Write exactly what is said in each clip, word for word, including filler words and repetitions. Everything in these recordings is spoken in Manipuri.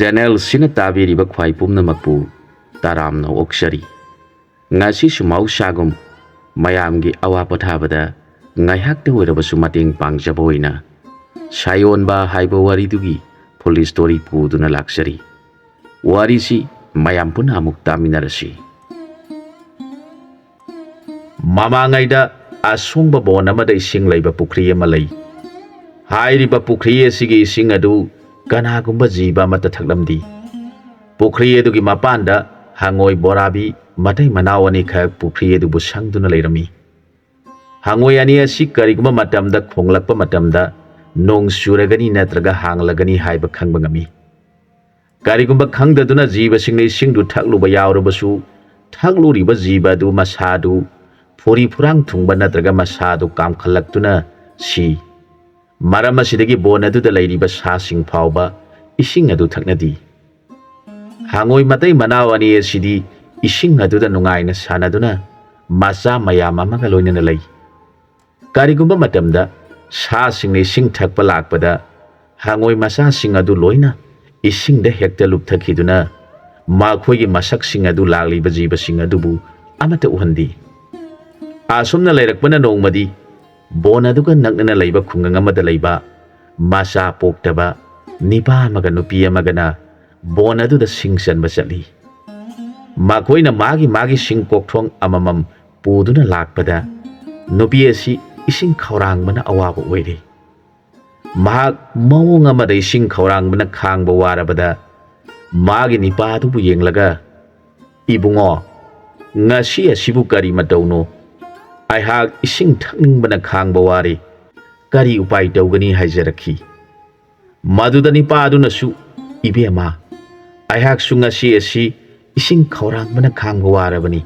ꯆꯦꯅꯦꯜꯁꯤꯅ ꯇꯥꯕꯤꯔꯤꯕ ꯈ꯭ꯋꯥꯏ ꯄꯨꯝꯅꯃꯛꯄꯨ ꯇꯔꯥꯝꯅ ꯑꯣꯛꯆꯔꯤ꯫ ꯉꯁꯤꯁꯨ ꯃꯍꯧꯁꯥꯒꯨꯝ ꯃꯌꯥꯝꯒꯤ ꯑꯋꯥ ꯄꯣꯊꯥꯕꯗ ꯉꯥꯏꯍꯥꯛꯇ ꯑꯣꯏꯔꯕꯁꯨ ꯃꯇꯦꯡ ꯄꯥꯡꯖꯕ ꯑꯣꯏꯅ ꯁꯥꯌꯣꯟꯕ ꯍꯥꯏꯕ ꯋꯥꯔꯤꯗꯨꯒꯤ full story ꯄꯨꯗꯨꯅ ꯂꯥꯛꯆꯔꯤ꯫ ꯋꯥꯔꯤꯁꯤ ꯃꯌꯥꯝ ꯄꯨꯟꯅ ꯑꯃꯨꯛ ꯇꯥꯃꯤꯟꯅꯔꯁꯤ꯫ ꯃꯃꯥꯡꯉꯩꯗ ꯑꯁꯣꯡꯕ ꯕꯣꯟ ꯑꯃꯗ ꯏꯁꯤꯡ ꯂꯩꯕ ꯄꯨꯈ꯭ꯔꯤ ꯑꯃ ꯂꯩ꯫ ꯍꯥꯏꯔꯤꯕ ꯄꯨꯈ꯭ꯔꯤ ꯑꯁꯤꯒꯤ ꯏꯁꯤꯡ ꯑꯗꯨ ꯀꯅꯥꯒꯨꯝꯕ ꯖꯤꯕ ꯑꯃꯠꯇ ꯊꯛꯂꯝꯗꯦ꯫ ꯄꯨꯈ꯭ꯔꯤ ꯑꯗꯨꯒꯤ ꯃꯄꯥꯟꯗ ꯍꯉꯣꯏ ꯕꯣꯔꯥꯕꯤ ꯃꯇꯩ ꯃꯅꯥꯎ ꯑꯅꯤꯈꯛ ꯄꯨꯈ꯭ꯔꯤ ꯑꯗꯨꯕꯨ ꯁꯪꯗꯨꯅ ꯂꯩꯔꯝꯃꯤ꯫ ꯍꯉꯣꯏ ꯑꯅꯤ ꯑꯁꯤ ꯀꯔꯤꯒꯨꯝꯕ ꯃꯇꯝꯗ ꯈꯣꯡꯂꯛꯄ ꯃꯇꯝꯗ ꯅꯣꯡ ꯆꯨꯔꯒꯅꯤ ꯅꯠꯇ꯭ꯔꯒ ꯍꯥꯡꯂꯒꯅꯤ ꯍꯥꯏꯕ ꯈꯪꯕ ꯉꯝꯃꯤ꯫ ꯀꯔꯤꯒꯨꯝꯕ ꯈꯪꯗꯗꯨꯅ ꯖꯤꯕꯁꯤꯡꯅ ꯏꯁꯤꯡꯗꯨ ꯊꯛꯂꯨꯕ ꯌꯥꯎꯔꯕꯁꯨ, ꯊꯛꯂꯨꯔꯤꯕ ꯖꯤꯕ ꯑꯗꯨ ꯃꯁꯥꯗꯨ ꯐꯨꯔꯤ ꯐꯨꯔꯥꯡ ꯊꯨꯡꯕ ꯅꯠꯇ꯭ꯔꯒ ꯃꯁꯥꯗꯨ ꯀꯥꯝꯈꯠꯂꯛꯇꯨꯅ ꯁꯤ꯫ ꯃꯔꯝ ꯑꯁꯤꯗꯒꯤ ꯕꯣꯟ ꯑꯗꯨꯗ ꯂꯩꯔꯤꯕ ꯁꯥꯁꯤꯡ ꯐꯥꯎꯕ ꯏꯁꯤꯡ ꯑꯗꯨ ꯊꯛꯅꯗꯦ꯫ ꯍꯉꯣꯏ ꯃꯇꯩ ꯃꯅꯥꯎ ꯑꯅꯤ ꯑꯁꯤꯗꯤ ꯏꯁꯤꯡ ꯑꯗꯨꯗ ꯅꯨꯡꯉꯥꯏꯅ ꯁꯥꯟꯅꯗꯨꯅ ꯃꯆꯥ ꯃꯌꯥꯝ ꯑꯃꯒ ꯂꯣꯏꯅꯅ ꯂꯩ꯫ ꯀꯔꯤꯒꯨꯝꯕ ꯃꯇꯝꯗ ꯁꯥꯁꯤꯡꯅ ꯏꯁꯤꯡ ꯊꯛꯄ ꯂꯥꯛꯄꯗ ꯍꯉꯣꯏ ꯃꯆꯥꯁꯤꯡ ꯑꯗꯨ ꯂꯣꯏꯅ ꯏꯁꯤꯡꯗ ꯍꯦꯛꯇ ꯂꯨꯞꯊꯈꯤꯗꯨꯅ ꯃꯈꯣꯏꯒꯤ ꯃꯁꯛꯁꯤꯡ ꯑꯗꯨ ꯂꯥꯛꯂꯤꯕ ꯖꯤꯕꯁꯤꯡ ꯑꯗꯨꯕꯨ ꯑꯃꯠꯇ ꯎꯍꯟꯗꯦ꯫ ꯑꯁꯨꯝꯅ ꯂꯩꯔꯛꯄꯅ ꯅꯣꯡꯃꯗꯤ ꯕꯣꯟ ꯑꯗꯨꯒ ꯅꯛꯅꯅ ꯂꯩꯕ ꯈꯨꯡꯒꯪ ꯑꯃꯗ ꯂꯩꯕ ꯃꯆꯥ ꯄꯣꯛꯇꯕ ꯅꯤꯄꯥ ꯑꯃꯒ ꯅꯨꯄꯤ ꯑꯃꯒꯅ ꯕꯣꯟ ꯑꯗꯨꯗ ꯁꯤꯡ ꯆꯟꯕ ꯆꯠꯂꯤ꯫ ꯃꯈꯣꯏꯅ ꯃꯥꯒꯤ ꯃꯥꯒꯤ ꯁꯤꯡ ꯀꯣꯛꯊꯣꯡ ꯑꯃꯃꯝ ꯄꯨꯗꯨꯅ ꯂꯥꯛꯄꯗ ꯅꯨꯄꯤ ꯑꯁꯤ ꯏꯁꯤꯡ ꯈꯧꯔꯥꯡꯕꯅ ꯑꯋꯥꯕ ꯑꯣꯏꯔꯦ꯫ ꯃꯍꯥꯛ ꯃꯑꯣꯡ ꯑꯃꯗ ꯏꯁꯤꯡ ꯈꯧꯔꯥꯡꯕꯅ ꯈꯥꯡꯕ ꯋꯥꯔꯕꯗ ꯃꯥꯒꯤ ꯅꯤꯄꯥ ꯑꯗꯨꯕꯨ ꯌꯦꯡꯂꯒ, "ꯏꯕꯨꯡꯉꯣ, ꯉꯁꯤ ꯑꯁꯤꯕꯨ ꯀꯔꯤ ꯃꯇꯧꯅꯣ? ꯑꯩꯍꯥꯛ ꯏꯁꯤꯡ ꯊꯛꯅꯤꯡꯕꯅ ꯈꯥꯡꯕ ꯋꯥꯔꯦ꯫ ꯀꯔꯤ ꯎꯄꯥꯏ ꯇꯧꯒꯅꯤ?" ꯍꯥꯏꯖꯔꯛꯈꯤ꯫ ꯃꯗꯨꯗ ꯅꯤꯄꯥ ꯑꯗꯨꯅꯁꯨ, "ꯏꯕꯦꯝꯃ, ꯑꯩꯍꯥꯛꯁꯨ ꯉꯁꯤ ꯑꯁꯤ ꯏꯁꯤꯡ ꯈꯧꯔꯥꯡꯕꯅ ꯈꯥꯡꯕ ꯋꯥꯔꯕꯅꯤ꯫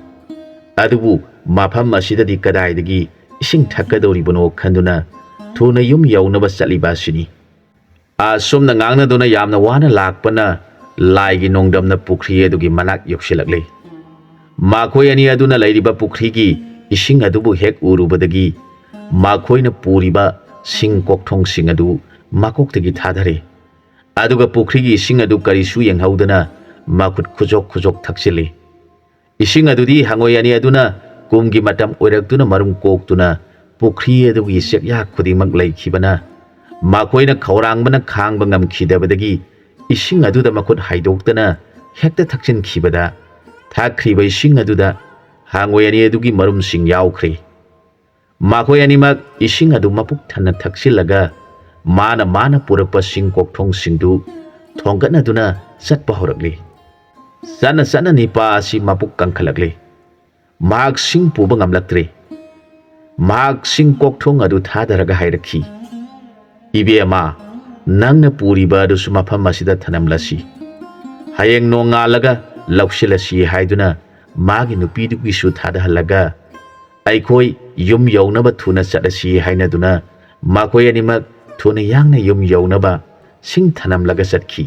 ꯑꯗꯨꯕꯨ ꯃꯐꯝ ꯑꯁꯤꯗꯗꯤ ꯀꯗꯥꯏꯗꯒꯤ ꯏꯁꯤꯡ ꯊꯛꯀꯗꯧꯔꯤꯕꯅꯣ ꯈꯟꯗꯨꯅ ꯊꯨꯅ ꯌꯨꯝ ꯌꯧꯅꯕ ꯆꯠꯂꯤꯕ ꯑꯁꯤꯅꯤ"꯫ ꯑꯁꯨꯝꯅ ꯉꯥꯡꯅꯗꯨꯅ ꯌꯥꯝꯅ ꯋꯥꯅ ꯂꯥꯛꯄꯅ ꯂꯥꯏꯒꯤ ꯅꯣꯡꯗꯝꯅ ꯄꯨꯈ꯭ꯔꯤ ꯑꯗꯨꯒꯤ ꯃꯅꯥꯛ ꯌꯧꯁꯤꯜꯂꯛꯂꯦ꯫ ꯃꯈꯣꯏ ꯑꯅꯤ ꯑꯗꯨꯅ ꯂꯩꯔꯤꯕ ꯄꯨꯈ꯭ꯔꯤꯒꯤ ꯏꯁꯤꯡ ꯑꯗꯨꯕꯨ ꯍꯦꯛ ꯎꯔꯨꯕꯗꯒꯤ ꯃꯈꯣꯏꯅ ꯄꯨꯔꯤꯕ ꯁꯤꯡ ꯀꯣꯛꯊꯣꯡꯁꯤꯡ ꯑꯗꯨ ꯃꯀꯣꯛꯇꯒꯤ ꯊꯥꯗꯔꯦ꯫ ꯑꯗꯨꯒ ꯄꯨꯈ꯭ꯔꯤꯒꯤ ꯏꯁꯤꯡ ꯑꯗꯨ ꯀꯔꯤꯁꯨ ꯌꯦꯡꯍꯧꯗꯅ ꯃꯈꯨꯠ ꯈꯨꯖꯣꯛ ꯈꯨꯖꯣꯛ ꯊꯛꯆꯤꯜꯂꯤ꯫ ꯏꯁꯤꯡ ꯑꯗꯨꯗꯤ ꯍꯪꯉꯣꯏ ꯑꯅꯤ ꯑꯗꯨꯅ ꯀꯨꯝꯒꯤ ꯃꯇꯝ ꯑꯣꯏꯔꯛꯇꯨꯅ ꯃꯔꯨꯝ ꯀꯣꯛꯇꯨꯅ ꯄꯨꯈ꯭ꯔꯤ ꯑꯗꯨꯒꯤ ꯆꯦꯛꯌꯥ ꯈꯨꯗꯤꯡꯃꯛ ꯂꯩꯈꯤꯕꯅ, ꯃꯈꯣꯏꯅ ꯈꯧꯔꯥꯡꯕꯅ ꯈꯥꯡꯕ ꯉꯝꯈꯤꯗꯕꯗꯒꯤ ꯏꯁꯤꯡ ꯑꯗꯨꯗ ꯃꯈꯨꯠ ꯍꯥꯏꯗꯣꯛꯇꯅ ꯍꯦꯛꯇ ꯊꯛꯆꯤꯟꯈꯤꯕꯗ, ꯊꯛꯈ꯭ꯔꯤꯕ ꯏꯁꯤꯡ ꯑꯗꯨꯗ ꯍꯪꯉꯣꯏ ꯑꯅꯤ ꯑꯗꯨꯒꯤ ꯃꯔꯨꯝꯁꯤꯡ ꯌꯥꯎꯈ꯭ꯔꯦ꯫ ꯃꯈꯣꯏ ꯑꯅꯤꯃꯛ ꯏꯁꯤꯡ ꯑꯗꯨ ꯃꯄꯨꯛ ꯊꯟꯅ ꯊꯛꯆꯤꯜꯂꯒ, ꯃꯥꯅ ꯃꯥꯅ ꯄꯨꯔꯛꯄ ꯁꯤꯡ ꯀꯣꯛꯊꯣꯡꯁꯤꯡꯗꯨ ꯊꯣꯡꯒꯠꯅꯗꯨꯅ ꯆꯠꯄ ꯍꯧꯔꯛꯂꯤ꯫ ꯆꯠꯅ ꯆꯠꯅ ꯅꯤꯄꯥ ꯑꯁꯤ ꯃꯄꯨꯛ ꯀꯪꯈꯠꯂꯛꯂꯤ꯫ ꯃꯍꯥꯛ ꯁꯤꯡ ꯄꯨꯕ ꯉꯝꯂꯛꯇ꯭ꯔꯦ꯫ ꯃꯍꯥꯛ ꯁꯤꯡ ꯀꯣꯛꯊꯣꯡ ꯑꯗꯨ ꯊꯥꯗꯔꯒ ꯍꯥꯏꯔꯛꯈꯤ, "ꯏꯕꯦꯝꯃ, ꯅꯪꯅ ꯄꯨꯔꯤꯕ ꯑꯗꯨꯁꯨ ꯃꯐꯝ ꯑꯁꯤꯗ ꯊꯅꯝꯂꯁꯤ꯫ ꯍꯌꯦꯡ ꯅꯣꯡꯉꯥꯜꯂꯒ ꯂꯧꯁꯤꯜꯂꯁꯤ" ꯍꯥꯏꯗꯨꯅ ꯃꯥꯒꯤ ꯅꯨꯄꯤꯗꯨꯒꯤꯁꯨ ꯊꯥꯗꯍꯜꯂꯒ, ꯑꯩꯈꯣꯏ ꯌꯨꯝ ꯌꯧꯅꯕ ꯊꯨꯅ ꯆꯠꯂꯁꯤ ꯍꯥꯏꯅꯗꯨꯅ ꯃꯈꯣꯏ ꯑꯅꯤꯃꯛ ꯊꯨꯅ ꯌꯥꯡꯅ ꯌꯨꯝ ꯌꯧꯅꯕ ꯁꯤꯡ ꯊꯅꯝꯂꯒ ꯆꯠꯈꯤ꯫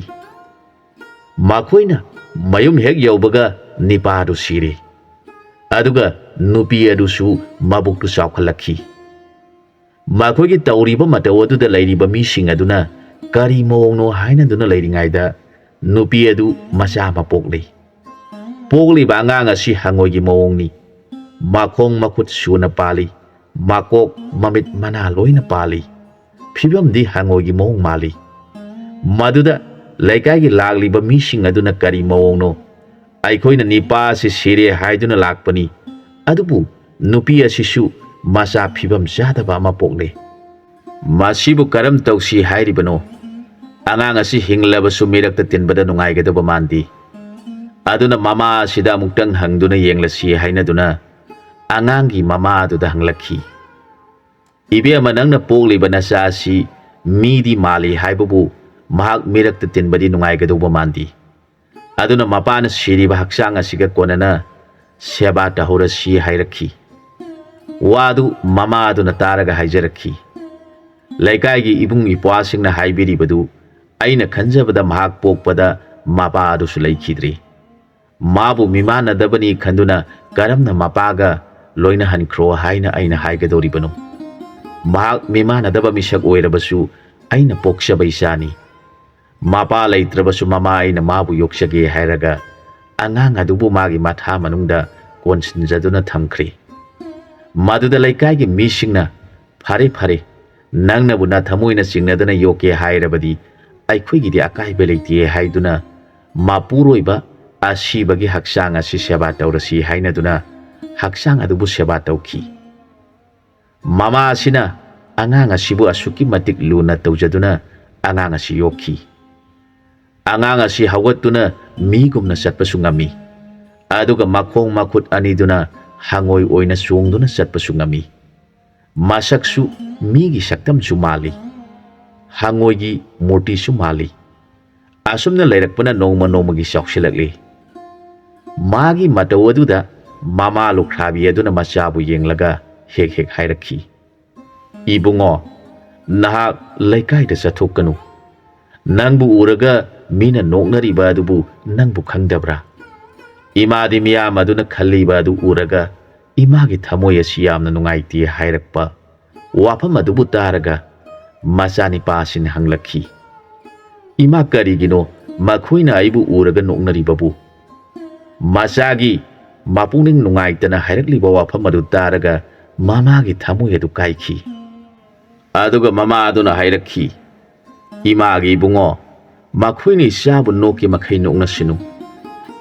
ꯃꯈꯣꯏꯅ ꯃꯌꯨꯝ ꯍꯦꯛ ꯌꯧꯕꯒ ꯅꯤꯄꯥꯗꯨ ꯁꯤꯔꯦ꯫ ꯑꯗꯨꯒ ꯅꯨꯄꯤ ꯑꯗꯨꯁꯨ ꯃꯕꯨꯛꯇꯨ ꯆꯥꯎꯈꯠꯂꯛꯈꯤ꯫ ꯃꯈꯣꯏꯒꯤ ꯇꯧꯔꯤꯕ ꯃꯇꯧ ꯑꯗꯨꯗ ꯂꯩꯔꯤꯕ ꯃꯤꯁꯤꯡ ꯑꯗꯨꯅ ꯀꯔꯤ ꯃꯑꯣꯡꯅꯣ ꯍꯥꯏꯅꯗꯨꯅ ꯂꯩꯔꯤꯉꯩꯗ, ꯅꯨꯄꯤ ꯑꯗꯨ ꯃꯆꯥ ꯑꯃ ꯄꯣꯛꯂꯤ꯫ ꯄꯣꯛꯂꯤꯕ ꯑꯉꯥꯡ ꯑꯁꯤ ꯍꯪꯉꯣꯏꯒꯤ ꯃꯑꯣꯡꯅꯤ꯫ ꯃꯈꯣꯡ ꯃꯈꯨꯠ ꯁꯨꯅ ꯄꯥꯜꯂꯤ꯫ ꯃꯀꯣꯛ ꯃꯃꯤꯠ ꯃꯅꯥ ꯂꯣꯏꯅ ꯄꯥꯜꯂꯤ꯫ ꯐꯤꯕꯝꯗꯤ ꯍꯪꯉꯣꯏꯒꯤ ꯃꯑꯣꯡ ꯃꯥꯜꯂꯤ꯫ ꯃꯗꯨꯗ ꯂꯩꯀꯥꯏꯒꯤ ꯂꯥꯛꯂꯤꯕ ꯃꯤꯁꯤꯡ ꯑꯗꯨꯅ ꯀꯔꯤ ꯃꯑꯣꯡꯅꯣ? "ꯑꯩꯈꯣꯏꯅ ꯅꯤꯄꯥ ꯑꯁꯤ ꯁꯤꯔꯦ ꯍꯥꯏꯗꯨꯅ ꯂꯥꯛꯄꯅꯤ, ꯑꯗꯨꯕꯨ ꯅꯨꯄꯤ ꯑꯁꯤꯁꯨ ꯃꯆꯥ ꯐꯤꯕꯝ ꯆꯥꯗꯕ ꯑꯃ ꯄꯣꯛꯂꯦ꯫ ꯃꯁꯤꯕꯨ ꯀꯔꯝ ꯇꯧꯁꯤ ꯍꯥꯏꯔꯤꯕꯅꯣ? ꯑꯉꯥꯡ ꯑꯁꯤ ꯍꯤꯡꯂꯕꯁꯨ ꯃꯤꯔꯛꯇ ꯇꯤꯟꯕꯗ ꯅꯨꯡꯉꯥꯏꯒꯗꯧꯕ ꯃꯥꯟꯗꯦ꯫ ꯑꯗꯨꯅ ꯃꯃꯥ ꯑꯁꯤꯗ ꯑꯃꯨꯛꯇꯪ ꯍꯪꯗꯨꯅ ꯌꯦꯡꯂꯁꯤ" ꯍꯥꯏꯅꯗꯨꯅ ꯑꯉꯥꯡꯒꯤ ꯃꯃꯥ ꯑꯗꯨꯗ ꯍꯪꯂꯛꯈꯤ꯫ "ꯏꯕꯦꯝꯃ, ꯅꯪꯅ ꯄꯣꯛꯂꯤꯕ ꯅꯆꯥ ꯑꯁꯤ ꯃꯤꯗꯤ ꯃꯥꯜꯂꯤ ꯍꯥꯏꯕꯕꯨ ꯃꯍꯥꯛ ꯃꯤꯔꯛꯇ ꯇꯤꯟꯕꯗꯤ ꯅꯨꯡꯉꯥꯏꯒꯗꯧꯕ ꯃꯥꯟꯗꯦ꯫ ꯑꯗꯨꯅ ꯃꯄꯥꯅ ꯁꯤꯔꯤꯕ ꯍꯛꯆꯥꯡ ꯑꯁꯤꯒ ꯀꯣꯟꯅꯅ ꯁꯦꯕꯥ ꯇꯧꯍꯧꯔꯁꯤ" ꯍꯥꯏꯔꯛꯈꯤ꯫ ꯋꯥꯗꯨ ꯃꯃꯥ ꯑꯗꯨꯅ ꯇꯥꯔꯒ ꯍꯥꯏꯖꯔꯛꯈꯤ, "ꯂꯩꯀꯥꯏꯒꯤ ꯏꯕꯨꯡ ꯏꯄ꯭ꯋꯥꯁꯤꯡꯅ ꯍꯥꯏꯕꯤꯔꯤꯕꯗꯨ ꯑꯩꯅ ꯈꯟꯖꯕꯗ ꯃꯍꯥꯛ ꯄꯣꯛꯄꯗ ꯃꯄꯥ ꯑꯗꯨꯁꯨ ꯂꯩꯈꯤꯗ꯭ꯔꯦ꯫ ꯃꯥꯕꯨ ꯃꯤꯃꯥꯟꯅꯗꯕꯅꯤ ꯈꯟꯗꯨꯅ ꯀꯔꯝꯅ ꯃꯄꯥꯒ ꯂꯣꯏꯅꯍꯟꯈ꯭ꯔꯣ ꯍꯥꯏꯅ ꯑꯩꯅ ꯍꯥꯏꯒꯗꯧꯔꯤꯕꯅꯣ? ꯃꯍꯥꯛ ꯃꯤꯃꯥꯟꯅꯗꯕ ꯃꯤꯁꯛ ꯑꯣꯏꯔꯕꯁꯨ ꯑꯩꯅ ꯄꯣꯛꯆꯕ ꯏꯆꯥꯅꯤ꯫ ꯃꯄꯥ ꯂꯩꯇ꯭ꯔꯕꯁꯨ ꯃꯃꯥ ꯑꯩꯅ ꯃꯥꯕꯨ ꯌꯣꯛꯆꯒꯦ ꯍꯥꯏꯔꯒ ꯑꯉꯥꯡ ꯑꯗꯨꯕꯨ ꯃꯥꯒꯤ ꯃꯊꯥ ꯃꯅꯨꯡꯗ ꯀꯣꯟꯁꯤꯟꯖꯗꯨꯅ ꯊꯝꯈ꯭ꯔꯤ꯫ ꯃꯗꯨꯗ ꯂꯩꯀꯥꯏꯒꯤ ꯃꯤꯁꯤꯡꯅ, "ꯐꯔꯦ, ꯐꯔꯦ, ꯅꯪꯅꯕꯨ ꯅꯊꯃꯣꯏꯅ ꯆꯤꯡꯅꯗꯅ ꯌꯣꯛꯀꯦ ꯍꯥꯏꯔꯕꯗꯤ ꯑꯩꯈꯣꯏꯒꯤꯗꯤ ꯑꯀꯥꯏꯕ ꯂꯩꯇꯦ" ꯍꯥꯏꯗꯨꯅ ꯃꯄꯨꯔꯣꯏꯕ ꯑꯁꯤꯕꯒꯤ ꯍꯛꯆꯥꯡ ꯑꯁꯤ ꯁꯦꯕꯥ ꯇꯧꯔꯁꯤ ꯍꯥꯏꯅꯗꯨꯅ ꯍꯛꯆꯥꯡ ꯑꯗꯨꯕꯨ ꯁꯦꯕꯥ ꯇꯧꯈꯤ꯫ ꯃꯃꯥ ꯑꯁꯤꯅ ꯑꯉꯥꯡ ꯑꯁꯤꯕꯨ ꯑꯁꯨꯛꯀꯤ ꯃꯇꯤꯛ ꯂꯨꯅ ꯇꯧꯖꯗꯨꯅ ꯑꯉꯥꯡ ꯑꯁꯤ ꯌꯣꯛꯈꯤ꯫ ꯑꯉꯥꯡ ꯑꯁꯤ ꯍꯧꯒꯠꯇꯨꯅ ꯃꯤꯒꯨꯝꯅ ꯆꯠꯄꯁꯨ ꯉꯝꯃꯤ, ꯑꯗꯨꯒ ꯃꯈꯣꯡ ꯃꯈꯨꯠ ꯑꯅꯤꯗꯨꯅ ꯍꯪꯉꯣꯏ ꯑꯣꯏꯅ ꯆꯣꯡꯗꯨꯅ ꯆꯠꯄꯁꯨ ꯉꯝꯃꯤ꯫ ꯃꯁꯛꯁꯨ ꯃꯤꯒꯤ ꯁꯛꯇꯝꯁꯨ ꯃꯥꯜꯂꯤ, ꯍꯪꯉꯣꯏꯒꯤ ꯃꯨꯔꯇꯤꯁꯨ ꯃꯥꯜꯂꯤ꯫ ꯑꯁꯨꯝꯅ ꯂꯩꯔꯛꯄꯅ ꯅꯣꯡꯃ ꯅꯣꯡꯃꯒꯤ ꯆꯥꯎꯁꯤꯜꯂꯛꯂꯤ꯫ ꯃꯥꯒꯤ ꯃꯇꯧ ꯑꯗꯨꯗ ꯃꯃꯥ ꯂꯨꯈ꯭ꯔꯥꯕꯤ ꯑꯗꯨꯅ ꯃꯆꯥꯕꯨ ꯌꯦꯡꯂꯒ ꯍꯦꯛ ꯍꯦꯛ ꯍꯥꯏꯔꯛꯈꯤ, "ꯏꯕꯨꯡꯉꯣ, ꯅꯍꯥꯛ ꯂꯩꯀꯥꯏꯗ ꯆꯠꯊꯣꯛꯀꯅꯨ꯫ ꯅꯪꯕꯨ ꯎꯔꯒ ꯃꯤꯅ ꯅꯣꯛꯅꯔꯤꯕ ꯑꯗꯨꯕꯨ ꯅꯪꯕꯨ ꯈꯪꯗꯕ꯭ꯔꯥ?" ꯏꯃꯥꯗꯤ ꯃꯤꯌꯥꯝ ꯑꯗꯨꯅ ꯈꯜꯂꯤꯕ ꯑꯗꯨ ꯎꯔꯒ ꯏꯃꯥꯒꯤ ꯊꯃꯣꯏ ꯑꯁꯤ ꯌꯥꯝꯅ ꯅꯨꯡꯉꯥꯏꯇꯦ ꯍꯥꯏꯔꯛꯄ ꯋꯥꯐꯝ ꯑꯗꯨꯕꯨ ꯇꯥꯔꯒ ꯃꯆꯥꯅꯤꯄꯥ ꯑꯁꯤꯅ ꯍꯪꯂꯛꯈꯤ, "ꯏꯃꯥ, ꯀꯔꯤꯒꯤꯅꯣ ꯃꯈꯣꯏꯅ ꯑꯩꯕꯨ ꯎꯔꯒ ꯅꯣꯛꯅꯔꯤꯕꯕꯨ?" ꯃꯆꯥꯒꯤ ꯃꯄꯨꯛꯅꯤꯡ ꯅꯨꯡꯉꯥꯏꯇꯅ ꯍꯥꯏꯔꯛꯂꯤꯕ ꯋꯥꯐꯝ ꯑꯗꯨ ꯇꯥꯔꯒ ꯃꯃꯥꯒꯤ ꯊꯃꯣꯏ ꯑꯗꯨ ꯀꯥꯏꯈꯤ꯫ ꯑꯗꯨꯒ ꯃꯃꯥ ꯑꯗꯨꯅ ꯍꯥꯏꯔꯛꯈꯤ, "ꯏꯃꯥꯒꯤ ꯏꯕꯨꯡꯉꯣ, ꯃꯈꯣꯏꯅ ꯏꯆꯥꯕꯨ ꯅꯣꯛꯀꯦ ꯃꯈꯩ ꯅꯣꯛꯅꯁꯅꯨ꯫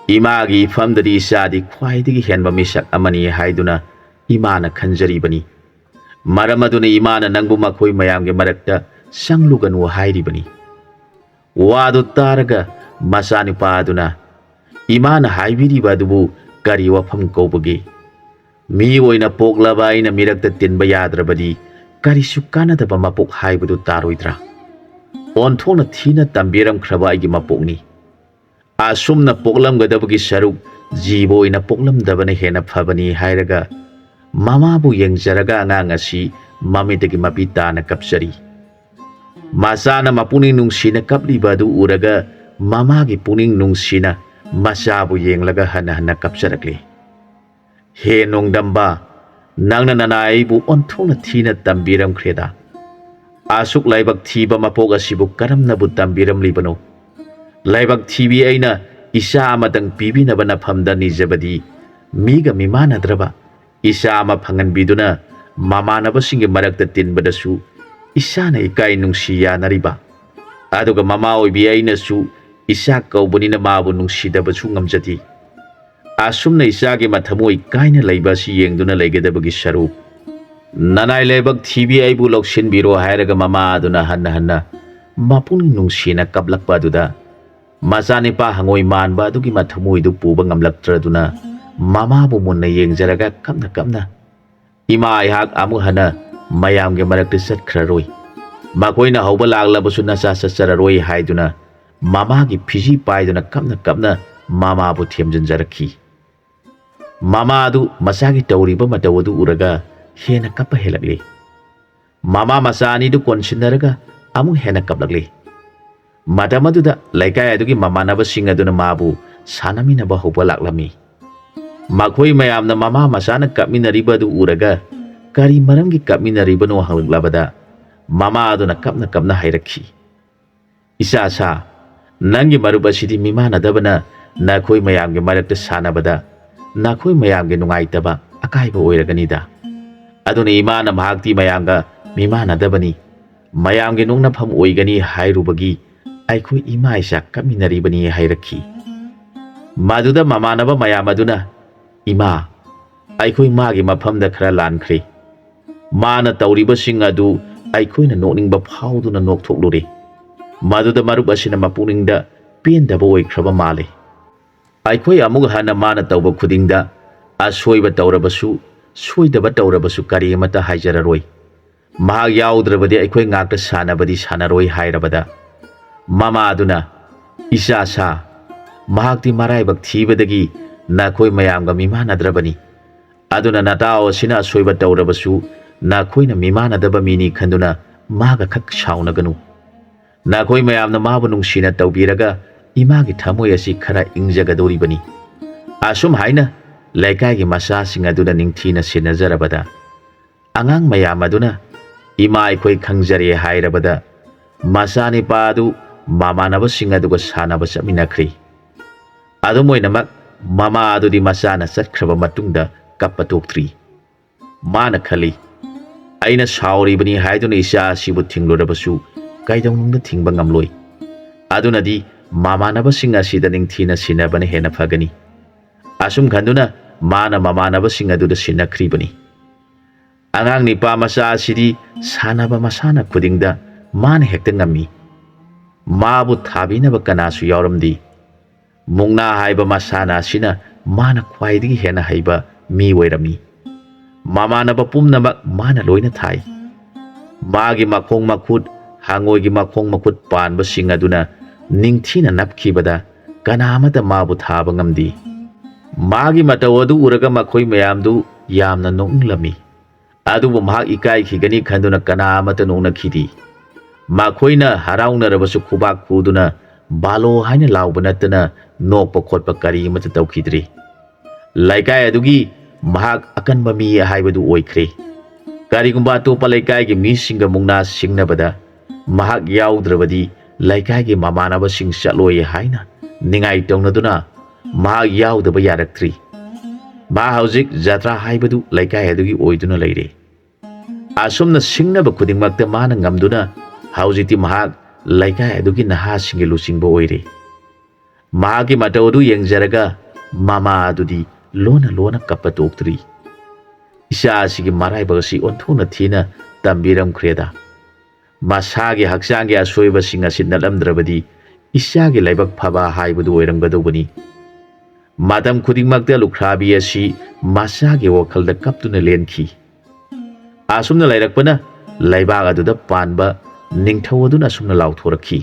ꯏꯃꯥꯒꯤ ꯏꯐꯝꯗꯗꯤ ꯏꯆꯥꯗꯤ ꯈ꯭ꯋꯥꯏꯗꯒꯤ ꯍꯦꯟꯕ ꯃꯤꯁꯛ ꯑꯃꯅꯤ ꯍꯥꯏꯗꯨꯅ ꯏꯃꯥꯅ ꯈꯟꯖꯔꯤꯕꯅꯤ꯫ ꯃꯔꯝ ꯑꯗꯨꯅ ꯏꯃꯥꯅ ꯅꯪꯕꯨ ꯃꯈꯣꯏ ꯃꯌꯥꯝꯒꯤ ꯃꯔꯛꯇ ꯆꯪꯂꯨꯒꯅꯨ ꯍꯥꯏꯔꯤꯕꯅꯤ꯫" ꯋꯥꯗꯨ ꯇꯥꯔꯒ ꯃꯆꯥꯅꯨꯄꯥ ꯑꯗꯨꯅ, "ꯏꯃꯥꯅ ꯍꯥꯏꯕꯤꯔꯤꯕ ꯑꯗꯨꯕꯨ ꯀꯔꯤ ꯋꯥꯐꯝ ꯀꯧꯕꯒꯦ? ꯃꯤ ꯑꯣꯏꯅ ꯄꯣꯛꯂꯕ ꯑꯩꯅ ꯃꯤꯔꯛꯇ ꯇꯤꯟꯕ ꯌꯥꯗ꯭ꯔꯕꯗꯤ ꯀꯔꯤꯁꯨ ꯀꯥꯟꯅꯗꯕ ꯃꯄꯣꯛ ꯍꯥꯏꯕꯗꯨ ꯇꯥꯔꯣꯏꯗ꯭ꯔꯥ? ꯑꯣꯟꯊꯣꯛꯅ ꯊꯤꯅ ꯇꯝꯕꯤꯔꯝꯈ꯭ꯔꯕ ꯑꯩꯒꯤ ꯃꯄꯣꯛꯅꯤ꯫ ꯑꯁꯨꯝꯅ ꯄꯣꯛꯂꯝꯒꯗꯕꯒꯤ ꯁꯔꯨꯛ ꯖꯤꯕ ꯑꯣꯏꯅ ꯄꯣꯛꯂꯝꯗꯕꯅ ꯍꯦꯟꯅ ꯐꯕꯅꯤ" ꯍꯥꯏꯔꯒ ꯃꯃꯥꯕꯨ ꯌꯦꯡꯖꯔꯒ ꯑꯉꯥꯡ ꯑꯁꯤ ꯃꯃꯤꯠꯇꯒꯤ ꯃꯄꯤ ꯇꯥꯅ ꯀꯞꯆꯔꯤ꯫ ꯃꯆꯥꯅ ꯃꯄꯨꯛꯅꯤꯡ ꯅꯨꯡꯁꯤꯅ ꯀꯞꯂꯤꯕ ꯑꯗꯨ ꯎꯔꯒ ꯃꯃꯥꯒꯤ ꯄꯨꯛꯅꯤꯡ ꯅꯨꯡꯁꯤꯅ ꯃꯆꯥꯕꯨ ꯌꯦꯡꯂꯒ ꯍꯟꯅ ꯍꯟꯅ ꯀꯞꯆꯔꯛꯂꯤ꯫ "ꯍꯦ ꯅꯣꯡꯗꯝꯕ, ꯅꯪꯅ ꯅꯅꯥ ꯑꯩꯕꯨ ꯑꯣꯟꯊꯣꯛꯅ ꯊꯤꯅ ꯇꯝꯕꯤꯔꯝꯈ꯭ꯔꯦꯗ꯫ ꯑꯁꯨꯛ ꯂꯥꯏꯕꯛ ꯊꯤꯕ ꯃꯄꯣꯛ ꯑꯁꯤꯕꯨ ꯀꯔꯝꯅꯕꯨ ꯇꯝꯕꯤꯔꯝꯂꯤꯕꯅꯣ? ꯂꯥꯏꯕꯛ ꯊꯤꯕꯤ ꯑꯩꯅ ꯏꯆꯥ ꯑꯃꯇꯪ ꯄꯤꯕꯤꯅꯕ ꯅꯐꯝꯗ ꯅꯤꯖꯕꯗꯤ ꯃꯤꯒ ꯃꯤꯃꯥꯟꯅꯗ꯭ꯔꯕ ꯏꯆꯥ ꯑꯃ ꯐꯪꯍꯟꯕꯤꯗꯨꯅ ꯃꯃꯥꯟꯅꯕꯁꯤꯡꯒꯤ ꯃꯔꯛꯇ ꯇꯤꯟꯕꯗꯁꯨ ꯏꯆꯥꯅ ꯏꯀꯥꯏ ꯅꯨꯡꯁꯤ ꯌꯥꯅꯔꯤꯕ, ꯑꯗꯨꯒ ꯃꯃꯥ ꯑꯣꯏꯕꯤ ꯑꯩꯅꯁꯨ ꯏꯆꯥ ꯀꯧꯕꯅꯤꯅ ꯃꯥꯕꯨ ꯅꯨꯡꯁꯤꯗꯕꯁꯨ ꯉꯝꯖꯗꯦ꯫ ꯑꯁꯨꯝꯅ ꯏꯆꯥꯒꯤ ꯃꯊꯃꯣꯏ ꯀꯥꯏꯅ ꯂꯩꯕ ꯑꯁꯤ ꯌꯦꯡꯗꯨꯅ ꯂꯩꯒꯗꯕꯒꯤ ꯁꯔꯨꯛ, ꯅꯅꯥꯏ ꯂꯥꯏꯕꯛ ꯊꯤꯕꯤ ꯑꯩꯕꯨ ꯂꯧꯁꯤꯟꯕꯤꯔꯣ ꯍꯥꯏꯔꯒ ꯃꯃꯥ ꯑꯗꯨꯅ ꯍꯟꯅ ꯍꯟꯅ ꯃꯄꯨꯛꯅꯤꯡ ꯅꯨꯡꯁꯤꯅ ꯀꯞꯂꯛꯄ ꯑꯗꯨꯗ ꯃꯆꯥꯅꯤꯄꯥ ꯍꯉꯣꯏ ꯃꯥꯟꯕ ꯑꯗꯨꯒꯤ ꯃꯊꯃꯣꯏꯗꯨ ꯄꯨꯕ ꯉꯝꯂꯛꯇ꯭ꯔꯗꯨꯅ ꯃꯃꯥꯕꯨ ꯃꯨꯟꯅ ꯌꯦꯡꯖꯔꯒ ꯀꯞꯅ ꯀꯞꯅ, "ꯏꯃꯥ ꯑꯩꯍꯥꯛ ꯑꯃꯨꯛ ꯍꯟꯅ ꯃꯌꯥꯝꯒꯤ ꯃꯔꯛꯇ ꯆꯠꯈ꯭ꯔꯔꯣꯏ꯫ ꯃꯈꯣꯏꯅ ꯍꯧꯕ ꯂꯥꯛꯂꯕꯁꯨ ꯅꯆꯥ ꯆꯠꯆꯔꯔꯣꯏ" ꯍꯥꯏꯗꯨꯅ ꯃꯃꯥꯒꯤ ꯐꯤꯖꯤ ꯄꯥꯏꯗꯨꯅ ꯀꯞꯅ ꯀꯞꯅ ꯃꯃꯥꯕꯨ ꯊꯦꯝꯖꯤꯟꯖꯔꯛꯈꯤ꯫ ꯃꯃꯥ ꯑꯗꯨ ꯃꯆꯥꯒꯤ ꯇꯧꯔꯤꯕ ꯃꯇꯧ ꯑꯗꯨ ꯎꯔꯒ ꯍꯦꯟꯅ ꯀꯞꯄ ꯍꯦꯜꯂꯛꯂꯤ꯫ ꯃꯃꯥ ꯃꯆꯥ ꯑꯅꯤꯗꯨ ꯀꯣꯟꯁꯤꯟꯅꯔꯒ ꯑꯃꯨꯛ ꯍꯦꯟꯅ ꯀꯞꯂꯛꯂꯤ꯫ ꯃꯇꯝ ꯑꯗꯨꯗ ꯂꯩꯀꯥꯏ ꯑꯗꯨꯒꯤ ꯃꯃꯥꯟꯅꯕꯁꯤꯡ ꯑꯗꯨꯅ ꯃꯥꯕꯨ ꯁꯥꯟꯅꯃꯤꯟꯅꯕ ꯍꯧꯕ ꯂꯥꯛꯂꯝꯃꯤ꯫ ꯃꯈꯣꯏ ꯃꯌꯥꯝꯅ ꯃꯃꯥ ꯃꯆꯥꯅ ꯀꯞꯃꯤꯟꯅꯔꯤꯕ ꯑꯗꯨ ꯎꯔꯒ ꯀꯔꯤ ꯃꯔꯝꯒꯤ ꯀꯞꯃꯤꯟꯅꯔꯤꯕꯅꯣ ꯍꯪꯂꯛꯂꯕꯗ ꯃꯃꯥ ꯑꯗꯨꯅ ꯀꯞꯅ ꯀꯞꯅ ꯍꯥꯏꯔꯛꯈꯤ, "ꯏꯆꯥ ꯁꯥ, ꯅꯪꯒꯤ ꯃꯔꯨꯞ ꯑꯁꯤꯗꯤ ꯃꯤꯃꯥꯟꯅꯗꯕꯅ ꯅꯈꯣꯏ ꯃꯌꯥꯝꯒꯤ ꯃꯔꯛꯇ ꯁꯥꯟꯅꯕꯗ ꯅꯈꯣꯏ ꯃꯌꯥꯝꯒꯤ ꯅꯨꯡꯉꯥꯏꯇꯕ ꯑꯀꯥꯏꯕ ꯑꯣꯏꯔꯒꯅꯤꯗ꯫ ꯑꯗꯨꯅ ꯏꯃꯥꯅ ꯃꯍꯥꯛꯇꯤ ꯃꯌꯥꯝꯒ ꯃꯤꯃꯥꯟꯅꯗꯕꯅꯤ, ꯃꯌꯥꯝꯒꯤ ꯅꯣꯛꯅꯐꯝ ꯑꯣꯏꯒꯅꯤ ꯍꯥꯏꯔꯨꯕꯒꯤ ꯑꯩꯈꯣꯏ ꯏꯃꯥ ꯏꯆꯥ ꯀꯞꯃꯤꯟꯅꯔꯤꯕꯅꯤ" ꯍꯥꯏꯔꯛꯈꯤ꯫ ꯃꯗꯨꯗ ꯃꯃꯥꯟꯅꯕ ꯃꯌꯥꯝ ꯑꯗꯨꯅ, "ꯏꯃꯥ, ꯑꯩꯈꯣꯏ ꯃꯥꯒꯤ ꯃꯐꯝꯗ ꯈꯔ ꯂꯥꯟꯈ꯭ꯔꯦ꯫ ꯃꯥꯅ ꯇꯧꯔꯤꯕꯁꯤꯡ ꯑꯗꯨ ꯑꯩꯈꯣꯏꯅ ꯅꯣꯛꯅꯤꯡꯕ ꯐꯥꯎꯗꯨꯅ ꯅꯣꯛꯊꯣꯛꯂꯨꯔꯦ꯫ ꯃꯗꯨꯗ ꯃꯔꯨꯞ ꯑꯁꯤꯅ ꯃꯄꯨꯛꯅꯤꯡꯗ ꯄꯦꯟꯗꯕ ꯑꯣꯏꯈ꯭ꯔꯕ ꯃꯥꯜꯂꯦ꯫ ꯑꯩꯈꯣꯏ ꯑꯃꯨꯛ ꯍꯟꯅ ꯃꯥꯅ ꯇꯧꯕ ꯈꯨꯗꯤꯡꯗ ꯑꯁꯣꯏꯕ ꯇꯧꯔꯕꯁꯨ, ꯁꯣꯏꯗꯕ ꯇꯧꯔꯕꯁꯨ ꯀꯔꯤ ꯑꯃꯠꯇ ꯍꯥꯏꯖꯔꯔꯣꯏ꯫ ꯃꯍꯥꯛ ꯌꯥꯎꯗ꯭ꯔꯕꯗꯤ ꯑꯩꯈꯣꯏ ꯉꯥꯛꯇ ꯁꯥꯟꯅꯕꯗꯤ ꯁꯥꯟꯅꯔꯣꯏ" ꯍꯥꯏꯔꯕꯗ ꯃꯃꯥ ꯑꯗꯨꯅ, "ꯏꯆꯥ ꯁꯥ, ꯃꯍꯥꯛꯇꯤ ꯃꯔꯥꯏꯕꯛ ꯊꯤꯕꯗꯒꯤ ꯅꯈꯣꯏ ꯃꯌꯥꯝꯒ ꯃꯤꯃꯥꯟꯅꯗ꯭ꯔꯕꯅꯤ꯫ ꯑꯗꯨꯅ ꯅꯇꯥꯎ ꯑꯁꯤꯅ ꯑꯁꯣꯏꯕ ꯇꯧꯔꯕꯁꯨ ꯅꯈꯣꯏꯅ ꯃꯤꯃꯥꯟꯅꯗꯕ ꯃꯤꯅꯤ ꯈꯟꯗꯨꯅ ꯃꯥꯒ ꯈꯛ ꯁꯥꯎꯅꯒꯅꯨ꯫ ꯅꯈꯣꯏ ꯃꯌꯥꯝꯅ ꯃꯥꯕꯨ ꯅꯨꯡꯁꯤꯅ ꯇꯧꯕꯤꯔꯒ ꯏꯃꯥꯒꯤ ꯊꯃꯣꯏ ꯑꯁꯤ ꯈꯔ ꯏꯪꯖꯒꯗꯧꯔꯤꯕꯅꯤ"꯫ ꯑꯁꯨꯝ ꯍꯥꯏꯅ ꯂꯩꯀꯥꯏꯒꯤ ꯃꯆꯥꯁꯤꯡ ꯑꯗꯨꯅ ꯅꯤꯡꯊꯤꯅ ꯁꯦꯟꯅꯖꯔꯕꯗ ꯑꯉꯥꯡ ꯃꯌꯥꯝ ꯑꯗꯨꯅ ꯏꯃꯥ ꯑꯩꯈꯣꯏ ꯈꯪꯖꯔꯦ ꯍꯥꯏꯔꯕꯗ ꯃꯆꯥꯅꯤꯄꯥ ꯑꯗꯨ ꯃꯃꯥꯟꯅꯕꯁꯤꯡ ꯑꯗꯨꯒ ꯁꯥꯟꯅꯕ ꯆꯠꯃꯤꯟꯅꯈ꯭ꯔꯤ꯫ ꯑꯗꯨꯝ ꯑꯣꯏꯅꯃꯛ ꯃꯃꯥ ꯑꯗꯨꯗꯤ ꯃꯆꯥꯅ ꯆꯠꯈ꯭ꯔꯕ ꯃꯇꯨꯡꯗ ꯀꯞꯄ ꯇꯣꯛꯇ꯭ꯔꯤ꯫ ꯃꯥꯅ ꯈꯜꯂꯤ, "ꯑꯩꯅ ꯁꯥꯎꯔꯤꯕꯅꯤ ꯍꯥꯏꯗꯨꯅ ꯏꯆꯥ ꯑꯁꯤꯕꯨ ꯊꯤꯡꯂꯨꯔꯕꯁꯨ ꯀꯩꯗꯧꯅꯨꯡꯗ ꯊꯤꯡꯕ ꯉꯝꯂꯣꯏ꯫ ꯑꯗꯨꯅꯗꯤ ꯃꯃꯥꯟꯅꯕꯁꯤꯡ ꯑꯁꯤꯗ ꯅꯤꯡꯊꯤꯅ ꯁꯤꯟꯅꯕꯅ ꯍꯦꯟꯅ ꯐꯒꯅꯤ꯫" ꯑꯁꯨꯝ ꯈꯟꯗꯨꯅ ꯃꯥꯅ ꯃꯃꯥꯟꯅꯕꯁꯤꯡ ꯑꯗꯨꯗ ꯁꯤꯟꯅꯈ꯭ꯔꯤꯕꯅꯤ꯫ ꯑꯉꯥꯡ ꯅꯤꯄꯥ ꯃꯆꯥ ꯑꯁꯤꯗꯤ ꯁꯥꯟꯅꯕ ꯃꯁꯥꯟꯅ ꯈꯨꯗꯤꯡꯗ ꯃꯥꯅ ꯍꯦꯛꯇ ꯉꯝꯃꯤ꯫ ꯃꯥꯕꯨ ꯊꯥꯕꯤꯅꯕ ꯀꯅꯥꯁꯨ ꯌꯥꯎꯔꯝꯗꯦ꯫ ꯃꯨꯛꯅꯥ ꯍꯥꯏꯕ ꯃꯁꯥꯟꯅ ꯑꯁꯤꯅ ꯃꯥꯅ ꯈ꯭ꯋꯥꯏꯗꯒꯤ ꯍꯦꯟꯅ ꯍꯩꯕ ꯃꯤ ꯑꯣꯏꯔꯝꯃꯤ꯫ ꯃꯃꯥꯟꯅꯕ ꯄꯨꯝꯅꯃꯛ ꯃꯥꯅ ꯂꯣꯏꯅ ꯊꯥꯏ꯫ ꯃꯥꯒꯤ ꯃꯈꯣꯡ ꯃꯈꯨꯠ, ꯍꯪꯉꯣꯏꯒꯤ ꯃꯈꯣꯡ ꯃꯈꯨꯠ ꯄꯥꯟꯕꯁꯤꯡ ꯑꯗꯨꯅ ꯅꯤꯡꯊꯤꯅ ꯅꯞꯈꯤꯕꯗ ꯀꯅꯥ ꯑꯃꯠꯇ ꯃꯥꯕꯨ ꯊꯥꯕ ꯉꯝꯗꯦ꯫ ꯃꯥꯒꯤ ꯃꯇꯧ ꯑꯗꯨ ꯎꯔꯒ ꯃꯈꯣꯏ ꯃꯌꯥꯝꯗꯨ ꯌꯥꯝꯅ ꯅꯣꯛꯅꯤꯡꯂꯝꯃꯤ꯫ ꯑꯗꯨꯕꯨ ꯃꯍꯥꯛ ꯏꯀꯥꯏꯈꯤꯒꯅꯤ ꯈꯟꯗꯨꯅ ꯀꯅꯥ ꯑꯃꯠꯇ ꯅꯣꯛꯅꯈꯤꯗꯦ꯫ ꯃꯈꯣꯏꯅ ꯍꯔꯥꯎꯅꯔꯕꯁꯨ ꯈꯨꯕꯥꯛ ꯈꯨꯗꯨꯅ "ꯕꯥꯂꯣ" ꯍꯥꯏꯅ ꯂꯥꯎꯕ ꯅꯠꯇꯅ ꯅꯣꯛꯄ ꯈꯣꯠꯄ ꯀꯔꯤ ꯑꯃꯠꯇ ꯇꯧꯈꯤꯗ꯭ꯔꯤ꯫ ꯂꯩꯀꯥꯏ ꯑꯗꯨꯒꯤ ꯃꯍꯥꯛ ꯑꯀꯟꯕ ꯃꯤ ꯍꯥꯏꯕꯗꯨ ꯑꯣꯏꯈ꯭ꯔꯦ꯫ ꯀꯔꯤꯒꯨꯝꯕ ꯑꯇꯣꯞꯄ ꯂꯩꯀꯥꯏꯒꯤ ꯃꯤꯁꯤꯡꯒ ꯃꯨꯛꯅꯥ ꯁꯤꯡꯅꯕꯗ ꯃꯍꯥꯛ ꯌꯥꯎꯗ꯭ꯔꯕꯗꯤ ꯂꯩꯀꯥꯏꯒꯤ ꯃꯃꯥꯟꯅꯕꯁꯤꯡ ꯆꯠꯂꯣꯏ ꯍꯥꯏꯅ ꯅꯤꯡꯉꯥꯏ ꯇꯧꯅꯗꯨꯅ ꯃꯍꯥꯛ ꯌꯥꯎꯗꯕ ꯌꯥꯔꯛꯇ꯭ꯔꯤ꯫ ꯃꯥ ꯍꯧꯖꯤꯛ ꯖꯇ꯭ꯔꯥ ꯍꯥꯏꯕꯗꯨ ꯂꯩꯀꯥꯏ ꯑꯗꯨꯒꯤ ꯑꯣꯏꯗꯨꯅ ꯂꯩꯔꯦ꯫ ꯑꯁꯨꯝꯅ ꯁꯤꯡꯅꯕ ꯈꯨꯗꯤꯡꯃꯛꯇ ꯃꯥꯅ ꯉꯝꯗꯨꯅ ꯍꯧꯖꯤꯛꯇꯤ ꯃꯍꯥꯛ ꯂꯩꯀꯥꯏ ꯑꯗꯨꯒꯤ ꯅꯍꯥꯁꯤꯡꯒꯤ ꯂꯨꯆꯤꯡꯕ ꯑꯣꯏꯔꯦ꯫ ꯃꯍꯥꯛꯀꯤ ꯃꯇꯧ ꯑꯗꯨ ꯌꯦꯡꯖꯔꯒ ꯃꯃꯥ ꯑꯗꯨꯗꯤ ꯂꯣꯟꯅ ꯂꯣꯟꯅ ꯀꯞꯄ ꯇꯣꯛꯇ꯭ꯔꯤ꯫ "ꯏꯆꯥ ꯑꯁꯤꯒꯤ ꯃꯔꯥꯏꯕꯛ ꯑꯁꯤ ꯑꯣꯟꯊꯣꯛꯅ ꯊꯤꯅ ꯇꯝꯕꯤꯔꯝꯈ꯭ꯔꯦꯗ꯫ ꯃꯁꯥꯒꯤ ꯍꯛꯆꯥꯡꯒꯤ ꯑꯁꯣꯏꯕꯁꯤꯡ ꯑꯁꯤ ꯅꯠꯂꯝꯗ꯭ꯔꯕꯗꯤ ꯏꯆꯥꯒꯤ ꯂꯥꯏꯕꯛ ꯐꯕ ꯍꯥꯏꯕꯗꯨ ꯑꯣꯏꯔꯝꯒꯗꯧꯕꯅꯤ꯫" ꯃꯇꯝ ꯈꯨꯗꯤꯡꯃꯛꯇ ꯂꯨꯈ꯭ꯔꯥꯕꯤ ꯑꯁꯤ ꯃꯆꯥꯒꯤ ꯋꯥꯈꯜꯗ ꯀꯞꯇꯨꯅ ꯂꯦꯟꯈꯤ꯫ ꯑꯁꯨꯝꯅ ꯂꯩꯔꯛꯄꯅ ꯂꯩꯕꯥꯛ ꯑꯗꯨꯗ ꯄꯥꯟꯕ ꯅꯤꯡꯊꯧ ꯑꯗꯨꯅ ꯑꯁꯨꯝꯅ ꯂꯥꯎꯊꯣꯔꯛꯈꯤ,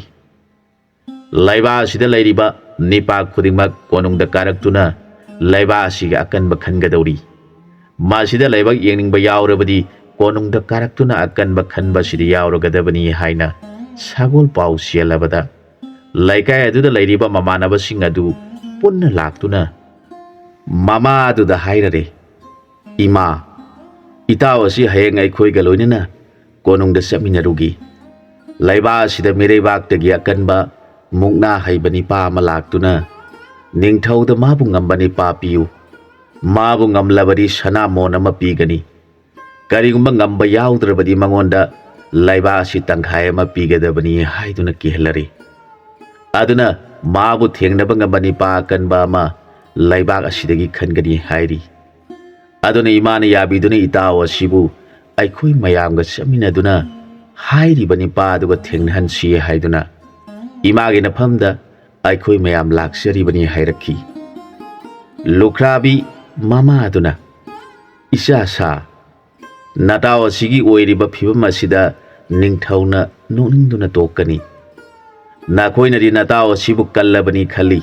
"ꯂꯩꯕꯥꯛ ꯑꯁꯤꯗ ꯂꯩꯔꯤꯕ ꯅꯤꯄꯥ ꯈꯨꯗꯤꯡꯃꯛ ꯀꯣꯅꯨꯡꯗ ꯀꯥꯔꯛꯇꯨꯅ ꯂꯩꯕꯥꯛ ꯑꯁꯤꯒꯤ ꯑꯀꯟꯕ ꯈꯟꯒꯗꯧꯔꯤ꯫ ꯃꯁꯤꯗ ꯂꯥꯏꯕꯛ ꯌꯦꯡꯅꯤꯡꯕ ꯌꯥꯎꯔꯕꯗꯤ ꯀꯣꯅꯨꯡꯗ ꯀꯥꯔꯛꯇꯨꯅ ꯑꯀꯟꯕ ꯈꯟꯕ ꯑꯁꯤꯗ ꯌꯥꯎꯔꯒꯗꯕꯅꯤ" ꯍꯥꯏꯅ ꯁꯒꯣꯜ ꯄꯥꯎ ꯆꯦꯜꯂꯕꯗ ꯂꯩꯀꯥꯏ ꯑꯗꯨꯗ ꯂꯩꯔꯤꯕ ꯃꯃꯥꯟꯅꯕꯁꯤꯡ ꯑꯗꯨ ꯄꯨꯟꯅ ꯂꯥꯛꯇꯨꯅ ꯃꯃꯥ ꯑꯗꯨꯗ ꯍꯥꯏꯔꯔꯦ, "ꯏꯃꯥ, ꯏꯇꯥꯎ ꯑꯁꯤ ꯍꯌꯦꯡ ꯑꯩꯈꯣꯏꯒ ꯂꯣꯏꯅꯅ ꯀꯣꯅꯨꯡꯗ ꯆꯠꯃꯤꯟꯅꯔꯨꯈꯤ꯫ ꯂꯩꯕꯥꯛ ꯑꯁꯤꯗ ꯃꯤꯔꯩꯕꯥꯛꯇꯒꯤ ꯑꯀꯟꯕ ꯃꯨꯛꯅꯥ ꯍꯩꯕ ꯅꯤꯄꯥ ꯑꯃ ꯂꯥꯛꯇꯨꯅ ꯅꯤꯡꯊꯧꯗ ꯃꯥꯕꯨ ꯉꯝꯕ ꯅꯤꯄꯥ ꯄꯤꯌꯨ, ꯃꯥꯕꯨ ꯉꯝꯂꯕꯗꯤ ꯁꯅꯥꯃꯣꯟ ꯑꯃ ꯄꯤꯒꯅꯤ, ꯀꯔꯤꯒꯨꯝꯕ ꯉꯝꯕ ꯌꯥꯎꯗ꯭ꯔꯕꯗꯤ ꯃꯉꯣꯟꯗ ꯂꯩꯕꯥꯛ ꯑꯁꯤ ꯇꯪꯈꯥꯏ ꯑꯃ ꯄꯤꯒꯗꯕꯅꯤ ꯍꯥꯏꯗꯨꯅ ꯀꯤꯍꯜꯂꯔꯤ꯫ ꯑꯗꯨꯅ ꯃꯥꯕꯨ ꯊꯦꯡꯅꯕ ꯉꯝꯕ ꯅꯤꯄꯥ ꯑꯀꯟꯕ ꯑꯃ ꯂꯩꯕꯥꯛ ꯑꯁꯤꯗꯒꯤ ꯈꯟꯒꯅꯤ ꯍꯥꯏꯔꯤ꯫ ꯑꯗꯨꯅ ꯏꯃꯥꯅ ꯌꯥꯕꯤꯗꯨꯅ ꯏꯇꯥꯎ ꯑꯁꯤꯕꯨ ꯑꯩꯈꯣꯏ ꯃꯌꯥꯝꯒ ꯆꯠꯃꯤꯟꯅꯗꯨꯅ ꯍꯥꯏꯔꯤꯕ ꯅꯤꯄꯥ ꯑꯗꯨꯒ ꯊꯦꯡꯅꯍꯟꯁꯤ ꯍꯥꯏꯗꯨꯅ ꯏꯃꯥꯒꯤ ꯅꯐꯝꯗ ꯑꯩꯈꯣꯏ ꯃꯌꯥꯝ ꯂꯥꯛꯆꯔꯤꯕꯅꯤ ꯍꯥꯏꯔꯛꯈꯤ꯫ ꯂꯨꯈ꯭ꯔꯥꯕꯤ ꯃꯃꯥ ꯑꯗꯨꯅ, "ꯏꯆꯥ ꯁꯥ, ꯅꯇꯥꯎ ꯑꯁꯤꯒꯤ ꯑꯣꯏꯔꯤꯕ ꯐꯤꯕꯝ ꯑꯁꯤꯗ ꯅꯤꯡꯊꯧꯅ ꯅꯣꯛꯅꯤꯡꯗꯨꯅ ꯇꯣꯛꯀꯅꯤ꯫ ꯅꯈꯣꯏꯅꯗꯤ ꯅꯇꯥꯎ ꯑꯁꯤꯕꯨ ꯀꯜꯂꯕꯅꯤ ꯈꯜꯂꯤ꯫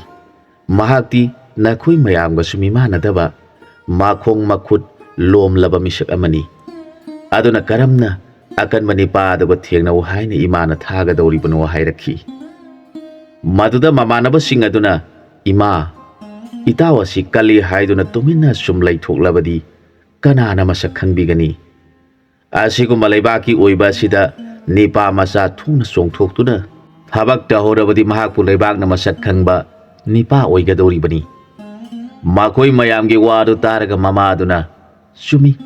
ꯃꯍꯥꯛꯇꯤ ꯅꯈꯣꯏ ꯃꯌꯥꯝꯒꯁꯨ ꯃꯤꯃꯥꯟꯅꯗꯕ, ꯃꯈꯣꯡ ꯃꯈꯨꯠ ꯂꯣꯝꯂꯕ ꯃꯤꯁꯛ ꯑꯃꯅꯤ꯫ ꯑꯗꯨꯅ ꯀꯔꯝꯅ ꯑꯀꯟꯕ ꯅꯤꯄꯥ ꯑꯗꯨꯒ ꯊꯦꯡꯅꯧ ꯍꯥꯏꯅ ꯏꯃꯥꯅ ꯊꯥꯒꯗꯧꯔꯤꯕꯅꯣ?" ꯍꯥꯏꯔꯛꯈꯤ꯫ ꯃꯗꯨꯗ ꯃꯃꯥꯟꯅꯕꯁꯤꯡ ꯑꯗꯨꯅ, "ꯏꯃꯥ, ꯏꯇꯥꯎ ꯑꯁꯤ ꯀꯜꯂꯤ ꯍꯥꯏꯗꯨꯅ ꯇꯨꯃꯤꯟꯅ ꯁꯨꯝ ꯂꯩꯊꯣꯛꯂꯕꯗꯤ ꯀꯅꯥꯅ ꯃꯁꯛ ꯈꯪꯕꯤꯒꯅꯤ? ꯑꯁꯤꯒꯨꯝꯕ ꯂꯩꯕꯥꯛꯀꯤ ꯑꯣꯏꯕ ꯑꯁꯤꯗ ꯅꯤꯄꯥ ꯃꯆꯥ ꯊꯣꯛꯅ ꯆꯣꯡꯊꯣꯛꯇꯨꯅ ꯊꯕꯛ ꯇꯧꯍꯧꯔꯕꯗꯤ ꯃꯍꯥꯛꯄꯨ ꯂꯩꯕꯥꯛꯅ ꯃꯁꯛ ꯈꯪꯕ ꯅꯤꯄꯥ ꯑꯣꯏꯒꯗꯧꯔꯤꯕꯅꯤ꯫" ꯃꯈꯣꯏ ꯃꯌꯥꯝꯒꯤ ꯋꯥꯗꯨ ꯇꯥꯔꯒ ꯃꯃꯥ ꯑꯗꯨꯅ, "ꯆꯨꯝꯃꯤ,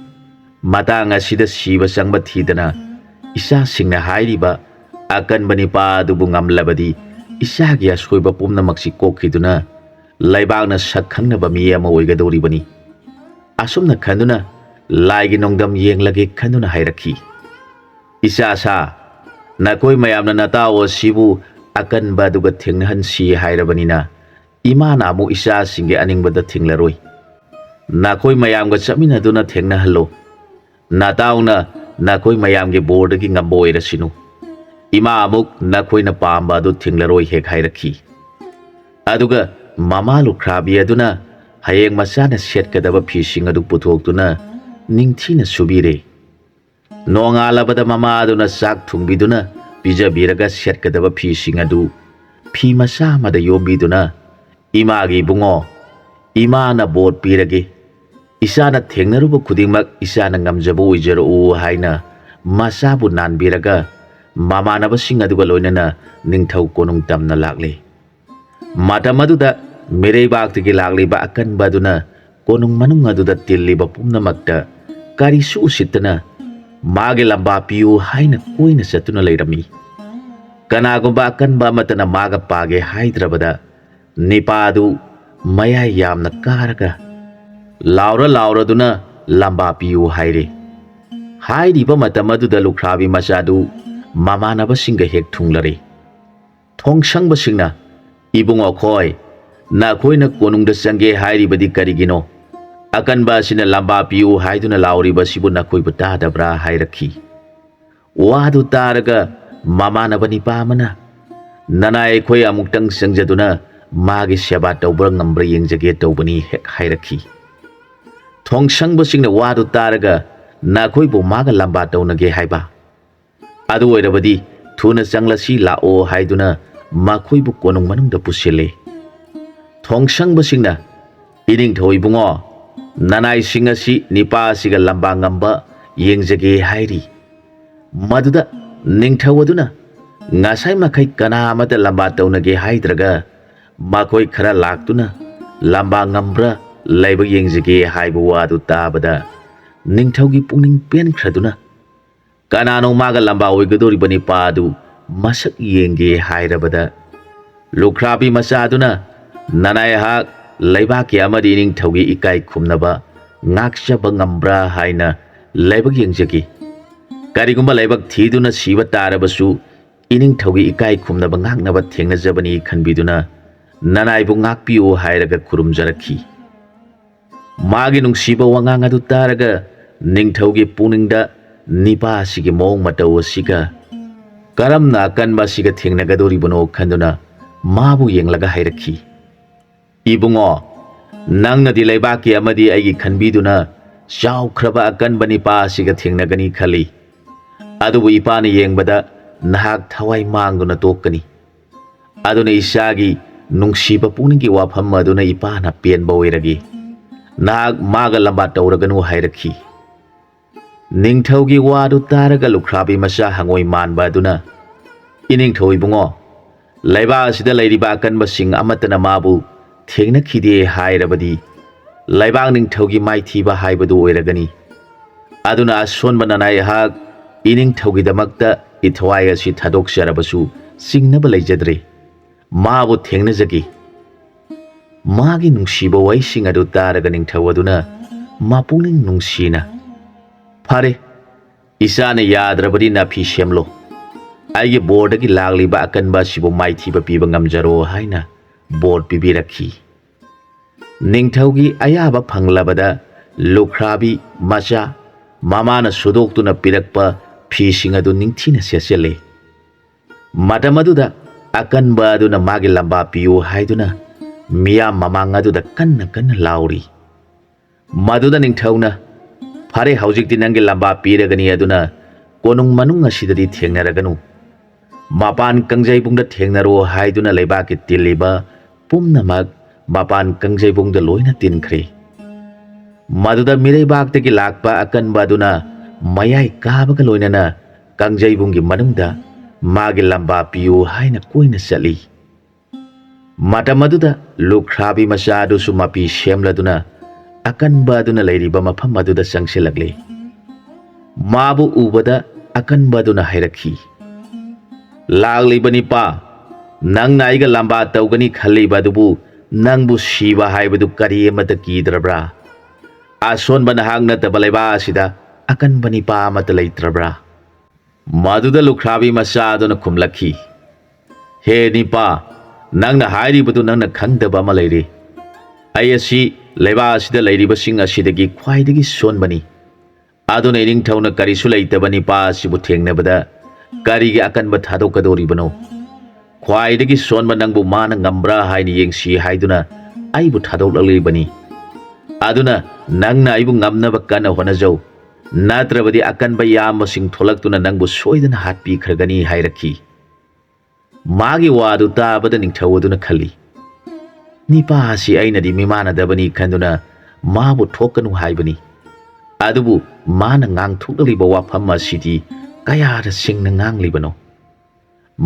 ꯃꯇꯥꯡ ꯑꯁꯤꯗ ꯁꯤꯕ ꯆꯪꯕ ꯊꯤꯗꯅ ꯏꯆꯥꯁꯤꯡꯅ ꯍꯥꯏꯔꯤꯕ ꯑꯀꯟꯕ ꯅꯤꯄꯥ ꯑꯗꯨꯕꯨ ꯉꯝꯂꯕꯗꯤ ꯏꯆꯥꯒꯤ ꯑꯁꯣꯏꯕ ꯄꯨꯝꯅꯃꯛꯁꯤ ꯀꯣꯛꯈꯤꯗꯨꯅ ꯂꯩꯕꯥꯛꯅ ꯁꯛ ꯈꯪꯅꯕ ꯃꯤ ꯑꯃ ꯑꯣꯏꯒꯗꯧꯔꯤꯕꯅꯤ꯫ ꯑꯁꯨꯝꯅ ꯈꯟꯗꯨꯅ ꯂꯥꯏꯒꯤ ꯅꯣꯡꯗꯝ ꯌꯦꯡꯂꯒꯦ ꯈꯟꯗꯨꯅ ꯍꯥꯏꯔꯛꯈꯤ꯫ ꯏꯆꯥ ꯁꯥ, ꯅꯈꯣꯏ ꯃꯌꯥꯝꯅ ꯅꯇꯥꯎ ꯑꯁꯤꯕꯨ ꯑꯀꯟꯕ ꯑꯗꯨꯒ ꯊꯦꯡꯅꯍꯟꯁꯤ ꯍꯥꯏꯔꯕꯅꯤꯅ ꯏꯃꯥꯅ ꯑꯃꯨꯛ ꯏꯆꯥꯁꯤꯡꯒꯤ ꯑꯅꯤꯡꯕꯗ ꯊꯤꯡꯂꯔꯣꯏ꯫ ꯅꯈꯣꯏ ꯃꯌꯥꯝꯒ ꯆꯠꯃꯤꯟꯅꯗꯨꯅ ꯊꯦꯡꯅꯍꯜꯂꯣ꯫ ꯅꯇꯥꯎꯅ ꯅꯈꯣꯏ ꯃꯌꯥꯝꯒꯤ ꯕꯣꯔꯗꯒꯤ ꯉꯝꯕ ꯑꯣꯏꯔꯁꯤꯅꯨ꯫ ꯏꯃꯥ ꯑꯃꯨꯛ ꯅꯈꯣꯏꯅ ꯄꯥꯝꯕ ꯑꯗꯨ ꯊꯤꯡꯂꯔꯣꯏ" ꯍꯦꯛ ꯍꯥꯏꯔꯛꯈꯤ꯫ ꯑꯗꯨꯒ ꯃꯃꯥ ꯂꯨꯈ꯭ꯔꯥꯕꯤ ꯑꯗꯨꯅ ꯍꯌꯦꯡ ꯃꯆꯥꯅ ꯁꯦꯠꯀꯗꯕ ꯐꯤꯁꯤꯡ ꯑꯗꯨ ꯄꯨꯊꯣꯛꯇꯨꯅ ꯅꯤꯡꯊꯤꯅ ꯁꯨꯕꯤꯔꯦ꯫ ꯅꯣꯡꯉꯥꯜꯂꯕꯗ ꯃꯃꯥ ꯑꯗꯨꯅ ꯆꯥꯛ ꯊꯣꯡꯕꯤꯗꯨꯅ ꯄꯤꯖꯕꯤꯔꯒ ꯁꯦꯠꯀꯗꯕ ꯐꯤꯁꯤꯡ ꯑꯗꯨ ꯐꯤ ꯃꯆꯥ ꯑꯃꯗ ꯌꯣꯝꯕꯤꯗꯨꯅ, "ꯏꯃꯥꯒꯤ ꯏꯕꯨꯡꯉꯣ, ꯏꯃꯥꯅ ꯕꯣꯔ ꯄꯤꯔꯒꯦ꯫ ꯏꯆꯥꯅ ꯊꯦꯡꯅꯔꯨꯕ ꯈꯨꯗꯤꯡꯃꯛ ꯏꯆꯥꯅ ꯉꯝꯖꯕ ꯑꯣꯏꯖꯔꯛꯎ" ꯍꯥꯏꯅ ꯃꯆꯥꯕꯨ ꯅꯥꯟꯕꯤꯔꯒ ꯃꯃꯥꯟꯅꯕꯁꯤꯡ ꯑꯗꯨꯒ ꯂꯣꯏꯅꯅ ꯅꯤꯡꯊꯧ ꯀꯣꯅꯨꯡ ꯇꯝꯅ ꯂꯥꯛꯂꯤ꯫ ꯃꯇꯝ ꯑꯗꯨꯗ ꯃꯤꯔꯩꯕꯥꯛꯇꯒꯤ ꯂꯥꯛꯂꯤꯕ ꯑꯀꯟꯕ ꯑꯗꯨꯅ ꯀꯣꯅꯨꯡ ꯃꯅꯨꯡ ꯑꯗꯨꯗ ꯇꯤꯜꯂꯤꯕ ꯄꯨꯝꯅꯃꯛꯇ ꯀꯔꯤꯁꯨ ꯎꯁꯤꯠꯇꯅ ꯃꯥꯒꯤ ꯂꯝꯕꯥ ꯄꯤꯌꯨ ꯍꯥꯏꯅ ꯀꯣꯏꯅ ꯆꯠꯇꯨꯅ ꯂꯩꯔꯝꯃꯤ꯫ ꯀꯅꯥꯒꯨꯝꯕ ꯑꯀꯟꯕ ꯑꯃꯠꯇꯅ ꯃꯥꯒ ꯄꯥꯒꯦ ꯍꯥꯏꯗ꯭ꯔꯕꯗ ꯅꯤꯄꯥ ꯑꯗꯨ ꯃꯌꯥꯏ ꯌꯥꯝꯅ ꯀꯥꯔꯒ ꯂꯥꯎꯔ ꯂꯥꯎꯔꯗꯨꯅ ꯂꯝꯕꯥ ꯄꯤꯌꯨ ꯍꯥꯏꯔꯦ꯫ ꯍꯥꯏꯔꯤꯕ ꯃꯇꯝ ꯑꯗꯨꯗ ꯂꯨꯈ꯭ꯔꯥꯕꯤ ꯃꯆꯥꯗꯨ ꯃꯃꯥꯟꯅꯕꯁꯤꯡꯒ ꯍꯦꯛ ꯊꯨꯡꯂꯔꯦ꯫ ꯊꯣꯡꯁꯪꯕꯁꯤꯡꯅ, "ꯏꯕꯨꯡꯉꯣ ꯈꯣꯏ, ꯅꯈꯣꯏꯅ ꯀꯣꯅꯨꯡꯗ ꯆꯪꯒꯦ ꯍꯥꯏꯔꯤꯕꯗꯤ ꯀꯔꯤꯒꯤꯅꯣ? ꯑꯀꯟꯕ ꯑꯁꯤꯅ ꯂꯝꯕꯥ ꯄꯤꯌꯨ ꯍꯥꯏꯗꯨꯅ ꯂꯥꯎꯔꯤꯕ ꯑꯁꯤꯕꯨ ꯅꯈꯣꯏꯕꯨ ꯇꯥꯗꯕ꯭ꯔꯥ?" ꯍꯥꯏꯔꯛꯈꯤ꯫ ꯋꯥꯗꯨ ꯇꯥꯔꯒ ꯃꯃꯥꯟꯅꯕ ꯅꯤꯄꯥ ꯑꯃꯅ, "ꯅꯅꯥꯏ ꯑꯩꯈꯣꯏ ꯑꯃꯨꯛꯇꯪ ꯆꯪꯖꯗꯨꯅ ꯃꯥꯒꯤ ꯁꯦꯕꯥ ꯇꯧꯕ꯭ꯔꯥ ꯉꯝꯕ꯭ꯔꯥ ꯌꯦꯡꯖꯒꯦ ꯇꯧꯕꯅꯤ" ꯍꯦꯛ ꯍꯥꯏꯔꯛꯈꯤ꯫ ꯊꯣꯡꯁꯪꯕꯁꯤꯡꯅ ꯋꯥꯗꯨ ꯇꯥꯔꯒ, "ꯅꯈꯣꯏꯕꯨ ꯃꯥꯒ ꯂꯝꯕꯥ ꯇꯧꯅꯒꯦ ꯍꯥꯏꯕ? ꯑꯗꯨ ꯑꯣꯏꯔꯕꯗꯤ ꯊꯨꯅ ꯆꯪꯂꯁꯤ ꯂꯥꯛꯑꯣ" ꯍꯥꯏꯗꯨꯅ ꯃꯈꯣꯏꯕꯨ ꯀꯣꯅꯨꯡ ꯃꯅꯨꯡꯗ ꯄꯨꯁꯤꯜꯂꯦ꯫ ꯊꯣꯡꯁꯪꯕꯁꯤꯡꯅ, "ꯏꯅꯤꯡꯊꯧ ꯏꯕꯨꯡꯉꯣ, ꯅꯅꯥꯏꯁꯤꯡ ꯑꯁꯤ ꯅꯤꯄꯥ ꯑꯁꯤꯒ ꯂꯝꯕꯥ ꯉꯝꯕ ꯌꯦꯡꯖꯒꯦ" ꯍꯥꯏꯔꯤ꯫ ꯃꯗꯨꯗ ꯅꯤꯡꯊꯧ ꯑꯗꯨꯅ, "ꯉꯁꯥꯏ ꯃꯈꯩ ꯀꯅꯥ ꯑꯃꯠꯇ ꯂꯝꯕꯥ ꯇꯧꯅꯒꯦ ꯍꯥꯏꯗ꯭ꯔꯒ ꯃꯈꯣꯏ ꯈꯔ ꯂꯥꯛꯇꯨꯅ ꯂꯝꯕꯥ ꯉꯝꯕ꯭ꯔꯥ ꯂꯥꯏꯕꯛ ꯌꯦꯡꯖꯒꯦ" ꯍꯥꯏꯕ ꯋꯥꯗꯨ ꯇꯥꯕꯗ ꯅꯤꯡꯊꯧꯒꯤ ꯄꯨꯛꯅꯤꯡ ꯄꯦꯟꯈ꯭ꯔꯗꯨꯅ, "ꯀꯅꯥꯅꯣ ꯃꯥꯒ ꯂꯝꯕꯥ ꯑꯣꯏꯒꯗꯧꯔꯤꯕ ꯅꯤꯄꯥ ꯑꯗꯨ ꯃꯁꯛ ꯌꯦꯡꯒꯦ" ꯍꯥꯏꯔꯕꯗ, ꯂꯨꯈ꯭ꯔꯥꯕꯤ ꯃꯆꯥꯗꯨꯅ, "ꯅꯅꯥꯏꯍꯥꯛ ꯂꯩꯕꯥꯛꯀꯤ ꯑꯃꯗꯤ ꯏꯅꯤꯡꯊꯧꯒꯤ ꯏꯀꯥꯏ ꯈꯨꯝꯅꯕ ꯉꯥꯛꯆꯕ ꯉꯝꯕ꯭ꯔꯥ ꯍꯥꯏꯅ ꯂꯥꯏꯕꯛ ꯌꯦꯡꯖꯒꯦ꯫ ꯀꯔꯤꯒꯨꯝꯕ ꯂꯥꯏꯕꯛ ꯊꯤꯗꯨꯅ ꯁꯤꯕ ꯇꯥꯔꯕꯁꯨ ꯏꯅꯤꯡꯊꯧꯒꯤ ꯏꯀꯥꯏ ꯈꯨꯝꯅꯕ ꯉꯥꯛꯅꯕ ꯊꯦꯡꯅꯖꯕꯅꯤ ꯈꯟꯕꯤꯗꯨꯅ ꯅꯅꯥꯏꯕꯨ ꯉꯥꯛꯄꯤꯌꯨ" ꯍꯥꯏꯔꯒ ꯈꯨꯔꯨꯝꯖꯔꯛꯈꯤ꯫ ꯃꯥꯒꯤ ꯅꯨꯡꯁꯤꯕ ꯋꯥꯉꯥꯡ ꯑꯗꯨ ꯇꯥꯔꯒ ꯅꯤꯡꯊꯧꯒꯤ ꯄꯨꯛꯅꯤꯡꯗ ꯅꯤꯄꯥ ꯑꯁꯤꯒꯤ ꯃꯑꯣꯡ ꯃꯇꯧ ꯑꯁꯤꯒ ꯀꯔꯝꯅ ꯑꯀꯟꯕ ꯑꯁꯤꯒ ꯊꯦꯡꯅꯒꯗꯧꯔꯤꯕꯅꯣ ꯈꯟꯗꯨꯅ ꯃꯥꯕꯨ ꯌꯦꯡꯂꯒ ꯍꯥꯏꯔꯛꯈꯤ, "ꯏꯕꯨꯡꯉꯣ, ꯅꯪꯅꯗꯤ ꯂꯩꯕꯥꯛꯀꯤ ꯑꯃꯗꯤ ꯑꯩꯒꯤ ꯈꯟꯕꯤꯗꯨꯅ ꯆꯥꯎꯈ꯭ꯔꯕ ꯑꯀꯟꯕ ꯅꯤꯄꯥ ꯑꯁꯤꯒ ꯊꯦꯡꯅꯒꯅꯤ ꯈꯜꯂꯤ꯫ ꯑꯗꯨꯕꯨ ꯏꯄꯥꯅ ꯌꯦꯡꯕꯗ ꯅꯍꯥꯛ ꯊꯋꯥꯏ ꯃꯥꯡꯗꯨꯅ ꯇꯣꯛꯀꯅꯤ꯫ ꯑꯗꯨꯅ ꯏꯆꯥꯒꯤ ꯅꯨꯡꯁꯤꯕ ꯄꯨꯛꯅꯤꯡꯒꯤ ꯋꯥꯐꯝ ꯑꯗꯨꯅ ꯏꯄꯥꯅ ꯄꯦꯟꯕ ꯑꯣꯏꯔꯒꯦ꯫ ꯅꯍꯥꯛ ꯃꯥꯒ ꯂꯝꯕꯥ ꯇꯧꯔꯒꯅꯨ" ꯍꯥꯏꯔꯛꯈꯤ꯫ ꯅꯤꯡꯊꯧꯒꯤ ꯋꯥꯗꯨ ꯇꯥꯔꯒ ꯂꯨꯈ꯭ꯔꯥꯕꯤ ꯃꯆꯥ ꯍꯪꯉꯣꯏ ꯃꯥꯟꯕ ꯑꯗꯨꯅ, "ꯏꯅꯤꯡꯊꯧ ꯏꯕꯨꯡꯉꯣ, ꯂꯩꯕꯥꯛ ꯑꯁꯤꯗ ꯂꯩꯔꯤꯕ ꯑꯀꯟꯕꯁꯤꯡ ꯑꯃꯠꯇꯅ ꯃꯥꯕꯨ ꯊꯦꯡꯅꯈꯤꯗꯦ ꯍꯥꯏꯔꯕꯗꯤ ꯂꯩꯕꯥꯛ ꯅꯤꯡꯊꯧꯒꯤ ꯃꯥꯏꯊꯤꯕ ꯍꯥꯏꯕꯗꯨ ꯑꯣꯏꯔꯒꯅꯤ꯫ ꯑꯗꯨꯅ ꯑꯁꯣꯟꯕ ꯅꯅꯥꯏ ꯑꯩꯍꯥꯛ ꯏꯅꯤꯡꯊꯧꯒꯤꯗꯃꯛꯇ ꯏꯊꯋꯥꯏ ꯑꯁꯤ ꯊꯥꯗꯣꯛꯆꯔꯕꯁꯨ ꯆꯤꯡꯅꯕ ꯂꯩꯖꯗ꯭ꯔꯦ꯫ ꯃꯥꯕꯨ ꯊꯦꯡꯅꯖꯒꯦ꯫" ꯃꯥꯒꯤ ꯅꯨꯡꯁꯤꯕ ꯋꯥꯍꯩꯁꯤꯡ ꯑꯗꯨ ꯇꯥꯔꯒ ꯅꯤꯡꯊꯧ ꯑꯗꯨꯅ ꯃꯄꯨꯛꯅꯤꯡ ꯅꯨꯡꯁꯤꯅ, "ꯐꯔꯦ, ꯏꯆꯥꯅ ꯌꯥꯗ꯭ꯔꯕꯗꯤ ꯅꯥꯐꯤ ꯁꯦꯝꯂꯣ꯫ ꯑꯩꯒꯤ ꯕꯣꯔꯗꯒꯤ ꯂꯥꯛꯂꯤꯕ ꯑꯀꯟꯕ ꯑꯁꯤꯕꯨ ꯃꯥꯏꯊꯤꯕ ꯄꯤꯕ ꯉꯝꯖꯔꯣ" ꯍꯥꯏꯅ ꯕꯣꯔ ꯄꯤꯕꯤꯔꯛꯈꯤ꯫ ꯅꯤꯡꯊꯧꯒꯤ ꯑꯌꯥꯕ ꯐꯪꯂꯕꯗ ꯂꯨꯈ꯭ꯔꯥꯕꯤ ꯃꯆꯥ ꯃꯃꯥꯅ ꯁꯨꯗꯣꯛꯇꯨꯅ ꯄꯤꯔꯛꯄ ꯐꯤꯁꯤꯡ ꯑꯗꯨ ꯅꯤꯡꯊꯤꯅ ꯁꯦꯠꯆꯜꯂꯦ꯫ ꯃꯇꯝ ꯑꯗꯨꯗ ꯑꯀꯟꯕ ꯑꯗꯨꯅ ꯃꯥꯒꯤ ꯂꯝꯕꯥ ꯄꯤꯌꯨ ꯍꯥꯏꯗꯨꯅ ꯃꯤꯌꯥꯝ ꯃꯃꯥꯡ ꯑꯗꯨꯗ ꯀꯟꯅ ꯀꯟꯅ ꯂꯥꯎꯔꯤ꯫ ꯃꯗꯨꯗ ꯅꯤꯡꯊꯧꯅ, "ꯐꯔꯦ, ꯍꯧꯖꯤꯛꯇꯤ ꯅꯪꯒꯤ ꯂꯝꯕꯥ ꯄꯤꯔꯒꯅꯤ, ꯑꯗꯨꯅ ꯀꯣꯅꯨꯡ ꯃꯅꯨꯡ ꯑꯁꯤꯗꯗꯤ ꯊꯦꯡꯅꯔꯒꯅꯨ꯫ ꯃꯄꯥꯟ ꯀꯥꯡꯖꯩꯕꯨꯡꯗ ꯊꯦꯡꯅꯔꯣ" ꯍꯥꯏꯗꯨꯅ ꯂꯩꯕꯥꯛꯀꯤ ꯇꯤꯜꯂꯤꯕ ꯄꯨꯝꯅꯃꯛ ꯃꯄꯥꯟ ꯀꯥꯡꯖꯩꯕꯨꯡꯗ ꯂꯣꯏꯅ ꯇꯤꯟꯈ꯭ꯔꯦ꯫ ꯃꯗꯨꯗ ꯃꯤꯔꯩꯕꯥꯛꯇꯒꯤ ꯂꯥꯛꯄ ꯑꯀꯟꯕ ꯑꯗꯨꯅ ꯃꯌꯥꯏ ꯀꯥꯕꯒ ꯂꯣꯏꯅꯅ ꯀꯥꯡꯖꯩꯕꯨꯡꯒꯤ ꯃꯅꯨꯡꯗ ꯃꯥꯒꯤ ꯂꯝꯕꯥ ꯄꯤꯌꯨ ꯍꯥꯏꯅ ꯀꯣꯏꯅ ꯆꯠꯂꯤ꯫ ꯃꯇꯝ ꯑꯗꯨꯗ ꯂꯨꯈ꯭ꯔꯥꯕꯤ ꯃꯆꯥ ꯑꯗꯨꯁꯨ ꯃꯄꯤ ꯁꯦꯝꯂꯗꯨꯅ ꯑꯀꯟꯕ ꯑꯗꯨꯅ ꯂꯩꯔꯤꯕ ꯃꯐꯝ ꯑꯗꯨꯗ ꯆꯪꯁꯤꯜꯂꯛꯂꯤ꯫ ꯃꯥꯕꯨ ꯎꯕꯗ ꯑꯀꯟꯕ ꯑꯗꯨꯅ ꯍꯥꯏꯔꯛꯈꯤ, "ꯂꯥꯛꯂꯤꯕ ꯅꯤꯄꯥ, ꯅꯪꯅ ꯑꯩꯒ ꯂꯝꯕꯥ ꯇꯧꯒꯅꯤ ꯈꯜꯂꯤꯕ ꯑꯗꯨꯕꯨ ꯅꯪꯕꯨ ꯁꯤꯕ ꯍꯥꯏꯕꯗꯨ ꯀꯔꯤ ꯑꯃꯠꯇ ꯀꯤꯗ꯭ꯔꯕ꯭ꯔꯥ? ꯑꯁꯣꯟꯕ ꯅꯍꯥꯛ ꯅꯠꯇꯕ ꯂꯩꯕꯥꯛ ꯑꯁꯤꯗ ꯑꯀꯟꯕ ꯅꯤꯄꯥ ꯑꯃꯠꯇ ꯂꯩꯇ꯭ꯔꯕ꯭ꯔꯥ?" ꯃꯗꯨꯗ ꯂꯨꯈ꯭ꯔꯥꯕꯤ ꯃꯆꯥ ꯑꯗꯨꯅ ꯈꯨꯝꯂꯛꯈꯤ, "ꯍꯦ ꯅꯤꯄꯥ, ꯅꯪꯅ ꯍꯥꯏꯔꯤꯕꯗꯨ ꯅꯪꯅ ꯈꯪꯗꯕ ꯑꯃ ꯂꯩꯔꯤ꯫ ꯑꯩ ꯑꯁꯤ ꯂꯩꯕꯥꯛ ꯑꯁꯤꯗ ꯂꯩꯔꯤꯕꯁꯤꯡ ꯑꯁꯤꯗꯒꯤ ꯈ꯭ꯋꯥꯏꯗꯒꯤ ꯁꯣꯟꯕꯅꯤ꯫ ꯑꯗꯨꯅ ꯏꯅꯤꯡꯊꯧꯅ ꯀꯔꯤꯁꯨ ꯂꯩꯇꯕ ꯅꯤꯄꯥ ꯑꯁꯤꯕꯨ ꯊꯦꯡꯅꯕꯗ ꯀꯔꯤꯒꯤ ꯑꯀꯟꯕ ꯊꯥꯗꯣꯛꯀꯗꯧꯔꯤꯕꯅꯣ? ꯈ꯭ꯋꯥꯏꯗꯒꯤ ꯁꯣꯟꯕ ꯅꯪꯕꯨ ꯃꯥꯅ ꯉꯝꯕ꯭ꯔꯥ ꯍꯥꯏꯅ ꯌꯦꯡꯁꯤ ꯍꯥꯏꯗꯨꯅ ꯑꯩꯕꯨ ꯊꯥꯗꯣꯛꯂꯛꯂꯤꯕꯅꯤ꯫ ꯑꯗꯨꯅ ꯅꯪꯅ ꯑꯩꯕꯨ ꯉꯝꯅꯕ ꯀꯟꯅ ꯍꯣꯠꯅꯖꯧ, ꯅꯠꯇ꯭ꯔꯕꯗꯤ ꯑꯀꯟꯕ ꯏꯌꯥꯝꯕꯁꯤꯡ ꯊꯣꯛꯂꯛꯇꯨꯅ ꯅꯪꯕꯨ ꯁꯣꯏꯗꯅ ꯍꯥꯠꯄꯤꯈ꯭ꯔꯒꯅꯤ" ꯍꯥꯏꯔꯛꯈꯤ꯫ ꯃꯥꯒꯤ ꯋꯥꯗꯨ ꯇꯥꯕꯗ ꯅꯤꯡꯊꯧ ꯑꯗꯨꯅ ꯈꯜꯂꯤ, "ꯅꯤꯄꯥ ꯑꯁꯤ ꯑꯩꯅꯗꯤ ꯃꯤꯃꯥꯟꯅꯗꯕꯅꯤ ꯈꯟꯗꯨꯅ ꯃꯥꯕꯨ ꯊꯣꯛꯀꯅꯨ ꯍꯥꯏꯕꯅꯤ꯫ ꯑꯗꯨꯕꯨ ꯃꯥꯅ ꯉꯥꯡꯊꯣꯛꯂꯤꯕ ꯋꯥꯐꯝ ꯑꯁꯤꯗꯤ ꯀꯌꯥꯗ ꯁꯤꯡꯅ ꯉꯥꯡꯂꯤꯕꯅꯣ?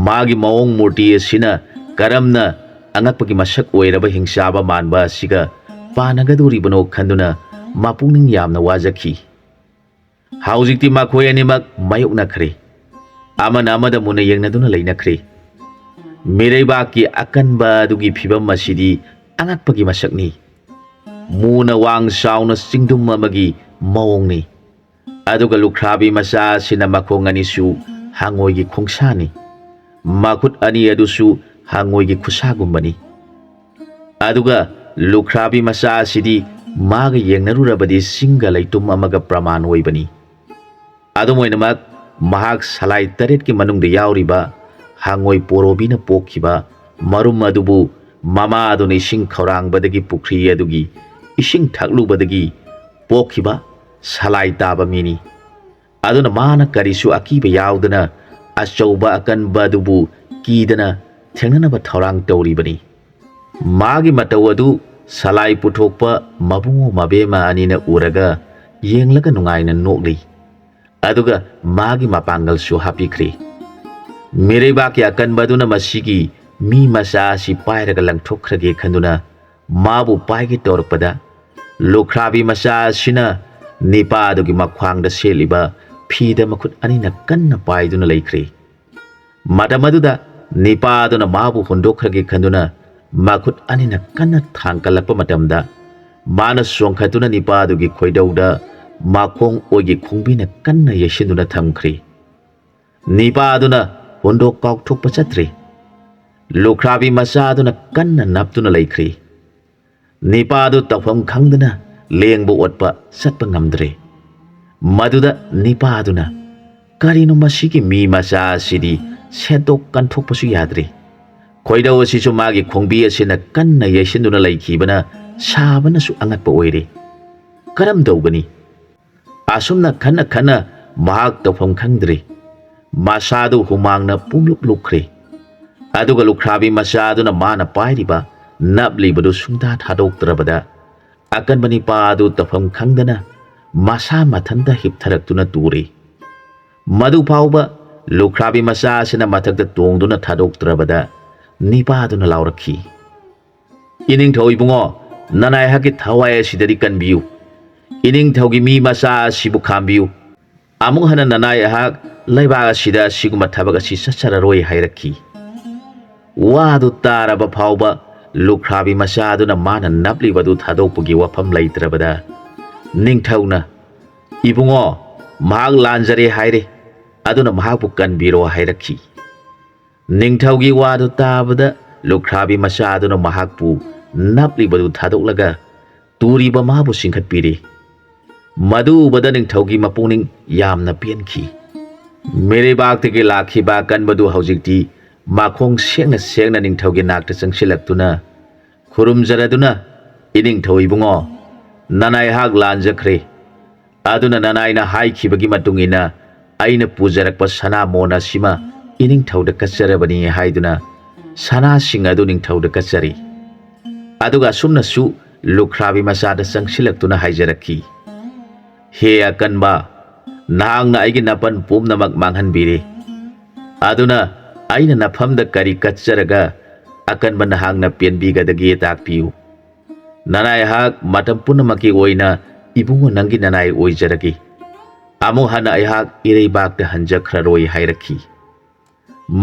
ꯃꯥꯒꯤ ꯃꯑꯣꯡ ꯃꯨꯔꯇꯤ ꯑꯁꯤꯅ ꯀꯔꯝꯅ ꯑꯉꯛꯄꯒꯤ ꯃꯁꯛ ꯑꯣꯏꯔꯕ ꯍꯤꯡꯆꯥꯕ ꯃꯥꯟꯕ ꯑꯁꯤꯒ ꯄꯥꯟꯅꯒꯗꯧꯔꯤꯕꯅꯣ ꯈꯟꯗꯨꯅ ꯃꯄꯨꯛꯅꯤꯡ ꯌꯥꯝꯅ ꯋꯥꯖꯈꯤ꯫ ꯍꯧꯖꯤꯛꯇꯤ ꯃꯈꯣꯏ ꯑꯅꯤꯃꯛ ꯃꯥꯌꯣꯛꯅꯈ꯭ꯔꯦ꯫ ꯑꯃꯅ ꯑꯃꯗ ꯃꯨꯟꯅ ꯌꯦꯡꯅꯗꯨꯅ ꯂꯩꯅꯈ꯭ꯔꯦ꯫ ꯃꯤꯔꯩꯕꯥꯛꯀꯤ ꯑꯀꯟꯕ ꯑꯗꯨꯒꯤ ꯐꯤꯕꯝ ꯑꯁꯤꯗꯤ ꯑꯉꯛꯄꯒꯤ ꯃꯁꯛꯅꯤ꯫ ꯃꯨꯅ ꯋꯥꯡ ꯆꯥꯎꯅ ꯆꯤꯡꯗꯨꯝ ꯑꯃꯒꯤ ꯃꯑꯣꯡꯅꯤ꯫ ꯑꯗꯨꯒ ꯂꯨꯈ꯭ꯔꯥꯕꯤ ꯃꯆꯥ ꯑꯁꯤꯅ ꯃꯈꯣꯡ ꯑꯅꯤꯁꯨ ꯍꯪꯉꯣꯏꯒꯤ ꯈꯣꯡꯁꯥꯅꯤ꯫ ꯃꯈꯨꯠ ꯑꯅꯤ ꯑꯗꯨꯁꯨ ꯍꯪꯉꯣꯏꯒꯤ ꯈꯨꯠꯁꯥꯒꯨꯝꯕꯅꯤ꯫ ꯑꯗꯨꯒ ꯂꯨꯈ꯭ꯔꯥꯕꯤ ꯃꯆꯥ ꯑꯁꯤꯗꯤ ꯃꯥꯒ ꯌꯦꯡꯅꯔꯨꯔꯕꯗꯤ ꯆꯤꯡꯒ ꯂꯩꯇꯨꯝ ꯑꯃꯒ ꯄ꯭ꯔꯃꯥꯟ ꯑꯣꯏꯕꯅꯤ꯫ ꯑꯗꯨꯝ ꯑꯣꯏꯅꯃꯛ, ꯃꯍꯥꯛ ꯁꯂꯥꯏ ꯇꯔꯦꯠꯀꯤ ꯃꯅꯨꯡꯗ ꯌꯥꯎꯔꯤꯕ ꯍꯪꯉꯣꯏ ꯄꯣꯔꯣꯕꯤꯅ ꯄꯣꯛꯈꯤꯕ ꯃꯔꯨꯝ ꯑꯗꯨꯕꯨ ꯃꯃꯥ ꯑꯗꯨꯅ ꯏꯁꯤꯡ ꯈꯧꯔꯥꯡꯕꯗꯒꯤ ꯄꯨꯈ꯭ꯔꯤ ꯑꯗꯨꯒꯤ ꯏꯁꯤꯡ ꯊꯛꯂꯨꯕꯗꯒꯤ ꯄꯣꯛꯈꯤꯕ ꯁꯂꯥꯏ ꯇꯥꯕ ꯃꯤꯅꯤ꯫ ꯑꯗꯨꯅ ꯃꯥꯅ ꯀꯔꯤꯁꯨ ꯑꯀꯤꯕ ꯌꯥꯎꯗꯅ ꯑꯆꯧꯕ ꯑꯀꯟꯕ ꯑꯗꯨꯕꯨ ꯀꯤꯗꯅ ꯊꯦꯡꯅꯅꯕ ꯊꯧꯔꯥꯡ ꯇꯧꯔꯤꯕꯅꯤ꯫ ꯃꯥꯒꯤ ꯃꯇꯧ ꯑꯗꯨ ꯁꯂꯥꯏ ꯄꯨꯊꯣꯛꯄ ꯃꯕꯨꯡꯉꯣ ꯃꯕꯦꯝꯃ ꯑꯅꯤꯅ ꯎꯔꯒ ꯌꯦꯡꯂꯒ ꯅꯨꯡꯉꯥꯏꯅ ꯅꯣꯛꯂꯤ꯫ ꯑꯗꯨꯒ ꯃꯥꯒꯤ ꯃꯄꯥꯡꯒꯜꯁꯨ ꯍꯥꯞꯄꯤꯈ꯭ꯔꯤ꯫ ꯃꯤꯔꯩꯕꯥꯛꯀꯤ ꯑꯀꯟꯕ ꯑꯗꯨꯅ ꯃꯁꯤꯒꯤ ꯃꯤ ꯃꯆꯥ ꯑꯁꯤ ꯄꯥꯏꯔꯒ ꯂꯪꯊꯣꯛꯈ꯭ꯔꯒꯦ ꯈꯟꯗꯨꯅ ꯃꯥꯕꯨ ꯄꯥꯏꯒꯦ ꯇꯧꯔꯛꯄꯗ, ꯂꯨꯈ꯭ꯔꯥꯕꯤ ꯃꯆꯥ ꯑꯁꯤꯅ ꯅꯤꯄꯥ ꯑꯗꯨꯒꯤ ꯃꯈ꯭ꯋꯥꯡꯗ ꯁꯦꯠꯂꯤꯕ ꯐꯤꯗ ꯃꯈꯨꯠ ꯑꯅꯤꯅ ꯀꯟꯅ ꯄꯥꯏꯗꯨꯅ ꯂꯩꯈ꯭ꯔꯦ꯫ ꯃꯇꯝ ꯑꯗꯨꯗ ꯅꯤꯄꯥ ꯑꯗꯨꯅ ꯃꯥꯕꯨ ꯍꯨꯟꯗꯣꯛꯈ꯭ꯔꯒꯦ ꯈꯟꯗꯨꯅ ꯃꯈꯨꯠ ꯑꯅꯤꯅ ꯀꯟꯅ ꯊꯥꯡꯒꯠꯂꯛꯄ ꯃꯇꯝꯗ, ꯃꯥꯅ ꯆꯣꯡꯈꯠꯇꯨꯅ ꯅꯤꯄꯥ ꯑꯗꯨꯒꯤ ꯈꯣꯏꯗꯧꯗ ꯃꯈꯣꯡ ꯑꯣꯏꯒꯤ ꯈꯣꯡꯕꯤꯅ ꯀꯟꯅ ꯌꯩꯁꯤꯟꯗꯨꯅ ꯊꯝꯈ꯭ꯔꯦ꯫ ꯅꯤꯄꯥ ꯑꯗꯨꯅ ꯍꯨꯟꯗꯣꯛ ꯀꯥꯎꯊꯣꯛꯄ ꯆꯠꯇ꯭ꯔꯦ꯫ ꯂꯨꯈ꯭ꯔꯥꯕꯤ ꯃꯆꯥ ꯑꯗꯨꯅ ꯀꯟꯅ ꯅꯞꯇꯨꯅ ꯂꯩꯈ꯭ꯔꯦ꯫ ꯅꯤꯄꯥ ꯑꯗꯨ ꯇꯧꯐꯝ ꯈꯪꯗꯅ ꯂꯦꯡꯕ ꯑꯣꯠꯄ ꯆꯠꯄ ꯉꯝꯗ꯭ꯔꯦ꯫ ꯃꯗꯨꯗ ꯅꯤꯄꯥ ꯑꯗꯨꯅ, "ꯀꯔꯤꯅꯣ ꯃꯁꯤꯒꯤ ꯃꯤ ꯃꯆꯥ ꯑꯁꯤꯗꯤ ꯁꯦꯠꯇꯣꯛ ꯀꯟꯊꯣꯛꯄꯁꯨ ꯌꯥꯗ꯭ꯔꯦ꯫ ꯈꯣꯏꯗꯧ ꯑꯁꯤꯁꯨ ꯃꯥꯒꯤ ꯈꯣꯡꯕꯤ ꯑꯁꯤꯅ ꯀꯟꯅ ꯌꯩꯁꯤꯟꯗꯨꯅ ꯂꯩꯈꯤꯕꯅ ꯁꯥꯕꯅꯁꯨ ꯑꯉꯛꯄ ꯑꯣꯏꯔꯦ꯫ ꯀꯔꯝ ꯇꯧꯒꯅꯤ?" ꯑꯁꯨꯝꯅ ꯈꯟꯅ ꯈꯟꯅ ꯃꯍꯥꯛ ꯇꯧꯐꯝ ꯈꯪꯗ꯭ꯔꯦ꯫ ꯃꯁꯥꯗꯨ ꯍꯨꯃꯥꯡꯅ ꯄꯨꯡꯂꯨꯞ ꯂꯨꯞꯈ꯭ꯔꯦ꯫ ꯑꯗꯨꯒ ꯂꯨꯈ꯭ꯔꯥꯕꯤ ꯃꯆꯥ ꯑꯗꯨꯅ ꯃꯥꯅ ꯄꯥꯏꯔꯤꯕ ꯅꯞꯂꯤꯕꯗꯨ ꯁꯨꯡꯊꯥ ꯊꯥꯗꯣꯛꯇ꯭ꯔꯕꯗ, ꯑꯀꯟꯕ ꯅꯤꯄꯥ ꯑꯗꯨ ꯇꯧꯐꯝ ꯈꯪꯗꯅ ꯃꯁꯥ ꯃꯊꯟꯇ ꯍꯤꯞꯊꯔꯛꯇꯨꯅ ꯇꯨꯔꯦ꯫ ꯃꯗꯨ ꯐꯥꯎꯕ ꯂꯨꯈ꯭ꯔꯥꯕꯤ ꯃꯆꯥ ꯑꯁꯤꯅ ꯃꯊꯛꯇ ꯇꯣꯡꯗꯨꯅ ꯊꯥꯗꯣꯛꯇ꯭ꯔꯕꯗ ꯅꯤꯄꯥꯗꯨꯅ ꯂꯥꯎꯔꯛꯈꯤ, "ꯏꯅꯤꯡꯊꯧ ꯏꯕꯨꯡꯉꯣ, ꯅꯅꯥꯏꯍꯥꯛꯀꯤ ꯊꯋꯥꯏ ꯑꯁꯤꯗꯗꯤ ꯀꯟꯕꯤꯌꯨ꯫ ꯏꯅꯤꯡꯊꯧꯒꯤ ꯃꯤ ꯃꯆꯥ ꯑꯁꯤꯕꯨ ꯈꯥꯝꯕꯤꯌꯨ꯫ ꯑꯃꯨꯛ ꯍꯟꯅ ꯅꯅꯥꯏ ꯑꯩꯍꯥꯛ ꯂꯩꯕꯥꯛ ꯑꯁꯤꯗ ꯑꯁꯤꯒꯨꯝꯕ ꯊꯕꯛ ꯑꯁꯤ ꯆꯠꯆꯔꯔꯣꯏ" ꯍꯥꯏꯔꯛꯈꯤ꯫ ꯋꯥꯗꯨ ꯇꯥꯔꯕ ꯐꯥꯎꯕ ꯂꯨꯈ꯭ꯔꯥꯕꯤ ꯃꯆꯥꯗꯨꯅ ꯃꯥꯅ ꯅꯞꯂꯤꯕꯗꯨ ꯊꯥꯗꯣꯛꯄꯒꯤ ꯋꯥꯐꯝ ꯂꯩꯇ꯭ꯔꯕꯗ ꯅꯤꯡꯊꯧꯅ, "ꯏꯕꯨꯡꯉꯣ, ꯃꯍꯥꯛ ꯂꯥꯟꯖꯔꯦ ꯍꯥꯏꯔꯦ, ꯑꯗꯨꯅ ꯃꯍꯥꯛꯄꯨ ꯀꯟꯕꯤꯔꯣ" ꯍꯥꯏꯔꯛꯈꯤ꯫ ꯅꯤꯡꯊꯧꯒꯤ ꯋꯥꯗꯨ ꯇꯥꯕꯗ ꯂꯨꯈ꯭ꯔꯥꯕꯤ ꯃꯆꯥꯗꯨꯅ ꯃꯍꯥꯛꯄꯨ ꯅꯞꯂꯤꯕꯗꯨ ꯊꯥꯗꯣꯛꯂꯒ ꯇꯨꯔꯤꯕ ꯃꯥꯕꯨ ꯆꯤꯡꯈꯠꯄꯤꯔꯤ꯫ ꯃꯗꯨ ꯎꯕꯗ ꯅꯤꯡꯊꯧꯒꯤ ꯃꯄꯨꯛꯅꯤꯡ ꯌꯥꯝꯅ ꯄꯦꯟꯈꯤ꯫ ꯃꯤꯔꯩꯕꯥꯛꯇꯒꯤ ꯂꯥꯛꯈꯤꯕ ꯑꯀꯟꯕꯗꯨ ꯍꯧꯖꯤꯛꯇꯤ ꯃꯈꯣꯡ ꯁꯦꯡꯅ ꯁꯦꯡꯅ ꯅꯤꯡꯊꯧꯒꯤ ꯅꯥꯛꯇ ꯆꯪꯁꯤꯜꯂꯛꯇꯨꯅ ꯈꯨꯔꯨꯝꯖꯔꯗꯨꯅ, "ꯏꯅꯤꯡꯊꯧ ꯏꯕꯨꯡꯉꯣ, ꯅꯅꯥꯏꯍꯥꯛ ꯂꯥꯟꯖꯈ꯭ꯔꯦ꯫ ꯑꯗꯨꯅ ꯅꯅꯥꯏꯅ ꯍꯥꯏꯈꯤꯕꯒꯤ ꯃꯇꯨꯡ ꯏꯟꯅ ꯑꯩꯅ ꯄꯨꯖꯔꯛꯄ ꯁꯅꯥ ꯃꯣꯟ ꯑꯁꯤꯃ ꯏꯅꯤꯡꯊꯧꯗ ꯀꯠꯆꯔꯕꯅꯤ" ꯍꯥꯏꯗꯨꯅ ꯁꯅꯥꯁꯤꯡ ꯑꯗꯨ ꯅꯤꯡꯊꯧꯗ ꯀꯠꯆꯔꯤ꯫ ꯑꯗꯨꯒ ꯑꯁꯨꯝꯅꯁꯨ ꯂꯨꯈ꯭ꯔꯥꯕꯤ ꯃꯆꯥꯗ ꯆꯪꯁꯤꯜꯂꯛꯇꯨꯅ ꯍꯥꯏꯖꯔꯛꯈꯤ, "ꯍꯦ ꯑꯀꯟꯕ, ꯅꯍꯥꯛꯅ ꯑꯩꯒꯤ ꯅꯥꯄꯟ ꯄꯨꯝꯅꯃꯛ ꯃꯥꯡꯍꯟꯕꯤꯔꯦ꯫ ꯑꯗꯨꯅ ꯑꯩꯅ ꯅꯐꯝꯗ ꯀꯔꯤ ꯀꯠꯆꯔꯒ ꯑꯀꯟꯕ ꯅꯍꯥꯛꯅ ꯄꯦꯟꯕꯤꯒꯗꯒꯦ ꯇꯥꯛꯄꯤꯌꯨ꯫ ꯅꯅꯥꯏꯍꯥꯛ ꯃꯇꯝ ꯄꯨꯝꯅꯃꯛꯀꯤ ꯑꯣꯏꯅ ꯏꯕꯨꯡꯉꯣ ꯅꯪꯒꯤ ꯅꯅꯥꯏ ꯑꯣꯏꯖꯔꯒꯦ꯫ ꯑꯃꯨꯛ ꯍꯟꯅ ꯑꯩꯍꯥꯛ ꯏꯔꯩꯕꯥꯛꯇ ꯍꯟꯖꯈ꯭ꯔꯔꯣꯏ" ꯍꯥꯏꯔꯛꯈꯤ꯫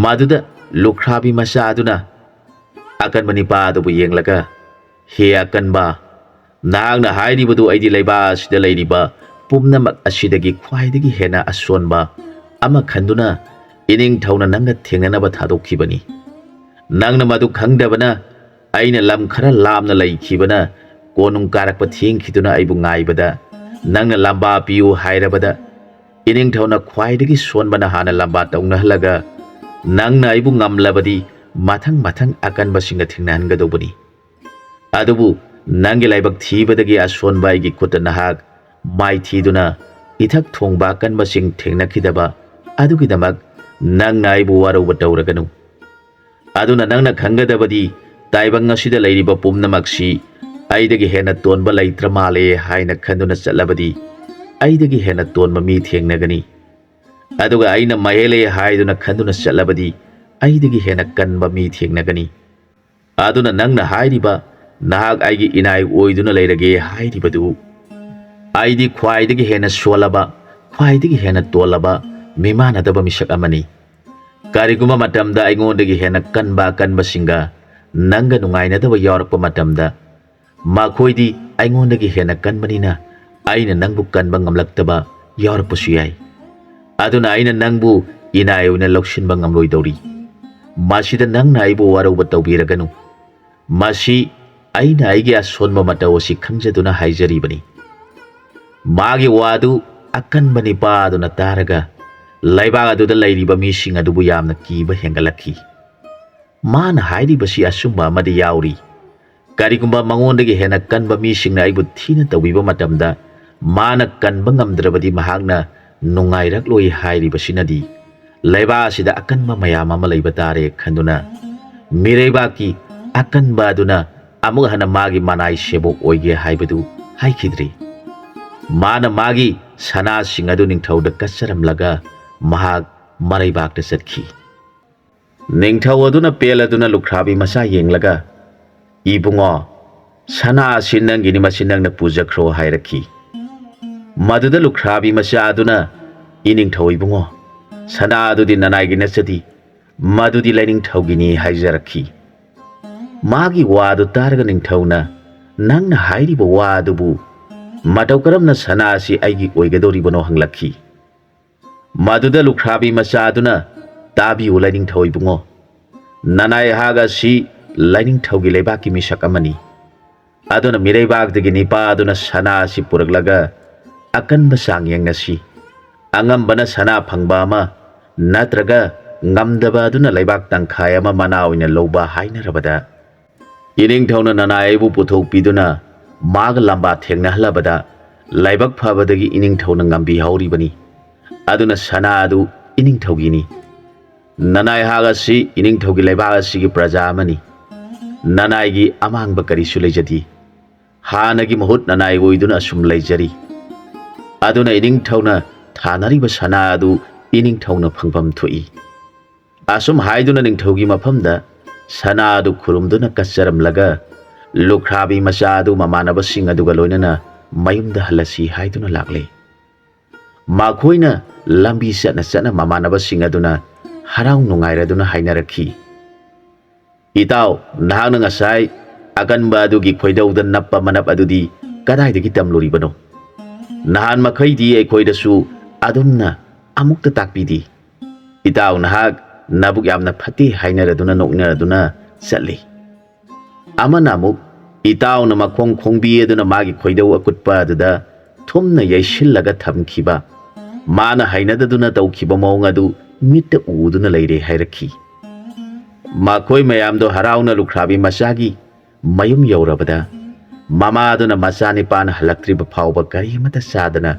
ꯃꯗꯨꯗ ꯂꯨꯈ꯭ꯔꯥꯕꯤ ꯃꯆꯥ ꯑꯗꯨꯅ ꯑꯀꯟꯕ ꯅꯤꯄꯥ ꯑꯗꯨꯕꯨ ꯌꯦꯡꯂꯒ, "ꯍꯦ ꯑꯀꯟꯕ, ꯅꯍꯥꯛꯅ ꯍꯥꯏꯔꯤꯕꯗꯨ ꯑꯩꯗꯤ ꯂꯩꯕꯥꯛ ꯑꯁꯤꯗ ꯂꯩꯔꯤꯕ ꯄꯨꯝꯅꯃꯛ ꯑꯁꯤꯗꯒꯤ ꯈ꯭ꯋꯥꯏꯗꯒꯤ ꯍꯦꯟꯅ ꯑꯁꯣꯟꯕ ꯑꯃ ꯈꯟꯗꯨꯅ ꯏꯅꯤꯡꯊꯧꯅ ꯅꯪꯒ ꯊꯦꯡꯅꯅꯕ ꯊꯥꯗꯣꯛꯈꯤꯕꯅꯤ꯫ ꯅꯪꯅ ꯃꯗꯨ ꯈꯪꯗꯕꯅ ꯑꯩꯅ ꯂꯝ ꯈꯔ ꯂꯥꯞꯅ ꯂꯩꯈꯤꯕꯅ ꯀꯣꯅꯨꯡ ꯀꯥꯔꯛꯄ ꯊꯦꯡꯈꯤꯗꯨꯅ ꯑꯩꯕꯨ ꯉꯥꯏꯕꯗ ꯅꯪꯅ ꯂꯝꯕꯥ ꯄꯤꯌꯨ ꯍꯥꯏꯔꯕꯗ ꯏꯅꯤꯡꯊꯧꯅ ꯈ꯭ꯋꯥꯏꯗꯒꯤ ꯁꯣꯟꯕꯅ ꯍꯥꯟꯅ ꯂꯝꯕꯥ ꯇꯧꯅꯍꯜꯂꯒ ꯅꯪꯅ ꯑꯩꯕꯨ ꯉꯝꯂꯕꯗꯤ ꯃꯊꯪ ꯃꯊꯪ ꯑꯀꯟꯕꯁꯤꯡꯒ ꯊꯦꯡꯅꯍꯟꯒꯗꯧꯕꯅꯤ꯫ ꯑꯗꯨꯕꯨ ꯅꯪꯒꯤ ꯂꯥꯏꯕꯛ ꯊꯤꯕꯗꯒꯤ ꯑꯁꯣꯟꯕ ꯑꯩꯒꯤ ꯈꯨꯠꯇ ꯅꯍꯥꯛ ꯃꯥꯏꯊꯤꯗꯨꯅ ꯏꯊꯛ ꯊꯣꯡꯕ ꯑꯀꯟꯕꯁꯤꯡ ꯊꯦꯡꯅꯈꯤꯗꯕ ꯑꯗꯨꯒꯤꯗꯃꯛ ꯅꯪꯅ ꯑꯩꯕꯨ ꯋꯥꯔꯧꯕ ꯇꯧꯔꯒꯅꯨ꯫ ꯑꯗꯨꯅ ꯅꯪꯅ ꯈꯪꯒꯗꯕꯗꯤ ꯇꯥꯏꯕꯪ ꯑꯁꯤꯗ ꯂꯩꯔꯤꯕ ꯄꯨꯝꯅꯃꯛꯁꯤ ꯑꯩꯗꯒꯤ ꯍꯦꯟꯅ ꯇꯣꯟꯕ ꯂꯩꯇ꯭ꯔ ꯃꯥꯜꯂꯦ ꯍꯥꯏꯅ ꯈꯟꯗꯨꯅ ꯆꯠꯂꯕꯗꯤ ꯑꯩꯗꯒꯤ ꯍꯦꯟꯅ ꯇꯣꯟꯕ ꯃꯤ ꯊꯦꯡꯅꯒꯅꯤ꯫ ꯑꯗꯨꯒ ꯑꯩꯅ ꯃꯍꯦꯂꯦ ꯍꯥꯏꯗꯨꯅ ꯈꯟꯗꯨꯅ ꯆꯠꯂꯕꯗꯤ ꯑꯩꯗꯒꯤ ꯍꯦꯟꯅ ꯀꯟꯕ ꯃꯤ ꯊꯦꯡꯅꯒꯅꯤ꯫ ꯑꯗꯨꯅ ꯅꯪꯅ ꯍꯥꯏꯔꯤꯕ, "ꯅꯍꯥꯛ ꯑꯩꯒꯤ ꯏꯅꯥꯏ ꯑꯣꯏꯗꯨꯅ ꯂꯩꯔꯒꯦ" ꯍꯥꯏꯔꯤꯕꯗꯨ, ꯑꯩꯗꯤ ꯈ꯭ꯋꯥꯏꯗꯒꯤ ꯍꯦꯟꯅ ꯁꯣꯜꯂꯕ, ꯈ꯭ꯋꯥꯏꯗꯒꯤ ꯍꯦꯟꯅ ꯇꯣꯜꯂꯕ, ꯃꯤꯃꯥꯟꯅꯗꯕ ꯃꯤꯁꯛ ꯑꯃꯅꯤ꯫ ꯀꯔꯤꯒꯨꯝꯕ ꯃꯇꯝꯗ ꯑꯩꯉꯣꯟꯗꯒꯤ ꯍꯦꯟꯅ ꯀꯟꯕ ꯑꯀꯟꯕꯁꯤꯡꯒ ꯅꯪꯒ ꯅꯨꯡꯉꯥꯏꯅꯗꯕ ꯌꯥꯎꯔꯛꯄ ꯃꯇꯝꯗ, ꯃꯈꯣꯏꯗꯤ ꯑꯩꯉꯣꯟꯗꯒꯤ ꯍꯦꯟꯅ ꯀꯟꯕꯅꯤꯅ ꯑꯩꯅ ꯅꯪꯕꯨ ꯀꯟꯕ ꯉꯝꯂꯛꯇꯕ ꯌꯥꯎꯔꯛꯄꯁꯨ ꯌꯥꯏ꯫ ꯑꯗꯨꯅ ꯑꯩꯅ ꯅꯪꯕꯨ ꯏꯅꯥꯏ ꯑꯣꯏꯅ ꯂꯧꯁꯤꯟꯕ ꯉꯝꯂꯣꯏꯗꯧꯔꯤ꯫ ꯃꯁꯤꯗ ꯅꯪꯅ ꯑꯩꯕꯨ ꯋꯥꯔꯧꯕ ꯇꯧꯕꯤꯔꯒꯅꯨ꯫ ꯃꯁꯤ ꯑꯩꯅ ꯑꯩꯒꯤ ꯑꯁꯣꯟꯕ ꯃꯇꯧ ꯑꯁꯤ ꯈꯪꯖꯗꯨꯅ ꯍꯥꯏꯖꯔꯤꯕꯅꯤ꯫ ꯃꯥꯒꯤ ꯋꯥꯗꯨ ꯑꯀꯟꯕ ꯅꯤꯄꯥ ꯑꯗꯨꯅ ꯇꯥꯔꯒ ꯂꯩꯕꯥꯛ ꯑꯗꯨꯗ ꯂꯩꯔꯤꯕ ꯃꯤꯁꯤꯡ ꯑꯗꯨꯕꯨ ꯌꯥꯝꯅ ꯀꯤꯕ ꯍꯦꯟꯒꯠꯂꯛꯈꯤ꯫ ꯃꯥꯅ ꯍꯥꯏꯔꯤꯕꯁꯤ ꯑꯆꯨꯝꯕ ꯑꯃꯗꯤ ꯌꯥꯎꯔꯤ꯫ ꯀꯔꯤꯒꯨꯝꯕ ꯃꯉꯣꯟꯗꯒꯤ ꯍꯦꯟꯅ ꯀꯟꯕ ꯃꯤꯁꯤꯡꯅ ꯑꯩꯕꯨ ꯊꯤꯅ ꯇꯧꯕꯤꯕ ꯃꯇꯝꯗ, ꯃꯥꯅ ꯀꯟꯕ ꯉꯝꯗ꯭ꯔꯕꯗꯤ ꯃꯍꯥꯛꯅ ꯅꯨꯡꯉꯥꯏꯔꯛꯂꯣꯏ ꯍꯥꯏꯔꯤꯕꯁꯤꯅꯗꯤ, ꯂꯩꯕꯥꯛ ꯑꯁꯤꯗ ꯑꯀꯟꯕ ꯃꯌꯥꯝ ꯑꯃ ꯂꯩꯕ ꯇꯥꯔꯦ ꯈꯟꯗꯨꯅ, ꯃꯤꯔꯩꯕꯥꯛꯀꯤ ꯑꯀꯟꯕ ꯑꯗꯨꯅ ꯑꯃꯨꯛ ꯍꯟꯅ ꯃꯥꯒꯤ ꯃꯅꯥꯏ ꯁꯦꯕꯣꯛ ꯑꯣꯏꯒꯦ ꯍꯥꯏꯕꯗꯨ ꯍꯥꯏꯈꯤꯗ꯭ꯔꯤ꯫ ꯃꯥꯅ ꯃꯥꯒꯤ ꯁꯅꯥꯁꯤꯡ ꯑꯗꯨ ꯅꯤꯡꯊꯧꯗ ꯀꯠꯆꯔꯝꯂꯒ ꯃꯍꯥꯛ ꯃꯔꯩꯕꯥꯛꯇ ꯆꯠꯈꯤ꯫ ꯅꯤꯡꯊꯧ ꯑꯗꯨꯅ ꯄꯦꯜꯂꯗꯨꯅ ꯂꯨꯈ꯭ꯔꯥꯕꯤ ꯃꯆꯥ ꯌꯦꯡꯂꯒ, "ꯏꯕꯨꯡꯉꯣ, ꯁꯅꯥ ꯑꯁꯤ ꯅꯪꯒꯤꯅꯤ, ꯃꯁꯤ ꯅꯪꯅ ꯄꯨꯖꯈ꯭ꯔꯣ" ꯍꯥꯏꯔꯛꯈꯤ꯫ ꯃꯗꯨꯗ ꯂꯨꯈ꯭ꯔꯥꯕꯤ ꯃꯆꯥ ꯑꯗꯨꯅ, "ꯏꯅꯤꯡꯊꯧ ꯏꯕꯨꯡꯉꯣ, ꯁꯅꯥ ꯑꯗꯨꯗꯤ ꯅꯅꯥꯏꯒꯤ ꯅꯠꯆꯗꯦ, ꯃꯗꯨꯗꯤ ꯂꯥꯏꯅꯤꯡꯊꯧꯒꯤꯅꯤ" ꯍꯥꯏꯖꯔꯛꯈꯤ꯫ ꯃꯥꯒꯤ ꯋꯥꯗꯨ ꯇꯥꯔꯒ ꯅꯤꯡꯊꯧꯅ, "ꯅꯪꯅ ꯍꯥꯏꯔꯤꯕ ꯋꯥ ꯑꯗꯨꯕꯨ ꯃꯇꯧ ꯀꯔꯝꯅ ꯁꯅꯥ ꯑꯁꯤ ꯑꯩꯒꯤ ꯑꯣꯏꯒꯗꯧꯔꯤꯕꯅꯣ?" ꯍꯪꯂꯛꯈꯤ꯫ ꯃꯗꯨꯗ ꯂꯨꯈ꯭ꯔꯥꯕꯤ ꯃꯆꯥ ꯑꯗꯨꯅ, "ꯇꯥꯕꯤꯌꯨ ꯂꯥꯏꯅꯤꯡꯊꯧ ꯏꯕꯨꯡꯉꯣ, ꯅꯅꯥꯏꯍꯥꯛ ꯑꯁꯤ ꯂꯥꯏꯅꯤꯡꯊꯧꯒꯤ ꯂꯩꯕꯥꯛꯀꯤ ꯃꯤꯁꯛ ꯑꯃꯅꯤ꯫ ꯑꯗꯨꯅ ꯃꯤꯔꯩꯕꯥꯛꯇꯒꯤ ꯅꯤꯄꯥ ꯑꯗꯨꯅ ꯁꯅꯥ ꯑꯁꯤ ꯄꯨꯔꯛꯂꯒ ꯑꯀꯟꯕ ꯆꯥꯡ ꯌꯦꯡꯅꯁꯤ꯫ ꯑꯉꯝꯕꯅ ꯁꯅꯥ ꯐꯪꯕ ꯑꯃ, ꯅꯠꯇ꯭ꯔꯒ ꯉꯝꯗꯕ ꯑꯗꯨꯅ ꯂꯩꯕꯥꯛ ꯇꯪꯈꯥꯏ ꯑꯃ ꯃꯅꯥ ꯑꯣꯏꯅ ꯂꯧꯕ ꯍꯥꯏꯅꯔꯕꯗ, ꯏꯅꯤꯡꯊꯧꯅ ꯅꯅꯥꯏ ꯑꯩꯕꯨ ꯄꯨꯊꯣꯛꯄꯤꯗꯨꯅ ꯃꯥꯒ ꯂꯝꯕꯥ ꯊꯦꯡꯅꯍꯜꯂꯕꯗ, ꯂꯥꯏꯕꯛ ꯐꯕꯗꯒꯤ ꯏꯅꯤꯡꯊꯧꯅ ꯉꯝꯕꯤꯍꯧꯔꯤꯕꯅꯤ꯫ ꯑꯗꯨꯅ ꯁꯅꯥ ꯑꯗꯨ ꯏꯅꯤꯡꯊꯧꯒꯤꯅꯤ꯫ ꯅꯅꯥꯏꯍꯥꯛ ꯑꯁꯤ ꯏꯅꯤꯡꯊꯧꯒꯤ ꯂꯩꯕꯥꯛ ꯑꯁꯤꯒꯤ ꯄ꯭ꯔꯖꯥ ꯑꯃꯅꯤ꯫ ꯅꯅꯥꯏꯒꯤ ꯑꯃꯥꯡꯕ ꯀꯔꯤꯁꯨ ꯂꯩꯖꯗꯦ꯫ ꯍꯥꯟꯅꯒꯤ ꯃꯍꯨꯠ ꯅꯅꯥꯏ ꯑꯣꯏꯗꯨꯅ ꯑꯁꯨꯝ ꯂꯩꯖꯔꯤ꯫ ꯑꯗꯨꯅ ꯏꯅꯤꯡꯊꯧꯅ ꯊꯥꯅꯔꯤꯕ ꯁꯅꯥ ꯑꯗꯨ ꯏꯅꯤꯡꯊꯧꯅ ꯐꯪꯐꯝ ꯊꯣꯛꯏ꯫ ꯑꯁꯨꯝ ꯍꯥꯏꯗꯨꯅ ꯅꯤꯡꯊꯧꯒꯤ ꯃꯐꯝꯗ ꯁꯅꯥ ꯑꯗꯨ ꯈꯨꯔꯨꯝꯗꯨꯅ ꯀꯠꯆꯔꯝꯂꯒ ꯂꯨꯈ꯭ꯔꯥꯕꯤ ꯃꯆꯥ ꯑꯗꯨ ꯃꯃꯥꯟꯅꯕꯁꯤꯡ ꯑꯗꯨꯒ ꯂꯣꯏꯅꯅ ꯃꯌꯨꯝꯗ ꯍꯜꯂꯁꯤ ꯍꯥꯏꯗꯨꯅ ꯂꯥꯛꯂꯦ꯫ ꯃꯈꯣꯏꯅ ꯂꯝꯕꯤ ꯆꯠꯅ ꯆꯠꯅ ꯃꯃꯥꯟꯅꯕꯁꯤꯡ ꯑꯗꯨꯅ ꯍꯔꯥꯎ ꯅꯨꯡꯉꯥꯏꯔꯗꯨꯅ ꯍꯥꯏꯅꯔꯛꯈꯤ, "ꯏꯇꯥꯎ, ꯅꯍꯥꯛꯅ ꯉꯁꯥꯏ ꯑꯀꯟꯕ ꯑꯗꯨꯒꯤ ꯈꯣꯏꯗꯧꯗ ꯅꯞꯄ ꯃꯅꯞ ꯑꯗꯨꯗꯤ ꯀꯗꯥꯏꯗꯒꯤ ꯇꯝꯂꯨꯔꯤꯕꯅꯣ? ꯅꯍꯥꯟ ꯃꯈꯩꯗꯤ ꯑꯩꯈꯣꯏꯗꯁꯨ ꯑꯗꯨꯝꯅ ꯑꯃꯨꯛꯇ ꯇꯥꯛꯄꯤꯗꯦ꯫ ꯏꯇꯥꯎ, ꯅꯍꯥꯛ ꯅꯕꯨꯛ ꯌꯥꯝꯅ ꯐꯠꯇꯦ" ꯍꯥꯏꯅꯔꯗꯨꯅ ꯅꯣꯛꯅꯔꯗꯨꯅ ꯆꯠꯂꯤ꯫ ꯑꯃꯅ ꯑꯃꯨꯛ ꯏꯇꯥꯎꯅ ꯃꯈꯣꯡ ꯈꯣꯡꯕꯤ ꯑꯗꯨꯅ ꯃꯥꯒꯤ ꯈꯣꯏꯗꯧ ꯑꯀꯨꯠꯄ ꯑꯗꯨꯗ ꯊꯨꯝꯅ ꯌꯩꯁꯤꯜꯂꯒ ꯊꯝꯈꯤꯕ, ꯃꯥꯅ ꯍꯩꯅꯗꯗꯨꯅ ꯇꯧꯈꯤꯕ ꯃꯑꯣꯡ ꯑꯗꯨ ꯃꯤꯠꯇ ꯎꯗꯨꯅ ꯂꯩꯔꯦ ꯍꯥꯏꯔꯛꯈꯤ꯫ ꯃꯈꯣꯏ ꯃꯌꯥꯝꯗꯣ ꯍꯔꯥꯎꯅ ꯂꯨꯈ꯭ꯔꯥꯕꯤ ꯃꯆꯥꯒꯤ ꯃꯌꯨꯝ ꯌꯧꯔꯕꯗ, ꯃꯃꯥꯗꯨꯅ ꯃꯆꯥꯅꯤꯄꯥꯅ ꯍꯜꯂꯛꯇ꯭ꯔꯤꯕ ꯐꯥꯎꯕ ꯀꯔꯤ ꯑꯃꯠꯇ ꯆꯥꯗꯅ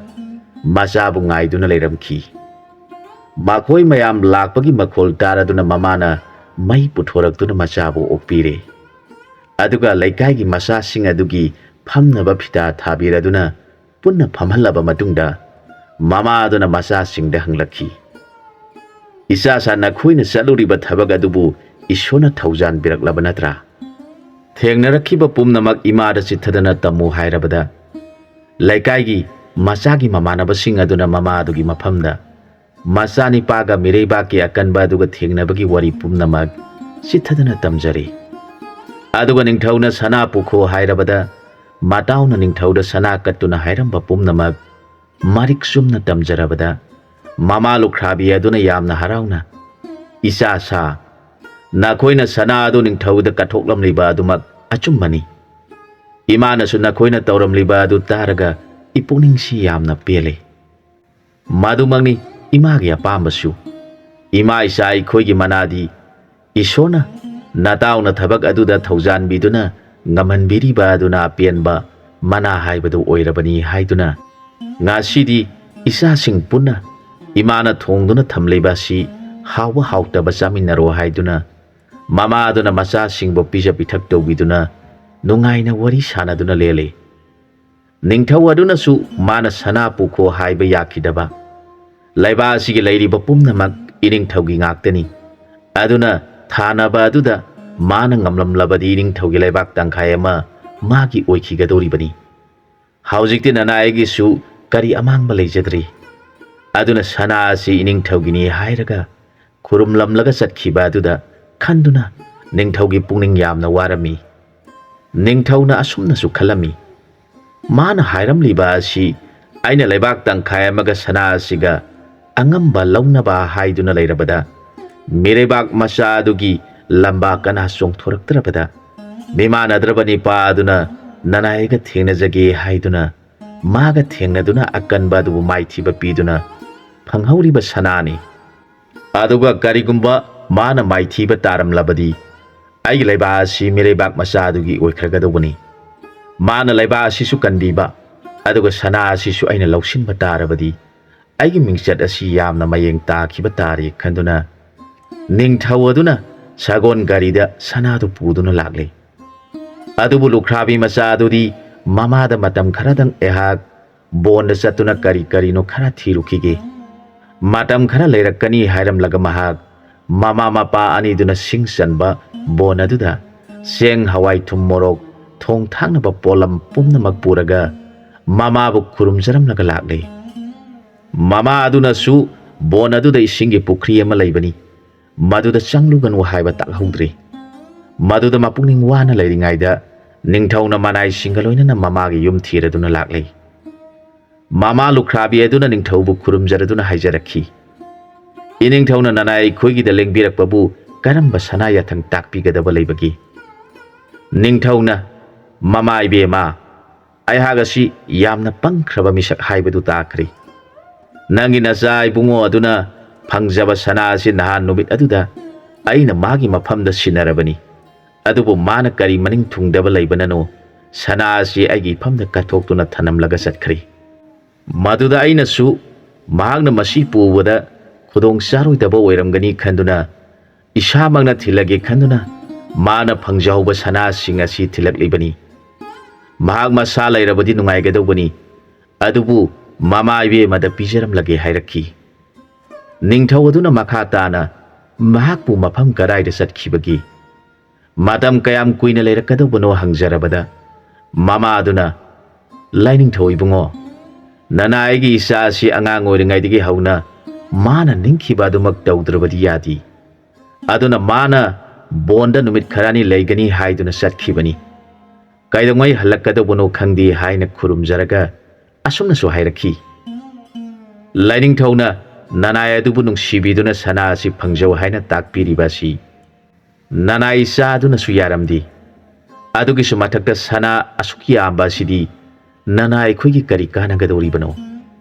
ꯃꯆꯥꯕꯨ ꯉꯥꯏꯗꯨꯅ ꯂꯩꯔꯝꯈꯤ꯫ ꯃꯈꯣꯏ ꯃꯌꯥꯝ ꯂꯥꯛꯄꯒꯤ ꯃꯈꯣꯜ ꯇꯥꯔꯗꯨꯅ ꯃꯃꯥꯅ ꯃꯩ ꯄꯨꯊꯣꯔꯛꯇꯨꯅ ꯃꯆꯥꯕꯨ ꯑꯣꯛꯄꯤꯔꯦ꯫ ꯑꯗꯨꯒ ꯂꯩꯀꯥꯏꯒꯤ ꯃꯆꯥꯁꯤꯡ ꯑꯗꯨꯒꯤ ꯐꯝꯅꯕ ꯐꯤꯇꯥ ꯊꯥꯕꯤꯔꯗꯨꯅ ꯄꯨꯟꯅ ꯐꯝꯍꯜꯂꯕ ꯃꯇꯨꯡꯗ, ꯃꯃꯥꯗꯨꯅ ꯃꯆꯥꯁꯤꯡꯗ ꯍꯪꯂꯛꯈꯤ, "ꯏꯆꯥꯁꯥ, ꯅꯈꯣꯏꯅ ꯆꯠꯂꯨꯔꯤꯕ ꯊꯕꯛ ꯑꯗꯨꯕꯨ ꯏꯁꯣꯔꯅ ꯊꯧꯖꯥꯟꯕꯤꯔꯛꯂꯕ ꯅꯠꯇ꯭ꯔꯥ? ꯊꯦꯡꯅꯔꯛꯈꯤꯕ ꯄꯨꯝꯅꯃꯛ ꯏꯃꯥꯗ ꯆꯤꯠꯊꯗꯅ ꯇꯝꯃꯨ" ꯍꯥꯏꯔꯕꯗ, ꯂꯩꯀꯥꯏꯒꯤ ꯃꯆꯥꯒꯤ ꯃꯃꯥꯟꯅꯕꯁꯤꯡ ꯑꯗꯨꯅ ꯃꯃꯥꯗꯨꯒꯤ ꯃꯐꯝꯗ ꯃꯆꯥꯅꯤꯄꯥꯒ ꯃꯤꯔꯩꯕꯥꯛꯀꯤ ꯑꯀꯟꯕ ꯑꯗꯨꯒ ꯊꯦꯡꯅꯕꯒꯤ ꯋꯥꯔꯤ ꯄꯨꯝꯅꯃꯛ ꯆꯤꯠꯊꯗꯅ ꯇꯝꯖꯔꯤ꯫ ꯑꯗꯨꯒ ꯅꯤꯡꯊꯧꯅ ꯁꯅꯥ ꯄꯨꯈꯣ ꯍꯥꯏꯔꯕꯗ, ꯃꯇꯥꯎꯅ ꯅꯤꯡꯊꯧꯗ ꯁꯅꯥ ꯀꯠꯇꯨꯅ ꯍꯥꯏꯔꯝꯕ ꯄꯨꯝꯅꯃꯛ ꯃꯔꯤꯛ ꯆꯨꯝꯅ ꯇꯝꯖꯔꯕꯗ, ꯃꯃꯥ ꯂꯨꯈ꯭ꯔꯥꯕꯤ ꯑꯗꯨꯅ ꯌꯥꯝꯅ ꯍꯔꯥꯎꯅ, "ꯏꯆꯥꯁꯥ, ꯅꯈꯣꯏꯅ ꯁꯅꯥ ꯑꯗꯨ ꯅꯤꯡꯊꯧꯗ ꯀꯠꯊꯣꯛꯂꯝꯂꯤꯕ ꯑꯗꯨꯃꯛ ꯑꯆꯨꯝꯕꯅꯤ꯫ ꯏꯃꯥꯅꯁꯨ ꯅꯈꯣꯏꯅ ꯇꯧꯔꯝꯂꯤꯕ ꯑꯗꯨ ꯇꯥꯔꯒ ꯏꯄꯨꯛꯅꯤꯡꯁꯤ ꯌꯥꯝꯅ ꯄꯦꯜꯂꯤ꯫ ꯃꯗꯨꯃꯛꯅꯤ ꯏꯃꯥꯒꯤ ꯑꯄꯥꯝꯕꯁꯨ꯫ ꯏꯃꯥ ꯏꯆꯥ ꯑꯩꯈꯣꯏꯒꯤ ꯃꯅꯥꯗꯤ ꯏꯁꯣꯔꯅ ꯅꯇꯥꯎꯅ ꯊꯕꯛ ꯑꯗꯨꯗ ꯊꯧꯖꯥꯟꯕꯤꯗꯨꯅ ꯉꯝꯍꯟꯕꯤꯔꯤꯕ ꯑꯗꯨꯅ ꯑꯄꯦꯟꯕ ꯃꯅꯥ ꯍꯥꯏꯕꯗꯨ ꯑꯣꯏꯔꯕꯅꯤ" ꯍꯥꯏꯗꯨꯅ, ꯉꯁꯤꯗꯤ ꯏꯆꯥꯁꯤꯡ ꯄꯨꯟꯅ ꯏꯃꯥꯅ ꯊꯣꯡꯗꯨꯅ ꯊꯝꯂꯤꯕ ꯑꯁꯤ ꯍꯥꯎꯕ ꯍꯥꯎꯇꯕ ꯆꯥꯃꯤꯟꯅꯔꯣ ꯍꯥꯏꯗꯨꯅ, ꯃꯃꯥꯗꯨꯅ ꯃꯆꯥꯁꯤꯡꯕꯨ ꯄꯤꯖ ꯄꯤꯊꯛ ꯇꯧꯕꯤꯗꯨꯅ ꯅꯨꯡꯉꯥꯏꯅ ꯋꯥꯔꯤ ꯁꯥꯟꯅꯗꯨꯅ ꯂꯦꯜꯂꯤ꯫ ꯅꯤꯡꯊꯧ ꯑꯗꯨꯅꯁꯨ ꯃꯥꯅ ꯁꯅꯥ ꯄꯨꯈꯣ ꯍꯥꯏꯕ ꯌꯥꯈꯤꯗꯕ꯫ ꯂꯩꯕꯥꯛ ꯑꯁꯤꯒꯤ ꯂꯩꯔꯤꯕ ꯄꯨꯝꯅꯃꯛ ꯏꯅꯤꯡꯊꯧꯒꯤ ꯉꯥꯛꯇꯅꯤ꯫ ꯑꯗꯨꯅ ꯊꯥꯅꯕ ꯑꯗꯨꯗ ꯃꯥꯅ ꯉꯝꯂꯝꯂꯕꯗꯤ ꯏꯅꯤꯡꯊꯧꯒꯤ ꯂꯩꯕꯥꯛ ꯇꯪꯈꯥꯏ ꯑꯃ ꯃꯥꯒꯤ ꯑꯣꯏꯈꯤꯒꯗꯧꯔꯤꯕꯅꯤ꯫ ꯍꯧꯖꯤꯛꯇꯤ ꯅꯅꯥꯏꯒꯤꯁꯨ ꯀꯔꯤ ꯑꯃꯥꯡꯕ ꯂꯩꯖꯗ꯭ꯔꯤ꯫ ꯑꯗꯨꯅ ꯁꯅꯥ ꯑꯁꯤ ꯏꯅꯤꯡꯊꯧꯒꯤꯅꯤ ꯍꯥꯏꯔꯒ ꯈꯨꯔꯨꯝꯂꯝꯂꯒ ꯆꯠꯈꯤꯕ ꯑꯗꯨꯗ ꯈꯟꯗꯨꯅ ꯅꯤꯡꯊꯧꯒꯤ ꯄꯨꯛꯅꯤꯡ ꯌꯥꯝꯅ ꯋꯥꯔꯝꯃꯤ꯫ ꯅꯤꯡꯊꯧꯅ ꯑꯁꯨꯝꯅꯁꯨ ꯈꯜꯂꯝꯃꯤ, "ꯃꯥꯅ ꯍꯥꯏꯔꯝꯂꯤꯕ ꯑꯁꯤ ꯑꯩꯅ ꯂꯩꯕꯥꯛ ꯇꯪꯈꯥꯏ ꯑꯃꯒ ꯁꯅꯥ ꯑꯁꯤꯒ ꯑꯉꯝꯕ ꯂꯧꯅꯕ ꯍꯥꯏꯗꯨꯅ ꯂꯩꯔꯕꯗ, ꯃꯤꯔꯩꯕꯥꯛ ꯃꯆꯥ ꯑꯗꯨꯒꯤ ꯂꯝꯕꯥ ꯀꯅꯥ ꯆꯣꯡꯊꯣꯔꯛꯇ꯭ꯔꯕꯗ, ꯃꯤꯃꯥꯟꯅꯗ꯭ꯔꯕ ꯅꯤꯄꯥ ꯑꯗꯨꯅ ꯅꯅꯥꯏꯒ ꯊꯦꯡꯅꯖꯒꯦ ꯍꯥꯏꯗꯨꯅ ꯃꯥꯒ ꯊꯦꯡꯅꯗꯨꯅ ꯑꯀꯟꯕ ꯑꯗꯨꯕꯨ ꯃꯥꯏꯊꯤꯕ ꯄꯤꯗꯨꯅ ꯐꯪꯍꯧꯔꯤꯕ ꯁꯅꯥꯅꯤ꯫ ꯑꯗꯨꯒ ꯀꯔꯤꯒꯨꯝꯕ ꯃꯥꯅ ꯃꯥꯏꯊꯤꯕ ꯇꯥꯔꯝꯂꯕꯗꯤ, ꯑꯩꯒꯤ ꯂꯩꯕꯥꯛ ꯑꯁꯤ ꯃꯤꯔꯩꯕꯥꯛ ꯃꯆꯥ ꯑꯗꯨꯒꯤ ꯑꯣꯏꯈ꯭ꯔꯒꯗꯧꯕꯅꯤ꯫ ꯃꯥꯅ ꯂꯩꯕꯥꯛ ꯑꯁꯤꯁꯨ ꯀꯟꯕꯤꯕ, ꯑꯗꯨꯒ ꯁꯅꯥ ꯑꯁꯤꯁꯨ ꯑꯩꯅ ꯂꯧꯁꯤꯟꯕ ꯇꯥꯔꯕꯗꯤ, ꯑꯩꯒꯤ ꯃꯤꯡꯆꯠ ꯑꯁꯤ ꯌꯥꯝꯅ ꯃꯌꯦꯡ ꯇꯥꯈꯤꯕ ꯇꯥꯔꯦ" ꯈꯟꯗꯨꯅ ꯅꯤꯡꯊꯧ ꯑꯗꯨꯅ ꯁꯒꯣꯜ ꯒꯥꯔꯤꯗ ꯁꯅꯥꯗꯨ ꯄꯨꯗꯨꯅ ꯂꯥꯛꯂꯦ꯫ ꯑꯗꯨꯕꯨ ꯂꯨꯈ꯭ꯔꯥꯕꯤ ꯃꯆꯥ ꯑꯗꯨꯗꯤ ꯃꯃꯥꯗ ꯃꯇꯝ ꯈꯔꯗꯪ ꯑꯩꯍꯥꯛ ꯕꯣꯟꯗ ꯆꯠꯇꯨꯅ ꯀꯔꯤ ꯀꯔꯤꯅꯣ ꯈꯔ ꯊꯤꯔꯨꯈꯤꯒꯦ꯫ ꯃꯇꯝ ꯈꯔ ꯂꯩꯔꯛꯀꯅꯤ ꯍꯥꯏꯔꯝꯂꯒ ꯃꯍꯥꯛ ꯃꯃꯥ ꯃꯄꯥ ꯑꯅꯤꯗꯨꯅ ꯁꯤꯡ ꯆꯟꯕ ꯕꯣꯟ ꯑꯗꯨꯗ ꯆꯦꯡ, ꯍꯋꯥꯏ, ꯊꯨꯝ, ꯃꯣꯔꯣꯛ, ꯊꯣꯡ ꯊꯥꯛꯅꯕ ꯄꯣꯠꯂꯝ ꯄꯨꯝꯅꯃꯛ ꯄꯨꯔꯒ ꯃꯃꯥꯕꯨ ꯈꯨꯔꯨꯝꯖꯔꯝꯂꯒ ꯂꯥꯛꯂꯦ꯫ ꯃꯃꯥ ꯑꯗꯨꯅꯁꯨ ꯕꯣꯟ ꯑꯗꯨꯗ ꯏꯁꯤꯡꯒꯤ ꯄꯨꯈ꯭ꯔꯤ ꯑꯃ ꯂꯩꯕꯅꯤ, ꯃꯗꯨꯗ ꯆꯪꯂꯨꯒꯅꯨ ꯍꯥꯏꯕ ꯇꯥꯛꯍꯧꯗ꯭ꯔꯦ꯫ ꯃꯗꯨꯗ ꯃꯄꯨꯛꯅꯤꯡ ꯋꯥꯅ ꯂꯩꯔꯤꯉꯩꯗ ꯅꯤꯡꯊꯧꯅ ꯃꯅꯥꯏꯁꯤꯡꯒ ꯂꯣꯏꯅꯅ ꯃꯃꯥꯒꯤ ꯌꯨꯝ ꯊꯤꯔꯗꯨꯅ ꯂꯥꯛꯂꯦ꯫ ꯃꯃꯥ ꯂꯨꯈ꯭ꯔꯥꯕꯤ ꯑꯗꯨꯅ ꯅꯤꯡꯊꯧꯕꯨ ꯈꯨꯔꯨꯝꯖꯔꯗꯨꯅ ꯍꯥꯏꯖꯔꯛꯈꯤ, "ꯏꯅꯤꯡꯊꯧꯅ ꯅꯅꯥꯏ ꯑꯩꯈꯣꯏꯒꯤꯗ ꯂꯦꯡꯕꯤꯔꯛꯄꯕꯨ ꯀꯔꯝꯕ ꯁꯅꯥ ꯌꯥꯊꯪ ꯇꯥꯛꯄꯤꯒꯗꯕ ꯂꯩꯕꯒꯦ?" ꯅꯤꯡꯊꯧꯅ, "ꯃꯃꯥ ꯏꯕꯦꯝꯃ, ꯑꯩꯍꯥꯛ ꯑꯁꯤ ꯌꯥꯝꯅ ꯄꯪꯈ꯭ꯔꯕ ꯃꯤꯁꯛ ꯍꯥꯏꯕꯗꯨ ꯇꯥꯈ꯭ꯔꯦ꯫ ꯅꯪꯒꯤ ꯅꯆꯥ ꯏꯕꯨꯡꯉꯣ ꯑꯗꯨꯅ ꯐꯪꯖꯕ ꯁꯅꯥ ꯑꯁꯤ ꯅꯍꯥꯟ ꯅꯨꯃꯤꯠ ꯑꯗꯨꯗ ꯑꯩꯅ ꯃꯥꯒꯤ ꯃꯐꯝꯗ ꯁꯤꯟꯅꯔꯕꯅꯤ꯫ ꯑꯗꯨꯕꯨ ꯃꯥꯅ ꯀꯔꯤ ꯃꯅꯤꯡ ꯊꯨꯡꯗꯕ ꯂꯩꯕꯅꯅꯣ ꯁꯅꯥ ꯑꯁꯤ ꯑꯩꯒꯤ ꯏꯐꯝꯗ ꯀꯠꯊꯣꯛꯇꯨꯅ ꯊꯅꯝꯂꯒ ꯆꯠꯈ꯭ꯔꯦ꯫ ꯃꯗꯨꯗ ꯑꯩꯅꯁꯨ ꯃꯍꯥꯛꯅ ꯃꯁꯤ ꯄꯨꯕꯗ ꯈꯨꯗꯣꯡ ꯆꯥꯔꯣꯏꯗꯕ ꯑꯣꯏꯔꯝꯒꯅꯤ ꯈꯟꯗꯨꯅ ꯏꯁꯥꯃꯛꯅ ꯊꯤꯜꯂꯒꯦ ꯈꯟꯗꯨꯅ ꯃꯥꯅ ꯐꯪꯖꯍꯧꯕ ꯁꯅꯥꯁꯤꯡ ꯑꯁꯤ ꯊꯤꯜꯂꯛꯂꯤꯕꯅꯤ꯫ ꯃꯍꯥꯛ ꯃꯁꯥ ꯂꯩꯔꯕꯗꯤ ꯅꯨꯡꯉꯥꯏꯒꯗꯧꯕꯅꯤ, ꯑꯗꯨꯕꯨ ꯃꯃꯥ ꯏꯕꯦꯝꯃꯗ ꯄꯤꯖꯔꯝꯂꯒꯦ ꯍꯥꯏꯔꯛꯈꯤ꯫ ꯅꯤꯡꯊꯧ ꯑꯗꯨꯅ ꯃꯈꯥ ꯇꯥꯅ ꯃꯍꯥꯛꯄꯨ ꯃꯐꯝ ꯀꯗꯥꯏꯗ ꯆꯠꯈꯤꯕꯒꯦ, ꯃꯇꯝ ꯀꯌꯥꯝ ꯀꯨꯏꯅ ꯂꯩꯔꯛꯀꯗꯧꯕꯅꯣ ꯍꯪꯖꯔꯕꯗ, ꯃꯃꯥ ꯑꯗꯨꯅ, "ꯂꯥꯏꯅꯤꯡꯊꯧ ꯏꯕꯨꯡꯉꯣ, ꯅꯅꯥꯏꯒꯤ ꯏꯆꯥ ꯑꯁꯤ ꯑꯉꯥꯡ ꯑꯣꯏꯔꯤꯉꯩꯗꯒꯤ ꯍꯧꯅ ꯃꯥꯅ ꯅꯤꯡꯈꯤꯕ ꯑꯗꯨꯃꯛ ꯇꯧꯗ꯭ꯔꯕꯗꯤ ꯌꯥꯗꯦ꯫ ꯑꯗꯨꯅ ꯃꯥꯅ ꯕꯣꯟꯗ ꯅꯨꯃꯤꯠ ꯈꯔꯅꯤ ꯂꯩꯒꯅꯤ ꯍꯥꯏꯗꯨꯅ ꯆꯠꯈꯤꯕꯅꯤ꯫ ꯀꯩꯗꯧꯉꯩ ꯍꯜꯂꯛꯀꯗꯧꯕꯅꯣ ꯈꯪꯗꯦ" ꯍꯥꯏꯅ ꯈꯨꯔꯨꯝꯖꯔꯒ ꯑꯁꯨꯝꯅꯁꯨ ꯍꯥꯏꯔꯛꯈꯤ, "ꯂꯥꯏꯅꯤꯡꯊꯧꯅ ꯅꯅꯥꯏ ꯑꯗꯨꯕꯨ ꯅꯨꯡꯁꯤꯕꯤꯗꯨꯅ ꯁꯅꯥ ꯑꯁꯤ ꯐꯪꯖꯧ ꯍꯥꯏꯅ ꯇꯥꯛꯄꯤꯔꯤꯕ ꯑꯁꯤ ꯅꯅꯥꯏ ꯏꯆꯥ ꯑꯗꯨꯅꯁꯨ ꯌꯥꯔꯝꯗꯦ꯫ ꯑꯗꯨꯒꯤꯁꯨ ꯃꯊꯛꯇ ꯁꯅꯥ ꯑꯁꯨꯛ ꯌꯥꯝꯕ ꯑꯁꯤꯗꯤ ꯅꯅꯥꯏ ꯑꯩꯈꯣꯏꯒꯤ ꯀꯔꯤ ꯀꯥꯟꯅꯒꯗꯧꯔꯤꯕꯅꯣ?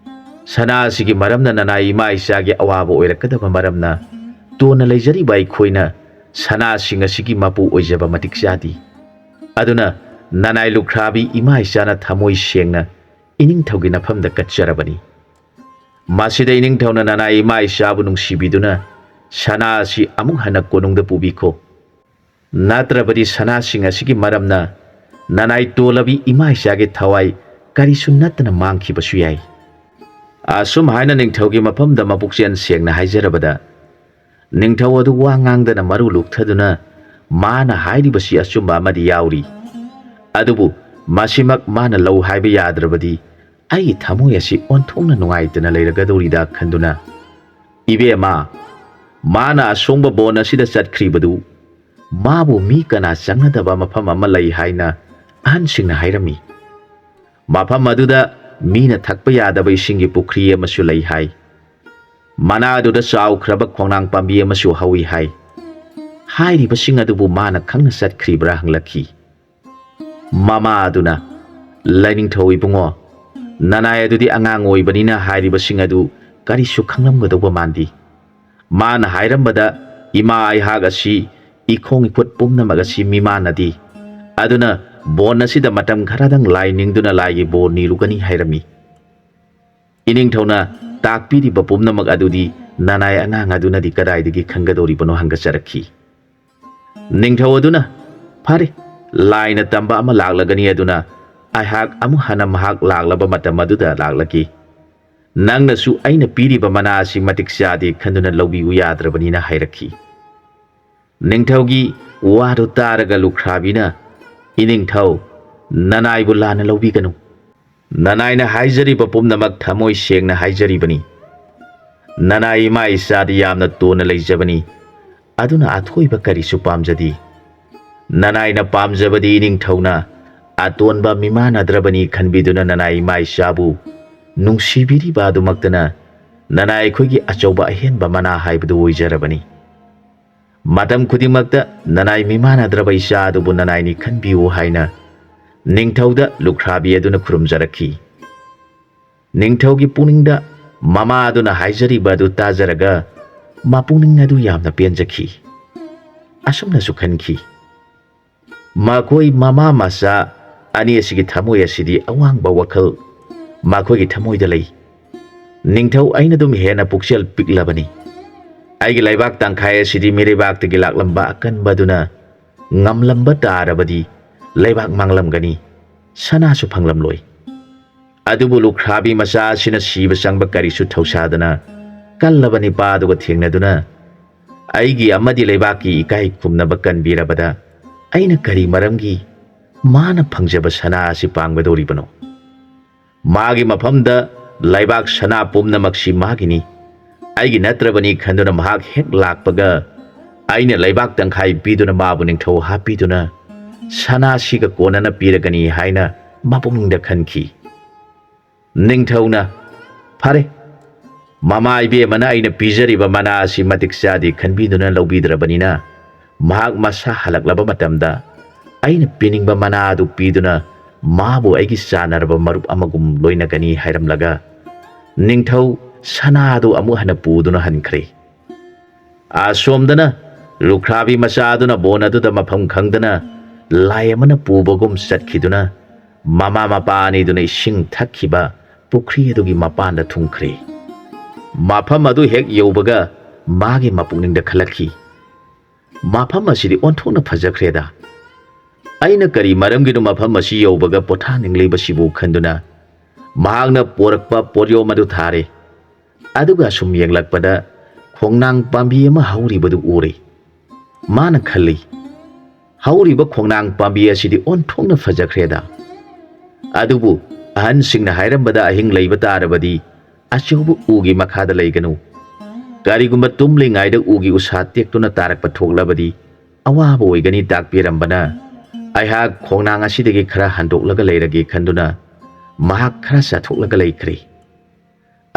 ꯁꯅꯥ ꯑꯁꯤꯒꯤ ꯃꯔꯝꯅ ꯅꯅꯥꯏ ꯏꯃꯥ ꯏꯆꯥꯒꯤ ꯑꯋꯥꯕ ꯑꯣꯏꯔꯛꯀꯗꯕ ꯃꯔꯝꯅ ꯇꯣꯟꯅ ꯂꯩꯖꯔꯤꯕ ꯑꯩꯈꯣꯏꯅ ꯁꯅꯥꯁꯤꯡ ꯑꯁꯤꯒꯤ ꯃꯄꯨ ꯑꯣꯏꯖꯕ ꯃꯇꯤꯛ ꯆꯥꯗꯦ꯫ ꯑꯗꯨꯅ ꯅꯅꯥꯏ ꯂꯨꯈ꯭ꯔꯥꯕꯤ ꯏꯃꯥ ꯏꯆꯥꯅ ꯊꯃꯣꯏ ꯁꯦꯡꯅ ꯏꯅꯤꯡꯊꯧꯒꯤ ꯅꯐꯝꯗ ꯀꯠꯆꯔꯕꯅꯤ꯫ ꯃꯁꯤꯗ ꯏꯅꯤꯡꯊꯧꯅ ꯅꯅꯥꯏ ꯏꯃꯥ ꯏꯆꯥꯕꯨ ꯅꯨꯡꯁꯤꯕꯤꯗꯨꯅ ꯁꯅꯥ ꯑꯁꯤ ꯑꯃꯨꯛ ꯍꯟꯅ ꯀꯣꯅꯨꯡꯗ ꯄꯨꯕꯤꯈꯣ꯫ ꯅꯠꯇ꯭ꯔꯕꯗꯤ ꯁꯅꯥꯁꯤꯡ ꯑꯁꯤꯒꯤ ꯃꯔꯝꯅ ꯅꯅꯥꯏ ꯇꯣꯜꯂꯕꯤ ꯏꯃꯥ ꯏꯆꯥꯒꯤ ꯊꯋꯥꯏ ꯀꯔꯤꯁꯨ ꯅꯠꯇꯅ ꯃꯥꯡꯈꯤꯕꯁꯨ ꯌꯥꯏ꯫" ꯑꯁꯨꯝ ꯍꯥꯏꯅ ꯅꯤꯡꯊꯧꯒꯤ ꯃꯐꯝꯗ ꯃꯄꯨꯛꯆꯦꯜ ꯁꯦꯡꯅ ꯍꯥꯏꯖꯔꯕꯗ, ꯅꯤꯡꯊꯧ ꯑꯗꯨ ꯋꯥ ꯉꯥꯡꯗꯅ ꯃꯔꯨ ꯂꯨꯛꯊꯗꯨꯅ, "ꯃꯥꯅ ꯍꯥꯏꯔꯤꯕꯁꯤ ꯑꯆꯨꯝꯕ ꯑꯃꯗꯤ ꯌꯥꯎꯔꯤ, ꯑꯗꯨꯕꯨ ꯃꯁꯤꯃꯛ ꯃꯥꯅ ꯂꯧ ꯍꯥꯏꯕ ꯌꯥꯗ꯭ꯔꯕꯗꯤ ꯑꯩꯒꯤ ꯊꯃꯣꯏ ꯑꯁꯤ ꯑꯣꯟꯊꯣꯛꯅ ꯅꯨꯡꯉꯥꯏꯇꯅ ꯂꯩꯔꯒꯗꯧꯔꯤꯗ" ꯈꯟꯗꯨꯅ, "ꯏꯕꯦꯝꯃ, ꯃꯥꯅ ꯑꯁꯣꯡꯕ ꯕꯣꯟ ꯑꯁꯤꯗ ꯆꯠꯈ꯭ꯔꯤꯕꯗꯨ ꯃꯥꯕꯨ ꯃꯤ ꯀꯅꯥ ꯆꯪꯅꯗꯕ ꯃꯐꯝ ꯑꯃ ꯂꯩ ꯍꯥꯏꯅ ꯑꯍꯟꯁꯤꯡꯅ ꯍꯥꯏꯔꯝꯃꯤ꯫ ꯃꯐꯝ ꯑꯗꯨꯗ ꯃꯤꯅ ꯊꯛꯄ ꯌꯥꯗꯕ ꯏꯁꯤꯡꯒꯤ ꯄꯨꯈ꯭ꯔꯤ ꯑꯃꯁꯨ ꯂꯩ ꯍꯥꯏ꯫ ꯃꯅꯥ ꯑꯗꯨꯗ ꯆꯥꯎꯈ꯭ꯔꯕ ꯈꯣꯡꯅꯥꯡ ꯄꯥꯝꯕꯤ ꯑꯃꯁꯨ ꯍꯧꯏ ꯍꯥꯏ꯫ ꯍꯥꯏꯔꯤꯕꯁꯤꯡ ꯑꯗꯨꯕꯨ ꯃꯥꯅ ꯈꯪꯅ ꯆꯠꯈ꯭ꯔꯤꯕ꯭ꯔꯥ?" ꯍꯪꯂꯛꯈꯤ꯫ ꯃꯃꯥ ꯑꯗꯨꯅ, "ꯂꯥꯏꯅꯤꯡꯊꯧ ꯏꯕꯨꯡꯉꯣ, ꯅꯅꯥꯏ ꯑꯗꯨꯗꯤ ꯑꯉꯥꯡ ꯑꯣꯏꯕꯅꯤꯅ ꯍꯥꯏꯔꯤꯕꯁꯤꯡ ꯑꯗꯨ ꯀꯔꯤꯁꯨ ꯈꯪꯂꯝꯒꯗꯧꯕ ꯃꯥꯟꯗꯦ꯫ ꯃꯥꯅ ꯍꯥꯏꯔꯝꯕꯗ ꯏꯃꯥ ꯑꯩꯍꯥꯛ ꯑꯁꯤ ꯏꯈꯣꯡ ꯏꯈꯨꯠ ꯄꯨꯝꯅꯃꯛ ꯑꯁꯤ ꯃꯤꯃꯥꯟꯅꯗꯦ꯫ ꯑꯗꯨꯅ ꯕꯣꯟ ꯑꯁꯤꯗ ꯃꯇꯝ ꯈꯔꯗꯪ ꯂꯥꯏ ꯅꯤꯡꯗꯨꯅ ꯂꯥꯏꯒꯤ ꯕꯣꯔ ꯅꯤꯔꯨꯒꯅꯤ ꯍꯥꯏꯔꯝꯃꯤ꯫" ꯏꯅꯤꯡꯊꯧꯅ ꯇꯥꯛꯄꯤꯔꯤꯕ ꯄꯨꯝꯅꯃꯛ ꯑꯗꯨꯗꯤ ꯅꯅꯥꯏ ꯑꯉꯥꯡ ꯑꯗꯨꯅꯗꯤ ꯀꯗꯥꯏꯗꯒꯤ ꯈꯪꯒꯗꯧꯔꯤꯕꯅꯣ ꯍꯪꯒꯠꯆꯔꯛꯈꯤ꯫ ꯅꯤꯡꯊꯧ ꯑꯗꯨꯅ, "ꯐꯔꯦ, ꯂꯥꯏꯅ ꯇꯝꯕ ꯑꯃ ꯂꯥꯛꯂꯒꯅꯤ, ꯑꯗꯨꯅ ꯑꯩꯍꯥꯛ ꯑꯃꯨꯛ ꯍꯟꯅ ꯃꯍꯥꯛ ꯂꯥꯛꯂꯕ ꯃꯇꯝ ꯑꯗꯨꯗ ꯂꯥꯛꯂꯛꯈꯤ꯫ "ꯅꯪꯅꯁꯨ ꯑꯩꯅ ꯄꯤꯔꯤꯕ ꯃꯅꯥ ꯑꯁꯤ ꯃꯇꯤꯛ ꯆꯥꯗꯦ ꯈꯟꯗꯨꯅ ꯂꯧꯕꯤꯌꯨ ꯌꯥꯗ꯭ꯔꯕꯅꯤꯅ" ꯍꯥꯏꯔꯛꯈꯤ꯫ ꯅꯤꯡꯊꯧꯒꯤ ꯋꯥꯗꯨ ꯇꯥꯔꯒ ꯂꯨꯈ꯭ꯔꯥꯕꯤꯅ, "ꯏꯅꯤꯡꯊꯧ, ꯅꯅꯥꯏꯕꯨ ꯂꯥꯟꯅ ꯂꯧꯕꯤꯒꯅꯨ꯫ ꯅꯅꯥꯏꯅ ꯍꯥꯏꯖꯔꯤꯕ ꯄꯨꯝꯅꯃꯛ ꯊꯃꯣꯏ ꯁꯦꯡꯅ ꯍꯥꯏꯖꯔꯤꯕꯅꯤ꯫ ꯅꯅꯥꯏ ꯏꯃꯥ ꯏꯆꯥꯗꯤ ꯌꯥꯝꯅ ꯇꯣꯟꯅ ꯂꯩꯖꯕꯅꯤ, ꯑꯗꯨꯅ ꯑꯊꯣꯏꯕ ꯀꯔꯤꯁꯨ ꯄꯥꯝꯖꯗꯦ꯫ ꯅꯅꯥꯏꯅ ꯄꯥꯝꯖꯕꯗꯤ ꯏꯅꯤꯡꯊꯧꯅ ꯑꯇꯣꯟꯕ ꯃꯤꯃꯥꯟꯅꯗ꯭ꯔꯕꯅꯤ ꯈꯟꯕꯤꯗꯨꯅ ꯅꯅꯥꯏ ꯏꯃꯥ ꯏꯆꯥꯕꯨ ꯅꯨꯡꯁꯤꯕꯤꯔꯤꯕ ꯑꯗꯨꯃꯛꯇꯅ ꯅꯅꯥꯏ ꯑꯩꯈꯣꯏꯒꯤ ꯑꯆꯧꯕ ꯑꯍꯦꯟꯕ ꯃꯅꯥ ꯍꯥꯏꯕꯗꯨ ꯑꯣꯏꯖꯔꯕꯅꯤ꯫ ꯃꯇꯝ ꯈꯨꯗꯤꯡꯃꯛꯇ ꯅꯅꯥꯏ ꯃꯤꯃꯥꯟꯅꯗ꯭ꯔꯕ ꯏꯆꯥ ꯑꯗꯨꯕꯨ ꯅꯅꯥꯏꯅꯤ ꯈꯟꯕꯤꯌꯨ" ꯍꯥꯏꯅ ꯅꯤꯡꯊꯧꯗ ꯂꯨꯈ꯭ꯔꯥꯕꯤ ꯑꯗꯨꯅ ꯈꯨꯔꯨꯝꯖꯔꯛꯈꯤ꯫ ꯅꯤꯡꯊꯧꯒꯤ ꯄꯨꯛꯅꯤꯡꯗ ꯃꯃꯥ ꯑꯗꯨꯅ ꯍꯥꯏꯖꯔꯤꯕ ꯑꯗꯨ ꯇꯥꯖꯔꯒ ꯃꯄꯨꯛꯅꯤꯡ ꯑꯗꯨ ꯌꯥꯝꯅ ꯄꯦꯟꯖꯈꯤ꯫ ꯑꯁꯨꯝꯅꯁꯨ ꯈꯟꯈꯤ, "ꯃꯈꯣꯏ ꯃꯃꯥ ꯃꯆꯥ ꯑꯅꯤ ꯑꯁꯤꯒꯤ ꯊꯃꯣꯏ ꯑꯁꯤꯗꯤ ꯑꯋꯥꯡꯕ ꯋꯥꯈꯜ ꯃꯈꯣꯏꯒꯤ ꯊꯃꯣꯏꯗ ꯂꯩ꯫ ꯅꯤꯡꯊꯧ ꯑꯩꯅ ꯑꯗꯨꯝ ꯍꯦꯟꯅ ꯄꯨꯛꯆꯦꯜ ꯄꯤꯛꯂꯕꯅꯤ꯫ ꯑꯩꯒꯤ ꯂꯩꯕꯥꯛ ꯇꯪꯈꯥꯏ ꯑꯁꯤꯗꯤ ꯃꯤꯔꯩꯕꯥꯛꯇꯒꯤ ꯂꯥꯛꯂꯝꯕ ꯑꯀꯟꯕꯗꯨꯅ ꯉꯝꯂꯝꯕ ꯇꯥꯔꯕꯗꯤ ꯂꯩꯕꯥꯛ ꯃꯥꯡꯂꯝꯒꯅꯤ, ꯁꯅꯥꯁꯨ ꯐꯪꯂꯝꯂꯣꯏ꯫ ꯑꯗꯨꯕꯨ ꯂꯨꯈ꯭ꯔꯥꯕꯤ ꯃꯆꯥ ꯑꯁꯤꯅ ꯁꯤꯕ ꯆꯪꯕ ꯀꯔꯤꯁꯨ ꯊꯧꯁꯥꯗꯅ ꯀꯜꯂꯕ ꯅꯤꯄꯥꯗꯨꯒ ꯊꯦꯡꯅꯗꯨꯅ ꯑꯩꯒꯤ ꯑꯃꯗꯤ ꯂꯩꯕꯥꯛꯀꯤ ꯏꯀꯥꯏ ꯈꯨꯝꯅꯕ ꯀꯟꯕꯤꯔꯕꯗ ꯑꯩꯅ ꯀꯔꯤ ꯃꯔꯝꯒꯤ ꯃꯥꯅ ꯐꯪꯖꯕ ꯁꯅꯥ ꯑꯁꯤ ꯄꯥꯡꯒꯗꯧꯔꯤꯕꯅꯣ? ꯃꯥꯒꯤ ꯃꯐꯝꯗ ꯂꯩꯕꯥꯛ ꯁꯅꯥ ꯄꯨꯝꯅꯃꯛꯁꯤ ꯃꯥꯒꯤꯅꯤ꯫ ꯑꯩꯒꯤ ꯅꯠꯇ꯭ꯔꯕꯅꯤ ꯈꯟꯗꯨꯅ ꯃꯍꯥꯛ ꯍꯦꯛ ꯂꯥꯛꯄꯒ ꯑꯩꯅ ꯂꯩꯕꯥꯛ ꯇꯪꯈꯥꯏ ꯄꯤꯗꯨꯅ ꯃꯥꯕꯨ ꯅꯤꯡꯊꯧ ꯍꯥꯞꯄꯤꯗꯨꯅ ꯁꯅꯥꯁꯤꯒ ꯀꯣꯟꯅꯅ ꯄꯤꯔꯒꯅꯤ" ꯍꯥꯏꯅ ꯃꯄꯨꯛꯅꯤꯡꯗ ꯈꯟꯈꯤ꯫ ꯅꯤꯡꯊꯧꯅ, "ꯐꯔꯦ, ꯃꯃꯥ ꯏꯕꯦꯝꯃꯅ ꯑꯩꯅ ꯄꯤꯖꯔꯤꯕ ꯃꯅꯥ ꯑꯁꯤ ꯃꯇꯤꯛ ꯆꯥꯗꯦ ꯈꯟꯕꯤꯗꯨꯅ ꯂꯧꯕꯤꯗ꯭ꯔꯕꯅꯤꯅ ꯃꯍꯥꯛ ꯃꯁꯥ ꯍꯜꯂꯛꯂꯕ ꯃꯇꯝꯗ ꯑꯩꯅ ꯄꯤꯅꯤꯡꯕ ꯃꯅꯥ ꯑꯗꯨ ꯄꯤꯗꯨꯅ ꯃꯥꯕꯨ ꯑꯩꯒꯤ ꯆꯥꯟꯅꯔꯕ ꯃꯔꯨꯞ ꯑꯃꯒꯨꯝ ꯂꯣꯏꯅꯒꯅꯤ" ꯍꯥꯏꯔꯝꯂꯒ ꯅꯤꯡꯊꯧ ꯁꯅꯥ ꯑꯗꯨ ꯑꯃꯨꯛ ꯍꯟꯅ ꯄꯨꯗꯨꯅ ꯍꯟꯈ꯭ꯔꯦ꯫ ꯑꯁꯣꯝꯗꯅ ꯂꯨꯈ꯭ꯔꯥꯕꯤ ꯃꯆꯥꯗꯨꯅ ꯕꯣꯟ ꯑꯗꯨꯗ ꯃꯐꯝ ꯈꯪꯗꯅ ꯂꯥꯏ ꯑꯃꯅ ꯄꯨꯕꯒꯨꯝ ꯆꯠꯈꯤꯗꯨꯅ ꯃꯃꯥ ꯃꯄꯥ ꯑꯅꯤꯗꯨꯅ ꯏꯁꯤꯡ ꯊꯛꯈꯤꯕ ꯄꯨꯈ꯭ꯔꯤ ꯑꯗꯨꯒꯤ ꯃꯄꯥꯟꯗ ꯊꯨꯡꯈ꯭ꯔꯦ꯫ ꯃꯐꯝ ꯑꯗꯨ ꯍꯦꯛ ꯌꯧꯕꯒ ꯃꯥꯒꯤ ꯃꯄꯨꯛꯅꯤꯡꯗ ꯈꯜꯂꯛꯈꯤ, "ꯃꯐꯝ ꯑꯁꯤꯗꯤ ꯑꯣꯟꯊꯣꯛꯅ ꯐꯖꯈ꯭ꯔꯦꯗ꯫ ꯑꯩꯅ ꯀꯔꯤ ꯃꯔꯝꯒꯤꯅꯣ ꯃꯐꯝ ꯑꯁꯤ ꯌꯧꯕꯒ ꯄꯣꯊꯥꯅꯤꯡꯂꯤꯕꯁꯤꯕꯨ ꯈꯟꯗꯨꯅ ꯃꯍꯥꯛꯅ ꯄꯣꯔꯛꯄ ꯄꯣꯠꯌꯣꯝ ꯑꯗꯨ ꯊꯥꯔꯦ꯫ ꯑꯗꯨꯒ ꯑꯁꯨꯝ ꯌꯦꯡꯂꯛꯄꯗ ꯈꯣꯡꯅꯥꯡ ꯄꯥꯝꯕꯤ ꯑꯃ ꯍꯧꯔꯤꯕꯗꯨ ꯎꯔꯦ꯫ ꯃꯥꯅ ꯈꯜꯂꯤ, "ꯍꯧꯔꯤꯕ ꯈꯣꯡꯅꯥꯡ ꯄꯥꯝꯕꯤ ꯑꯁꯤꯗꯤ ꯑꯣꯟꯊꯣꯛꯅ ꯐꯖꯈ꯭ꯔꯦꯗ꯫ ꯑꯗꯨꯕꯨ ꯑꯍꯟꯁꯤꯡꯅ ꯍꯥꯏꯔꯝꯕꯗ ꯑꯍꯤꯡ ꯂꯩꯕ ꯇꯥꯔꯕꯗꯤ ꯑꯆꯧꯕ ꯎꯒꯤ ꯃꯈꯥꯗ ꯂꯩꯒꯅꯨ꯫ ꯀꯔꯤꯒꯨꯝꯕ ꯇꯨꯝꯂꯤꯉꯩꯗ ꯎꯒꯤ ꯎꯁꯥ ꯇꯦꯛꯇꯨꯅ ꯇꯥꯔꯛꯄ ꯊꯣꯛꯂꯕꯗꯤ ꯑꯋꯥꯕ ꯑꯣꯏꯒꯅꯤ ꯇꯥꯛꯄꯤꯔꯝꯕꯅ ꯑꯩꯍꯥꯛ ꯈꯣꯡꯅꯥꯡ ꯑꯁꯤꯗꯒꯤ ꯈꯔ ꯍꯟꯗꯣꯛꯂꯒ ꯂꯩꯔꯒꯦ ꯈꯟꯗꯨꯅ ꯃꯍꯥꯛ ꯈꯔ ꯆꯠꯊꯣꯛꯂꯒ ꯂꯩꯈ꯭ꯔꯦ꯫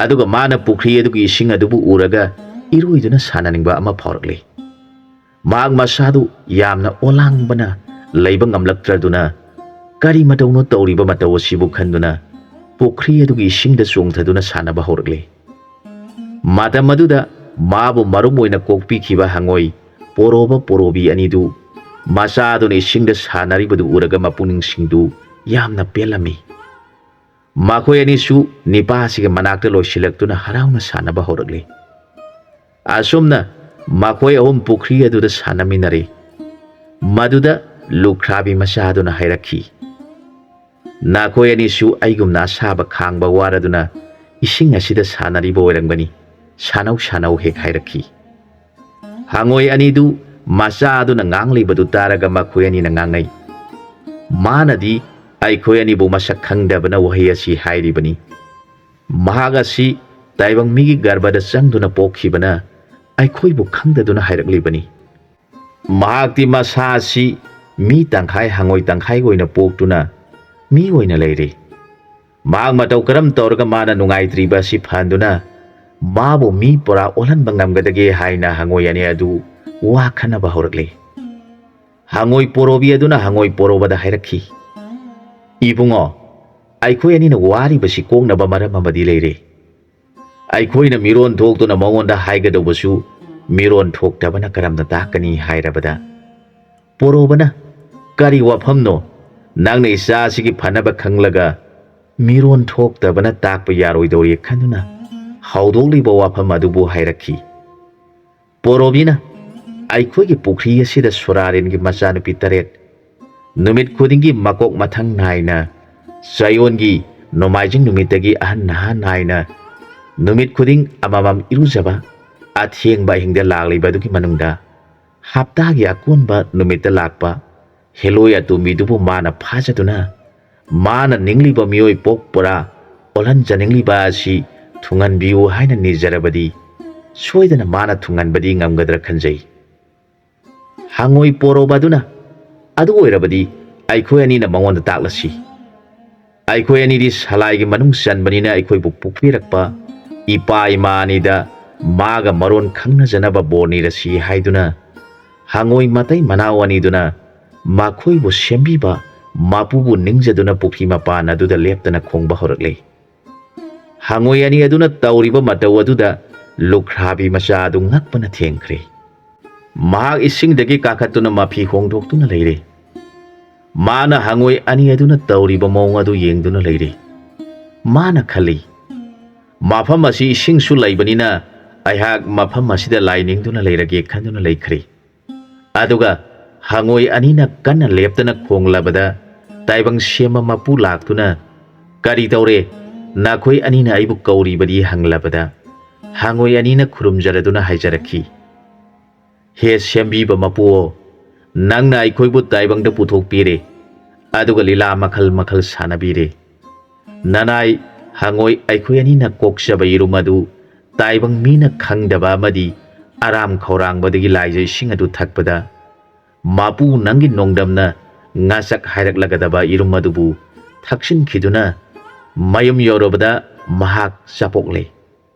ꯑꯗꯨꯒ ꯃꯥꯅ ꯄꯨꯈ꯭ꯔꯤ ꯑꯗꯨꯒꯤ ꯏꯁꯤꯡ ꯑꯗꯨꯕꯨ ꯎꯔꯒ ꯏꯔꯣꯏꯗꯨꯅ ꯁꯥꯟꯅꯅꯤꯡꯕ ꯑꯃ ꯐꯥꯎꯔꯛꯂꯦ꯫ ꯃꯍꯥꯛ ꯃꯁꯥꯗꯨ ꯌꯥꯝꯅ ꯑꯣꯂꯥꯡꯕꯅ ꯂꯩꯕ ꯉꯝꯂꯛꯇ꯭ꯔꯗꯨꯅ ꯀꯔꯤ ꯃꯇꯧꯅꯣ ꯇꯧꯔꯤꯕ ꯃꯇꯧ ꯑꯁꯤꯕꯨ ꯈꯟꯗꯨꯅ ꯄꯨꯈ꯭ꯔꯤ ꯑꯗꯨꯒꯤ ꯏꯁꯤꯡꯗ ꯆꯣꯡꯊꯗꯨꯅ ꯁꯥꯟꯅꯕ ꯍꯧꯔꯛꯂꯦ꯫ ꯃꯇꯝ ꯑꯗꯨꯗ ꯃꯥꯕꯨ ꯃꯔꯨꯝ ꯑꯣꯏꯅ ꯀꯣꯛꯄꯤꯈꯤꯕ ꯍꯉꯣꯏ ꯄꯣꯔꯣꯕ ꯄꯣꯔꯣꯕꯤ ꯑꯅꯤꯗꯨ ꯃꯆꯥꯗꯨꯅ ꯏꯁꯤꯡꯗ ꯁꯥꯟꯅꯔꯤꯕꯗꯨ ꯎꯔꯒ ꯃꯄꯨꯛꯅꯤꯡꯁꯤꯡꯗꯨ ꯌꯥꯝꯅ ꯄꯦꯜꯂꯝꯃꯤ꯫ ꯃꯈꯣꯏ ꯑꯅꯤꯁꯨ ꯅꯤꯄꯥꯁꯤꯒꯤ ꯃꯅꯥꯛꯇ ꯂꯣꯏꯁꯤꯜꯂꯛꯇꯨꯅ ꯍꯔꯥꯎꯅ ꯁꯥꯟꯅꯕ ꯍꯧꯔꯛꯂꯤ꯫ ꯑꯁꯨꯝꯅ ꯃꯈꯣꯏ ꯑꯍꯨꯝ ꯄꯨꯈ꯭ꯔꯤ ꯑꯗꯨꯗ ꯁꯥꯟꯅꯃꯤꯟꯅꯔꯦ꯫ ꯃꯗꯨꯗ ꯂꯨꯈ꯭ꯔꯥꯕꯤ ꯃꯆꯥꯗꯨꯅ ꯍꯥꯏꯔꯛꯈꯤ, "ꯅꯈꯣꯏ ꯑꯅꯤꯁꯨ ꯑꯩꯒꯨꯝꯅ ꯑꯁꯥꯕ ꯈꯥꯡꯕ ꯋꯥꯔꯗꯨꯅ ꯏꯁꯤꯡ ꯑꯁꯤꯗ ꯁꯥꯟꯅꯔꯤꯕ ꯑꯣꯏꯔꯝꯒꯅꯤ꯫ ꯁꯥꯟꯅꯧ, ꯁꯥꯟꯅꯧ" ꯍꯦꯛ ꯍꯥꯏꯔꯛꯈꯤ꯫ ꯍꯉꯣꯏ ꯑꯅꯤꯗꯨ ꯃꯆꯥ ꯑꯗꯨꯅ ꯉꯥꯡꯂꯤꯕꯗꯨ ꯇꯥꯔꯒ ꯃꯈꯣꯏ ꯑꯅꯤꯅ ꯉꯥꯡꯅꯩ꯫ ꯃꯥꯅꯗꯤ ꯑꯩꯈꯣꯏ ꯑꯅꯤꯕꯨ ꯃꯁꯛ ꯈꯪꯗꯕꯅ ꯋꯥꯍꯩ ꯑꯁꯤ ꯍꯥꯏꯔꯤꯕꯅꯤ꯫ ꯃꯍꯥꯛ ꯑꯁꯤ ꯇꯥꯏꯕꯪ ꯃꯤꯒꯤ ꯒꯔꯚꯗ ꯆꯪꯗꯨꯅ ꯄꯣꯛꯈꯤꯕꯅ ꯑꯩꯈꯣꯏꯕꯨ ꯈꯪꯗꯗꯨꯅ ꯍꯥꯏꯔꯛꯂꯤꯕꯅꯤ꯫ ꯃꯍꯥꯛꯇꯤ ꯃꯁꯥ ꯑꯁꯤ ꯃꯤ ꯇꯪꯈꯥꯏ ꯍꯉꯣꯏ ꯇꯪꯈꯥꯏ ꯑꯣꯏꯅ ꯄꯣꯛꯇꯨꯅ ꯃꯤ ꯑꯣꯏꯅ ꯂꯩꯔꯤ꯫ ꯃꯍꯥꯛ ꯃꯇꯧ ꯀꯔꯝ ꯇꯧꯔꯒ ꯃꯥꯅ ꯅꯨꯡꯉꯥꯏꯇ꯭ꯔꯤꯕ ꯑꯁꯤ ꯐꯍꯟꯗꯨꯅ ꯃꯥꯕꯨ ꯃꯤ ꯄꯨꯔꯥ ꯑꯣꯜꯍꯟꯕ ꯉꯝꯒꯗꯒꯦ ꯍꯥꯏꯅ ꯍꯉꯣꯏ ꯑꯅꯤ ꯑꯗꯨ ꯋꯥ ꯈꯟꯅꯕ ꯍꯧꯔꯛꯂꯤ꯫ ꯍꯉꯣꯏ ꯄꯣꯔꯣꯕꯤ ꯑꯗꯨꯅ ꯍꯉꯣꯏ ꯄꯣꯔꯣꯕꯗ ꯍꯥꯏꯔꯛꯈꯤ, "ꯏꯕꯨꯡꯉꯣ, ꯑꯩꯈꯣꯏ ꯑꯅꯤꯅ ꯋꯥꯔꯤꯕꯁꯤ ꯀꯣꯛꯅꯕ ꯃꯔꯝ ꯑꯃꯗꯤ ꯂꯩꯔꯦ꯫ ꯑꯩꯈꯣꯏꯅ ꯃꯤꯔꯣꯟ ꯊꯣꯛꯇꯨꯅ ꯃꯉꯣꯟꯗ ꯍꯥꯏꯒꯗꯧꯕꯁꯨ ꯃꯤꯔꯣꯟ ꯊꯣꯛꯇꯕꯅ ꯀꯔꯝꯅ ꯇꯥꯛꯀꯅꯤ?" ꯍꯥꯏꯔꯕꯗ ꯄꯣꯔꯣꯕꯅ, "ꯀꯔꯤ ꯋꯥꯐꯝꯅꯣ? ꯅꯪꯅ ꯏꯆꯥ ꯑꯁꯤꯒꯤ ꯐꯅꯕ ꯈꯪꯂꯒ ꯃꯤꯔꯣꯟ ꯊꯣꯛꯇꯕꯅ ꯇꯥꯛꯄ ꯌꯥꯔꯣꯏꯗꯧꯔꯤ" ꯈꯟꯗꯨꯅ ꯍꯧꯗꯣꯛꯂꯤꯕ ꯋꯥꯐꯝ ꯑꯗꯨꯕꯨ ꯍꯥꯏꯔꯛꯈꯤ꯫ ꯄꯣꯔꯣꯕꯤꯅ, "ꯑꯩꯈꯣꯏꯒꯤ ꯄꯨꯈ꯭ꯔꯤ ꯑꯁꯤꯗ ꯁꯨꯔꯥꯔꯦꯟꯒꯤ ꯃꯆꯥꯅꯨꯄꯤ ꯇꯔꯦꯠ, ꯅꯨꯃꯤꯠ ꯈꯨꯗꯤꯡꯒꯤ ꯃꯀꯣꯛ ꯃꯊꯪ ꯅꯥꯏꯅ, ꯆꯌꯣꯜꯒꯤ ꯅꯣꯡꯃꯥꯏꯖꯤꯡ ꯅꯨꯃꯤꯠꯇꯒꯤ ꯑꯍꯟ ꯅꯍꯥ ꯅꯥꯏꯅ ꯅꯨꯃꯤꯠ ꯈꯨꯗꯤꯡ ꯑꯃꯃꯝ ꯏꯔꯨꯖꯕ, ꯑꯊꯦꯡꯕ ꯑꯍꯤꯡꯗ ꯂꯥꯛꯂꯤꯕ ꯑꯗꯨꯒꯤ ꯃꯅꯨꯡꯗ ꯍꯞꯇꯥꯒꯤ ꯑꯀꯣꯟꯕ ꯅꯨꯃꯤꯠꯇ ꯂꯥꯛꯄ ꯍꯦꯂꯣꯏ ꯑꯇꯣꯝꯕꯤꯗꯨꯕꯨ ꯃꯥꯅ ꯐꯥꯖꯗꯨꯅ, ꯃꯥꯅ ꯅꯤꯡꯂꯤꯕ ꯃꯤꯑꯣꯏ ꯄꯣꯛꯄꯔꯥ ꯑꯣꯜꯍꯟꯖꯅꯤꯡꯂꯤꯕ ꯑꯁꯤ ꯊꯨꯡꯍꯟꯕꯤꯌꯨ ꯍꯥꯏꯅ ꯅꯤꯖꯔꯕꯗꯤ, ꯁꯣꯏꯗꯅ ꯃꯥꯅ ꯊꯨꯡꯍꯟꯕꯗꯤ ꯉꯝꯒꯗ꯭ꯔꯥ ꯈꯟꯖꯩ꯫ ꯍꯉꯣꯏ ꯄꯣꯔꯣꯕ ꯑꯗꯨꯅ, "ꯑꯗꯨ ꯑꯣꯏꯔꯕꯗꯤ ꯑꯩꯈꯣꯏ ꯑꯅꯤꯅ ꯃꯉꯣꯟꯗ ꯇꯥꯛꯂꯁꯤ꯫ ꯑꯩꯈꯣꯏ ꯑꯅꯤꯗꯤ ꯁꯂꯥꯏꯒꯤ ꯃꯅꯨꯡ ꯆꯟꯕꯅꯤꯅ ꯑꯩꯈꯣꯏꯕꯨ ꯄꯣꯛꯄꯤꯔꯛꯄ ꯏꯄꯥ ꯏꯃꯥ ꯑꯅꯤꯗ ꯃꯥꯒ ꯃꯔꯣꯟ ꯈꯪꯅꯖꯅꯕ ꯕꯣꯔ ꯅꯤꯔꯁꯤ" ꯍꯥꯏꯗꯨꯅ ꯍꯉꯣꯏ ꯃꯇꯩ ꯃꯅꯥꯎ ꯑꯅꯤꯗꯨꯅ ꯃꯈꯣꯏꯕꯨ ꯁꯦꯝꯕꯤꯕ ꯃꯄꯨꯕꯨ ꯅꯤꯡꯖꯗꯨꯅ ꯄꯨꯈ꯭ꯔꯤ ꯃꯄꯥꯟ ꯑꯗꯨꯗ ꯂꯦꯞꯇꯅ ꯈꯣꯡꯕ ꯍꯧꯔꯛꯂꯦ꯫ ꯍꯉꯣꯏ ꯑꯅꯤ ꯑꯗꯨꯅ ꯇꯧꯔꯤꯕ ꯃꯇꯧ ꯑꯗꯨꯗ ꯂꯨꯈ꯭ꯔꯥꯕꯤ ꯃꯆꯥ ꯑꯗꯨ ꯉꯛꯄꯅ ꯊꯦꯡꯈ꯭ꯔꯦ꯫ ꯃꯍꯥꯛ ꯏꯁꯤꯡꯗꯒꯤ ꯀꯥꯈꯠꯇꯨꯅ ꯃꯐꯤ ꯍꯣꯡꯗꯣꯛꯇꯨꯅ ꯂꯩꯔꯦ꯫ ꯃꯥꯅ ꯍꯉꯣꯏ ꯑꯅꯤ ꯑꯗꯨꯅ ꯇꯧꯔꯤꯕ ꯃꯑꯣꯡ ꯑꯗꯨ ꯌꯦꯡꯗꯨꯅ ꯂꯩꯔꯦ꯫ ꯃꯥꯅ ꯈꯜꯂꯤ, "ꯃꯐꯝ ꯑꯁꯤ ꯏꯁꯤꯡꯁꯨ ꯂꯩꯕꯅꯤꯅ ꯑꯩꯍꯥꯛ ꯃꯐꯝ ꯑꯁꯤꯗ ꯂꯥꯏ ꯅꯤꯡꯗꯨꯅ ꯂꯩꯔꯒꯦ" ꯈꯟꯗꯨꯅ ꯂꯩꯈ꯭ꯔꯦ꯫ ꯑꯗꯨꯒ ꯍꯉꯣꯏ ꯑꯅꯤꯅ ꯀꯟꯅ ꯂꯦꯞꯇꯅ ꯈꯣꯡꯂꯕꯗ ꯇꯥꯏꯕꯪ ꯁꯦꯝꯕ ꯃꯄꯨ ꯂꯥꯛꯇꯨꯅ, "ꯀꯔꯤ ꯇꯧꯔꯦ? ꯅꯈꯣꯏ ꯑꯅꯤꯅ ꯑꯩꯕꯨ ꯀꯧꯔꯤꯕꯗꯤ?" ꯍꯪꯂꯕꯗ ꯍꯉꯣꯏ ꯑꯅꯤꯅ ꯈꯨꯔꯨꯝꯖꯔꯗꯨꯅ ꯍꯥꯏꯖꯔꯛꯈꯤ, "ꯍꯦ ꯁꯦꯝꯕꯤꯕ ꯃꯄꯨꯑꯣ, ꯅꯪꯅ ꯑꯩꯈꯣꯏꯕꯨ ꯇꯥꯏꯕꯪꯗ ꯄꯨꯊꯣꯛꯄꯤꯔꯦ, ꯑꯗꯨꯒ ꯂꯤꯂꯥ ꯃꯈꯜ ꯃꯈꯜ ꯁꯥꯟꯅꯕꯤꯔꯦ꯫ ꯅꯅꯥꯏ ꯍꯉꯣꯏ ꯑꯩꯈꯣꯏ ꯑꯅꯤꯅ ꯀꯣꯛꯆꯕ ꯌꯦꯔꯨꯝ ꯑꯗꯨ ꯇꯥꯏꯕꯪ ꯃꯤꯅ ꯈꯪꯗꯕ ꯑꯃꯗꯤ ꯑꯔꯥꯝ ꯈꯧꯔꯥꯡꯕꯗꯒꯤ ꯂꯥꯏꯖ ꯏꯁꯤꯡ ꯑꯗꯨ ꯊꯛꯄꯗ ꯃꯄꯨ ꯅꯪꯒꯤ ꯅꯣꯡꯗꯝꯅ ꯉꯥꯆꯛ ꯍꯥꯏꯔꯛꯂꯒꯗꯕ ꯌꯦꯔꯨꯝ ꯑꯗꯨꯕꯨ ꯊꯛꯆꯤꯟꯈꯤꯗꯨꯅ ꯃꯌꯨꯝ ꯌꯧꯔꯕꯗ ꯃꯍꯥꯛ ꯆꯥꯄꯣꯛꯂꯦ꯫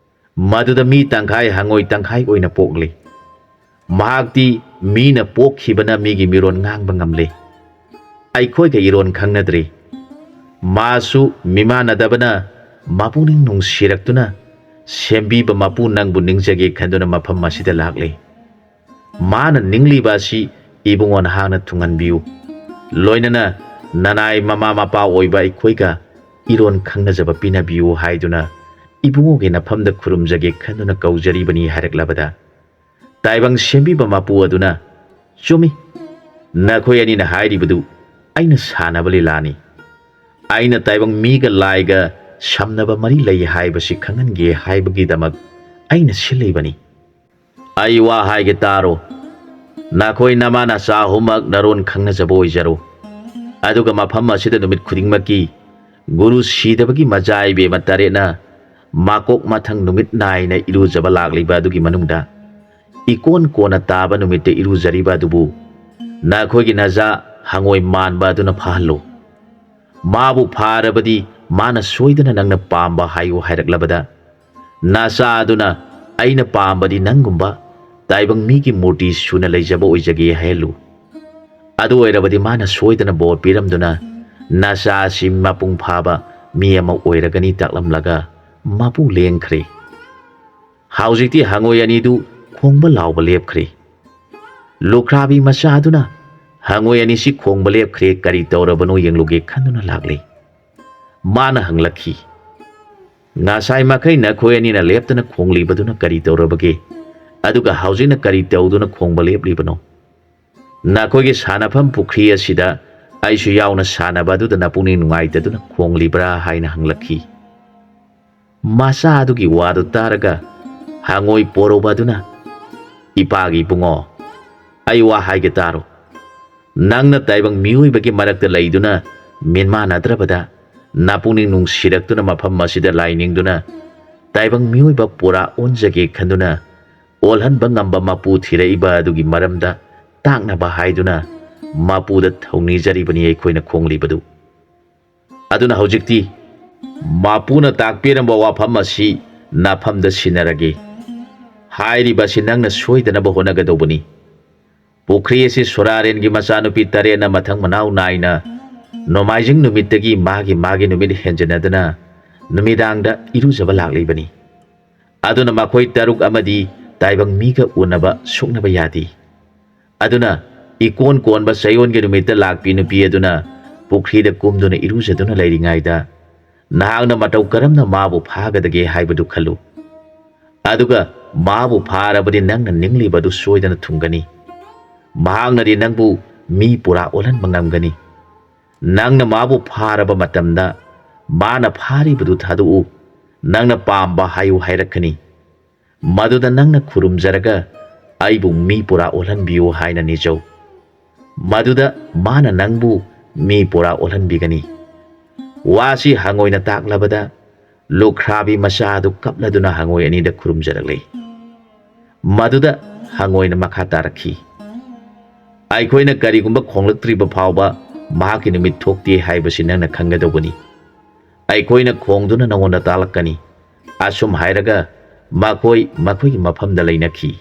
ꯃꯗꯨꯗ ꯃꯤ ꯇꯪꯈꯥꯏ ꯍꯉꯣꯏ ꯇꯪꯈꯥꯏ ꯑꯣꯏꯅ ꯄꯣꯛꯂꯤ꯫ ꯃꯍꯥꯛꯇꯤ ꯃꯤꯅ ꯄꯣꯛꯈꯤꯕꯅ ꯃꯤꯒꯤ ꯃꯤꯔꯣꯟ ꯉꯥꯡꯕ ꯉꯝꯂꯦ꯫ ꯑꯩꯈꯣꯏꯒ ꯏꯔꯣꯟ ꯈꯪꯅꯗ꯭ꯔꯤ꯫ ꯃꯥꯁꯨ ꯃꯤꯃꯥꯟꯅꯗꯕꯅ ꯃꯄꯨꯛꯅꯤꯡ ꯅꯨꯡꯁꯤꯔꯛꯇꯨꯅ ꯁꯦꯝꯕꯤꯕ ꯃꯄꯨ ꯅꯪꯕꯨ ꯅꯤꯡꯖꯒꯦ ꯈꯟꯗꯨꯅ ꯃꯐꯝ ꯑꯁꯤꯗ ꯂꯥꯛꯂꯤ꯫ ꯃꯥꯅ ꯅꯤꯡꯂꯤꯕ ꯑꯁꯤ ꯏꯕꯨꯡꯉꯣ ꯅꯍꯥꯛꯅ ꯊꯨꯡꯍꯟꯕꯤꯌꯨ꯫ ꯂꯣꯏꯅꯅ ꯅꯅꯥꯏ ꯃꯃꯥ ꯃꯄꯥ ꯑꯣꯏꯕ ꯑꯩꯈꯣꯏꯒ ꯏꯔꯣꯟ ꯈꯪꯅꯖꯕ ꯄꯤꯅꯕꯤꯌꯨ ꯍꯥꯏꯗꯨꯅ ꯏꯕꯨꯡꯉꯣꯒꯤ ꯅꯐꯝꯗ ꯈꯨꯔꯨꯝꯖꯒꯦ ꯈꯟꯗꯨꯅ ꯀꯧꯖꯔꯤꯕꯅꯤ" ꯍꯥꯏꯔꯛꯂꯕꯗ ꯇꯥꯏꯕꯪ ꯁꯦꯝꯕꯤꯕ ꯃꯄꯨ ꯑꯗꯨꯅ, "ꯆꯨꯝꯃꯤ, ꯅꯈꯣꯏ ꯑꯅꯤꯅ ꯍꯥꯏꯔꯤꯕꯗꯨ ꯑꯩꯅ ꯁꯥꯟꯅꯕ ꯂꯤꯂꯥꯅꯤ꯫ ꯑꯩꯅ ꯇꯥꯏꯕꯪ ꯃꯤꯒ ꯂꯥꯏꯒ ꯁꯝꯅꯕ ꯃꯔꯤ ꯂꯩ ꯍꯥꯏꯕꯁꯤ ꯈꯪꯍꯟꯒꯦ ꯍꯥꯏꯕꯒꯤꯗꯃꯛ ꯑꯩꯅ ꯁꯤꯜꯂꯤꯕꯅꯤ꯫ ꯑꯩ ꯋꯥ ꯍꯥꯏꯒꯦ ꯇꯥꯔꯣ꯫ ꯅꯈꯣꯏ ꯅꯃꯥ ꯅꯆꯥ ꯑꯍꯨꯝꯃꯛ ꯅꯔꯣꯟ ꯈꯪꯅꯖꯕ ꯑꯣꯏꯖꯔꯣ꯫ ꯑꯗꯨꯒ ꯃꯐꯝ ꯑꯁꯤꯗ ꯅꯨꯃꯤꯠ ꯈꯨꯗꯤꯡꯃꯛꯀꯤ ꯒꯨꯔꯨ ꯁꯤꯗꯕꯒꯤ ꯃꯆꯥ ꯏꯕꯦꯝꯃ ꯇꯔꯦꯠꯅ ꯃꯀꯣꯛ ꯃꯊꯪ ꯅꯨꯃꯤꯠ ꯅꯥꯏꯅ ꯏꯔꯨꯖꯕ ꯂꯥꯛꯂꯤꯕ ꯑꯗꯨꯒꯤ ꯃꯅꯨꯡꯗ ꯏꯀꯣꯟ ꯀꯣꯟꯅ ꯇꯥꯕ ꯅꯨꯃꯤꯠꯇ ꯏꯔꯨꯖꯔꯤꯕ ꯑꯗꯨꯕꯨ ꯅꯈꯣꯏꯒꯤ ꯅꯆꯥ ꯍꯉꯣꯏ ꯃꯥꯟꯕ ꯑꯗꯨꯅ ꯐꯥꯍꯜꯂꯨ꯫ ꯃꯥꯕꯨ ꯐꯥꯔꯕꯗꯤ ꯃꯥꯅ ꯁꯣꯏꯗꯅ ꯅꯪꯅ ꯄꯥꯝꯕ ꯍꯥꯏꯌꯨ ꯍꯥꯏꯔꯛꯂꯕꯗ, ꯅꯆꯥ ꯑꯗꯨꯅ "ꯑꯩꯅ ꯄꯥꯝꯕꯗꯤ ꯅꯪꯒꯨꯝꯕ ꯇꯥꯏꯕꯪ ꯃꯤꯒꯤ ꯃꯨꯔꯇꯤ ꯁꯨꯅ ꯂꯩꯖꯕ ꯑꯣꯏꯖꯒꯦ" ꯍꯥꯏꯍꯜꯂꯨ꯫ ꯑꯗꯨ ꯑꯣꯏꯔꯕꯗꯤ ꯃꯥꯅ ꯁꯣꯏꯗꯅ ꯕꯣꯔ ꯄꯤꯔꯝꯗꯨꯅ ꯅꯆꯥ ꯑꯁꯤ ꯃꯄꯨꯡ ꯐꯥꯕ ꯃꯤ ꯑꯃ ꯑꯣꯏꯔꯒꯅꯤ ꯇꯥꯛꯂꯝꯂꯒ ꯃꯄꯨ ꯂꯦꯡꯈ꯭ꯔꯦ꯫ ꯍꯧꯖꯤꯛꯇꯤ ꯍꯉꯣꯏ ꯑꯅꯤꯗꯨ ꯈꯣꯡꯕ ꯂꯥꯎꯕ ꯂꯦꯞꯈ꯭ꯔꯦ꯫ ꯂꯨꯈ꯭ꯔꯥꯕꯤ ꯃꯆꯥꯗꯨꯅ "ꯍꯉꯣꯏ ꯑꯅꯤꯁꯤ ꯈꯣꯡꯕ ꯂꯦꯞꯈ꯭ꯔꯦ, ꯀꯔꯤ ꯇꯧꯔꯕꯅꯣ ꯌꯦꯡꯂꯨꯒꯦ" ꯈꯟꯗꯨꯅ ꯂꯥꯛꯂꯦ꯫ ꯃꯥꯅ ꯍꯪꯂꯛꯈꯤ, "ꯉꯁꯥꯏ ꯃꯈꯩ ꯅꯈꯣꯏ ꯑꯅꯤꯅ ꯂꯦꯞꯇꯅ ꯈꯣꯡꯂꯤꯕꯗꯨꯅ ꯀꯔꯤ ꯇꯧꯔꯕꯒꯦ? ꯑꯗꯨꯒ ꯍꯧꯖꯤꯛꯅ ꯀꯔꯤ ꯇꯧꯗꯨꯅ ꯈꯣꯡꯕ ꯂꯦꯞꯂꯤꯕꯅꯣ? ꯅꯈꯣꯏꯒꯤ ꯁꯥꯟꯅꯐꯝ ꯄꯨꯈ꯭ꯔꯤ ꯑꯁꯤꯗ ꯑꯩꯁꯨ ꯌꯥꯎꯅ ꯁꯥꯟꯅꯕ ꯑꯗꯨꯗ ꯅꯄꯨꯛꯅꯤꯡ ꯅꯨꯡꯉꯥꯏꯇꯗꯨꯅ ꯈꯣꯡꯂꯤꯕ꯭ꯔꯥ?" ꯍꯥꯏꯅ ꯍꯪꯂꯛꯈꯤ꯫ ꯃꯆꯥ ꯑꯗꯨꯒꯤ ꯋꯥꯗꯨ ꯇꯥꯔꯒ ꯍꯉꯣꯏ ꯄꯣꯔꯧꯕ ꯑꯗꯨꯅ, "ꯏꯄꯥꯒꯤ ꯏꯕꯨꯡꯉꯣ, ꯑꯩ ꯋꯥ ꯍꯥꯏꯒꯦ ꯇꯥꯔꯣ꯫ ꯅꯪꯅ ꯇꯥꯏꯕꯪ ꯃꯤꯑꯣꯏꯕꯒꯤ ꯃꯔꯛꯇ ꯂꯩꯗꯨꯅ ꯃꯤꯟꯃꯥꯟꯅꯗ꯭ꯔꯕꯗ ꯅꯄꯨꯛꯅꯤꯡ ꯅꯨꯡꯁꯤꯔꯛꯇꯨꯅ ꯃꯐꯝ ꯑꯁꯤꯗ ꯂꯥꯏ ꯅꯤꯡꯗꯨꯅ ꯇꯥꯏꯕꯪ ꯃꯤꯑꯣꯏꯕ ꯄꯨꯔꯥ ꯑꯣꯟꯖꯒꯦ ꯈꯟꯗꯨꯅ ꯑꯣꯜꯍꯟꯕ ꯉꯝꯕ ꯃꯄꯨ ꯊꯤꯔꯛꯏꯕ ꯑꯗꯨꯒꯤ ꯃꯔꯝꯗ ꯇꯥꯛꯅꯕ ꯍꯥꯏꯗꯨꯅ ꯃꯄꯨꯗ ꯊꯧꯅꯤꯖꯔꯤꯕꯅꯤ ꯑꯩꯈꯣꯏꯅ ꯈꯣꯡꯂꯤꯕꯗꯨ꯫ ꯑꯗꯨꯅ ꯍꯧꯖꯤꯛꯇꯤ ꯃꯄꯨꯅ ꯇꯥꯛꯄꯤꯔꯝꯕ ꯋꯥꯐꯝ ꯑꯁꯤ ꯅꯐꯝꯗ ꯁꯤꯟꯅꯔꯒꯦ꯫ ꯍꯥꯏꯔꯤꯕ ꯑꯁꯤ ꯅꯪꯅ ꯁꯣꯏꯗꯅꯕ ꯍꯣꯠꯅꯒꯗꯧꯕꯅꯤ꯫ ꯄꯨꯈ꯭ꯔꯤ ꯑꯁꯤ ꯁꯨꯔꯥꯔꯦꯟꯒꯤ ꯃꯆꯥꯅꯨꯄꯤ ꯇꯔꯦꯠꯅ ꯃꯊꯪ ꯃꯅꯥꯎ ꯅꯥꯏꯅ ꯅꯣꯡꯃꯥꯏꯖꯤꯡ ꯅꯨꯃꯤꯠꯇꯒꯤ ꯃꯥꯒꯤ ꯃꯥꯒꯤ ꯅꯨꯃꯤꯠ ꯍꯦꯟꯖꯟꯅꯗꯅ ꯅꯨꯃꯤꯗꯥꯡꯗ ꯏꯔꯨꯖꯕ ꯂꯥꯛꯂꯤꯕꯅꯤ꯫ ꯑꯗꯨꯅ ꯃꯈꯣꯏ ꯇꯔꯨꯛ ꯑꯃꯗꯤ ꯇꯥꯏꯕꯪ ꯃꯤꯒ ꯎꯅꯕ ꯁꯣꯛꯅꯕ ꯌꯥꯗꯦ꯫ ꯑꯗꯨꯅ ꯏꯀꯣꯟ ꯀꯣꯟꯕ ꯆꯌꯣꯜꯒꯤ ꯅꯨꯃꯤꯠꯇ ꯂꯥꯛꯄꯤ ꯅꯨꯄꯤ ꯑꯗꯨꯅ ꯄꯨꯈ꯭ꯔꯤꯗ ꯀꯨꯝꯗꯨꯅ ꯏꯔꯨꯖꯗꯨꯅ ꯂꯩꯔꯤꯉꯩꯗ ꯅꯍꯥꯛꯅ ꯃꯇꯧ ꯀꯔꯝꯅ ꯃꯥꯕꯨ ꯐꯥꯒꯗꯒꯦ ꯍꯥꯏꯕꯗꯨ ꯈꯜꯂꯨ꯫ ꯑꯗꯨꯒ ꯃꯥꯕꯨ ꯐꯥꯔꯕꯗꯤ ꯅꯪꯅ ꯅꯤꯡꯂꯤꯕ ꯑꯗꯨ ꯁꯣꯏꯗꯅ ꯊꯨꯡꯒꯅꯤ꯫ ꯃꯍꯥꯛꯅꯗꯤ ꯅꯪꯕꯨ ꯃꯤ ꯄꯨꯔꯥ ꯑꯣꯜꯍꯟꯕ ꯉꯝꯒꯅꯤ꯫ ꯅꯪꯅ ꯃꯥꯕꯨ ꯐꯥꯔꯕ ꯃꯇꯝꯗ ꯃꯥꯅ ꯐꯥꯔꯤꯕꯗꯨ ꯊꯥꯗꯣꯛꯎ, ꯅꯪꯅ ꯄꯥꯝꯕ ꯍꯥꯏꯌꯨ ꯍꯥꯏꯔꯛꯀꯅꯤ꯫ ꯃꯗꯨꯗ ꯅꯪꯅ ꯈꯨꯔꯨꯝꯖꯔꯒ ꯑꯩꯕꯨ ꯃꯤ ꯄꯨꯔꯥ ꯑꯣꯜꯍꯟꯕꯤꯌꯨ ꯍꯥꯏꯅ ꯅꯤꯖꯧ꯫ ꯃꯗꯨꯗ ꯃꯥꯅ ꯅꯪꯕꯨ ꯃꯤ ꯄꯨꯔꯥ ꯑꯣꯜꯍꯟꯕꯤꯒꯅꯤ꯫ ꯋꯥꯁꯤ ꯍꯪꯉꯣꯏꯅ ꯇꯥꯛꯂꯕꯗ ꯂꯨꯈ꯭ꯔꯥꯕꯤ ꯃꯆꯥ ꯑꯗꯨ ꯀꯞꯂꯗꯨꯅ ꯍꯪꯉꯣꯏ ꯑꯅꯤꯗ ꯈꯨꯔꯨꯝꯖꯔꯛꯂꯦ꯫ ꯃꯗꯨꯗ ꯍꯪꯉꯣꯏꯅ ꯃꯈꯥ ꯇꯥꯔꯛꯈꯤ, "ꯑꯩꯈꯣꯏꯅ ꯀꯔꯤꯒꯨꯝꯕ ꯈꯣꯡꯂꯛꯇ꯭ꯔꯤꯕ ꯐꯥꯎꯕ ꯃꯍꯥꯛꯀꯤ ꯅꯨꯃꯤꯠ ꯊꯣꯛꯇꯦ ꯍꯥꯏꯕꯁꯤ ꯅꯪꯅ ꯈꯪꯒꯗꯧꯕꯅꯤ꯫ ꯑꯩꯈꯣꯏꯅ ꯈꯣꯡꯗꯨꯅ ꯅꯉꯣꯟꯗ ꯇꯥꯛꯂꯛꯀꯅꯤ꯫" ꯑꯁꯨꯝ ꯍꯥꯏꯔꯒ ꯃꯈꯣꯏ ꯃꯈꯣꯏꯒꯤ ꯃꯐꯝꯗ ꯂꯩꯅꯈꯤ꯫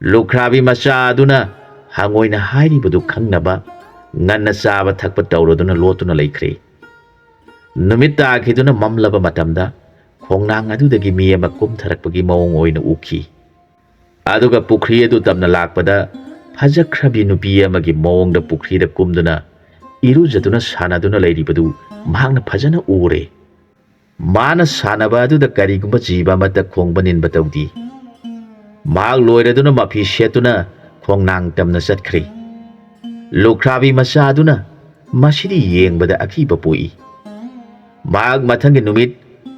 ꯂꯨꯈ꯭ꯔꯥꯕꯤ ꯃꯆꯥ ꯑꯗꯨꯅ ꯍꯪꯉꯣꯏꯅ ꯍꯥꯏꯔꯤꯕꯗꯨ ꯈꯪꯅꯕ ꯉꯟꯅ ꯆꯥꯕ ꯊꯛꯄ ꯇꯧꯔꯗꯨꯅ ꯂꯣꯠꯇꯨꯅ ꯂꯩꯈ꯭ꯔꯦ꯫ ꯅꯨꯃꯤꯠ ꯇꯥꯈꯤꯗꯨꯅ ꯃꯝꯂꯕ ꯃꯇꯝꯗ ꯈꯣꯡꯅꯥꯡ ꯑꯗꯨꯗꯒꯤ ꯃꯤ ꯑꯃ ꯀꯨꯝꯊꯔꯛꯄꯒꯤ ꯃꯑꯣꯡ ꯑꯣꯏꯅ ꯎꯈꯤ꯫ ꯑꯗꯨꯒ ꯄꯨꯈ꯭ꯔꯤ ꯑꯗꯨ ꯇꯝꯅ ꯂꯥꯛꯄꯗ ꯐꯖꯈ꯭ꯔꯕꯤ ꯅꯨꯄꯤ ꯑꯃꯒꯤ ꯃꯑꯣꯡꯗ ꯄꯨꯈ꯭ꯔꯤꯗ ꯀꯨꯝꯗꯨꯅ ꯏꯔꯨꯖꯗꯨꯅ ꯁꯥꯟꯅꯗꯨꯅ ꯂꯩꯔꯤꯕꯗꯨ ꯃꯍꯥꯛꯅ ꯐꯖꯅ ꯎꯔꯦ꯫ ꯃꯥꯅ ꯁꯥꯟꯅꯕ ꯑꯗꯨꯗ ꯀꯔꯤꯒꯨꯝꯕ ꯖꯤꯕ ꯑꯃꯠꯇ ꯈꯣꯡꯕ ꯅꯤꯟꯕ ꯇꯧꯗꯦ꯫ ꯃꯍꯥꯛ ꯂꯣꯏꯔꯗꯨꯅ ꯃꯐꯤ ꯁꯦꯠꯇꯨꯅ ꯈꯣꯡꯅꯥꯡ ꯇꯝꯅ ꯆꯠꯈ꯭ꯔꯦ꯫ ꯂꯨꯈ꯭ꯔꯥꯕꯤ ꯃꯆꯥ ꯑꯗꯨꯅ ꯃꯁꯤꯗꯤ ꯌꯦꯡꯕꯗ ꯑꯀꯤꯕ ꯄꯣꯛꯏ꯫ ꯃꯍꯥꯛ ꯃꯊꯪꯒꯤ ꯅꯨꯃꯤꯠ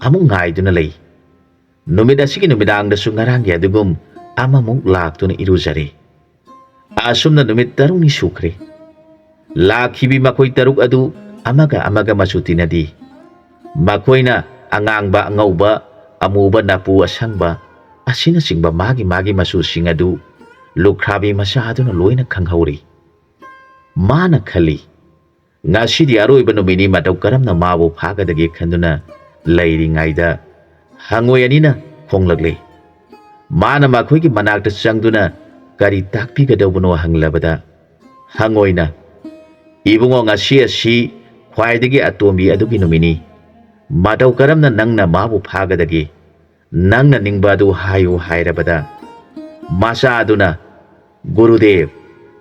ꯑꯃꯨꯛ ꯉꯥꯏꯗꯨꯅ ꯂꯩ꯫ ꯅꯨꯃꯤꯠ ꯑꯁꯤꯒꯤ ꯅꯨꯃꯤꯗꯥꯡꯗꯁꯨ ꯉꯔꯥꯡꯒꯤ ꯑꯗꯨꯒꯨꯝ ꯑꯃꯃꯨꯛ ꯂꯥꯛꯇꯨꯅ ꯏꯔꯨꯖꯔꯦ꯫ ꯑꯁꯨꯝꯅ ꯅꯨꯃꯤꯠ ꯇꯔꯨꯛꯅꯤ ꯁꯨꯈ꯭ꯔꯦ꯫ ꯂꯥꯛꯈꯤꯕꯤ ꯃꯈꯣꯏ ꯇꯔꯨꯛ ꯑꯗꯨ ꯑꯃꯒ ꯑꯃꯒ ꯃꯆꯨ ꯇꯤꯟꯅꯗꯦ꯫ ꯃꯈꯣꯏꯅ ꯑꯉꯥꯡꯕ, ꯑꯉꯧꯕ, ꯑꯃꯨꯕ, ꯅꯥꯄꯨ ꯑꯁꯪꯕ ꯑꯁꯤꯅꯆꯤꯡꯕ ꯃꯥꯒꯤ ꯃꯥꯒꯤ ꯃꯆꯨꯁꯤꯡ ꯑꯗꯨ ꯂꯨꯈ꯭ꯔꯥꯕꯤ ꯃꯆꯥ ꯑꯗꯨꯅ ꯂꯣꯏꯅ ꯈꯪꯍꯧꯔꯤ꯫ ꯃꯥꯅ ꯈꯜꯂꯤ, "ꯉꯁꯤꯗꯤ ꯑꯔꯣꯏꯕ ꯅꯨꯃꯤꯠꯅꯤ, ꯃꯇꯧ ꯀꯔꯝꯅ ꯃꯥꯕꯨ ꯐꯥꯒꯗꯒꯦ?" ꯈꯟꯗꯨꯅ ꯂꯩꯔꯤꯉꯩꯗ ꯍꯪꯉꯣꯏ ꯑꯅꯤꯅ ꯈꯣꯡꯂꯛꯂꯦ꯫ ꯃꯥꯅ ꯃꯈꯣꯏꯒꯤ ꯃꯅꯥꯛꯇ ꯆꯪꯗꯨꯅ ꯀꯔꯤ ꯇꯥꯛꯄꯤꯒꯗꯧꯕꯅꯣ ꯍꯪꯂꯕꯗ, ꯍꯪꯉꯣꯏꯅ, "ꯏꯕꯨꯡꯉꯣ, ꯉꯁꯤ ꯑꯁꯤ ꯈ꯭ꯋꯥꯏꯗꯒꯤ ꯑꯇꯣꯝꯕꯤ ꯑꯗꯨꯒꯤ ꯅꯨꯃꯤꯠꯅꯤ꯫ ꯃꯇꯧ ꯀꯔꯝꯅ ꯅꯪꯅ ꯃꯥꯕꯨ ꯐꯥꯒꯗꯒꯦ? ꯅꯪꯅ ꯅꯤꯡꯕ ꯑꯗꯨ ꯍꯥꯏꯌꯨ" ꯍꯥꯏꯔꯕꯗ, ꯃꯆꯥ ꯑꯗꯨꯅ, "ꯒꯨꯔꯨꯗꯦꯕ,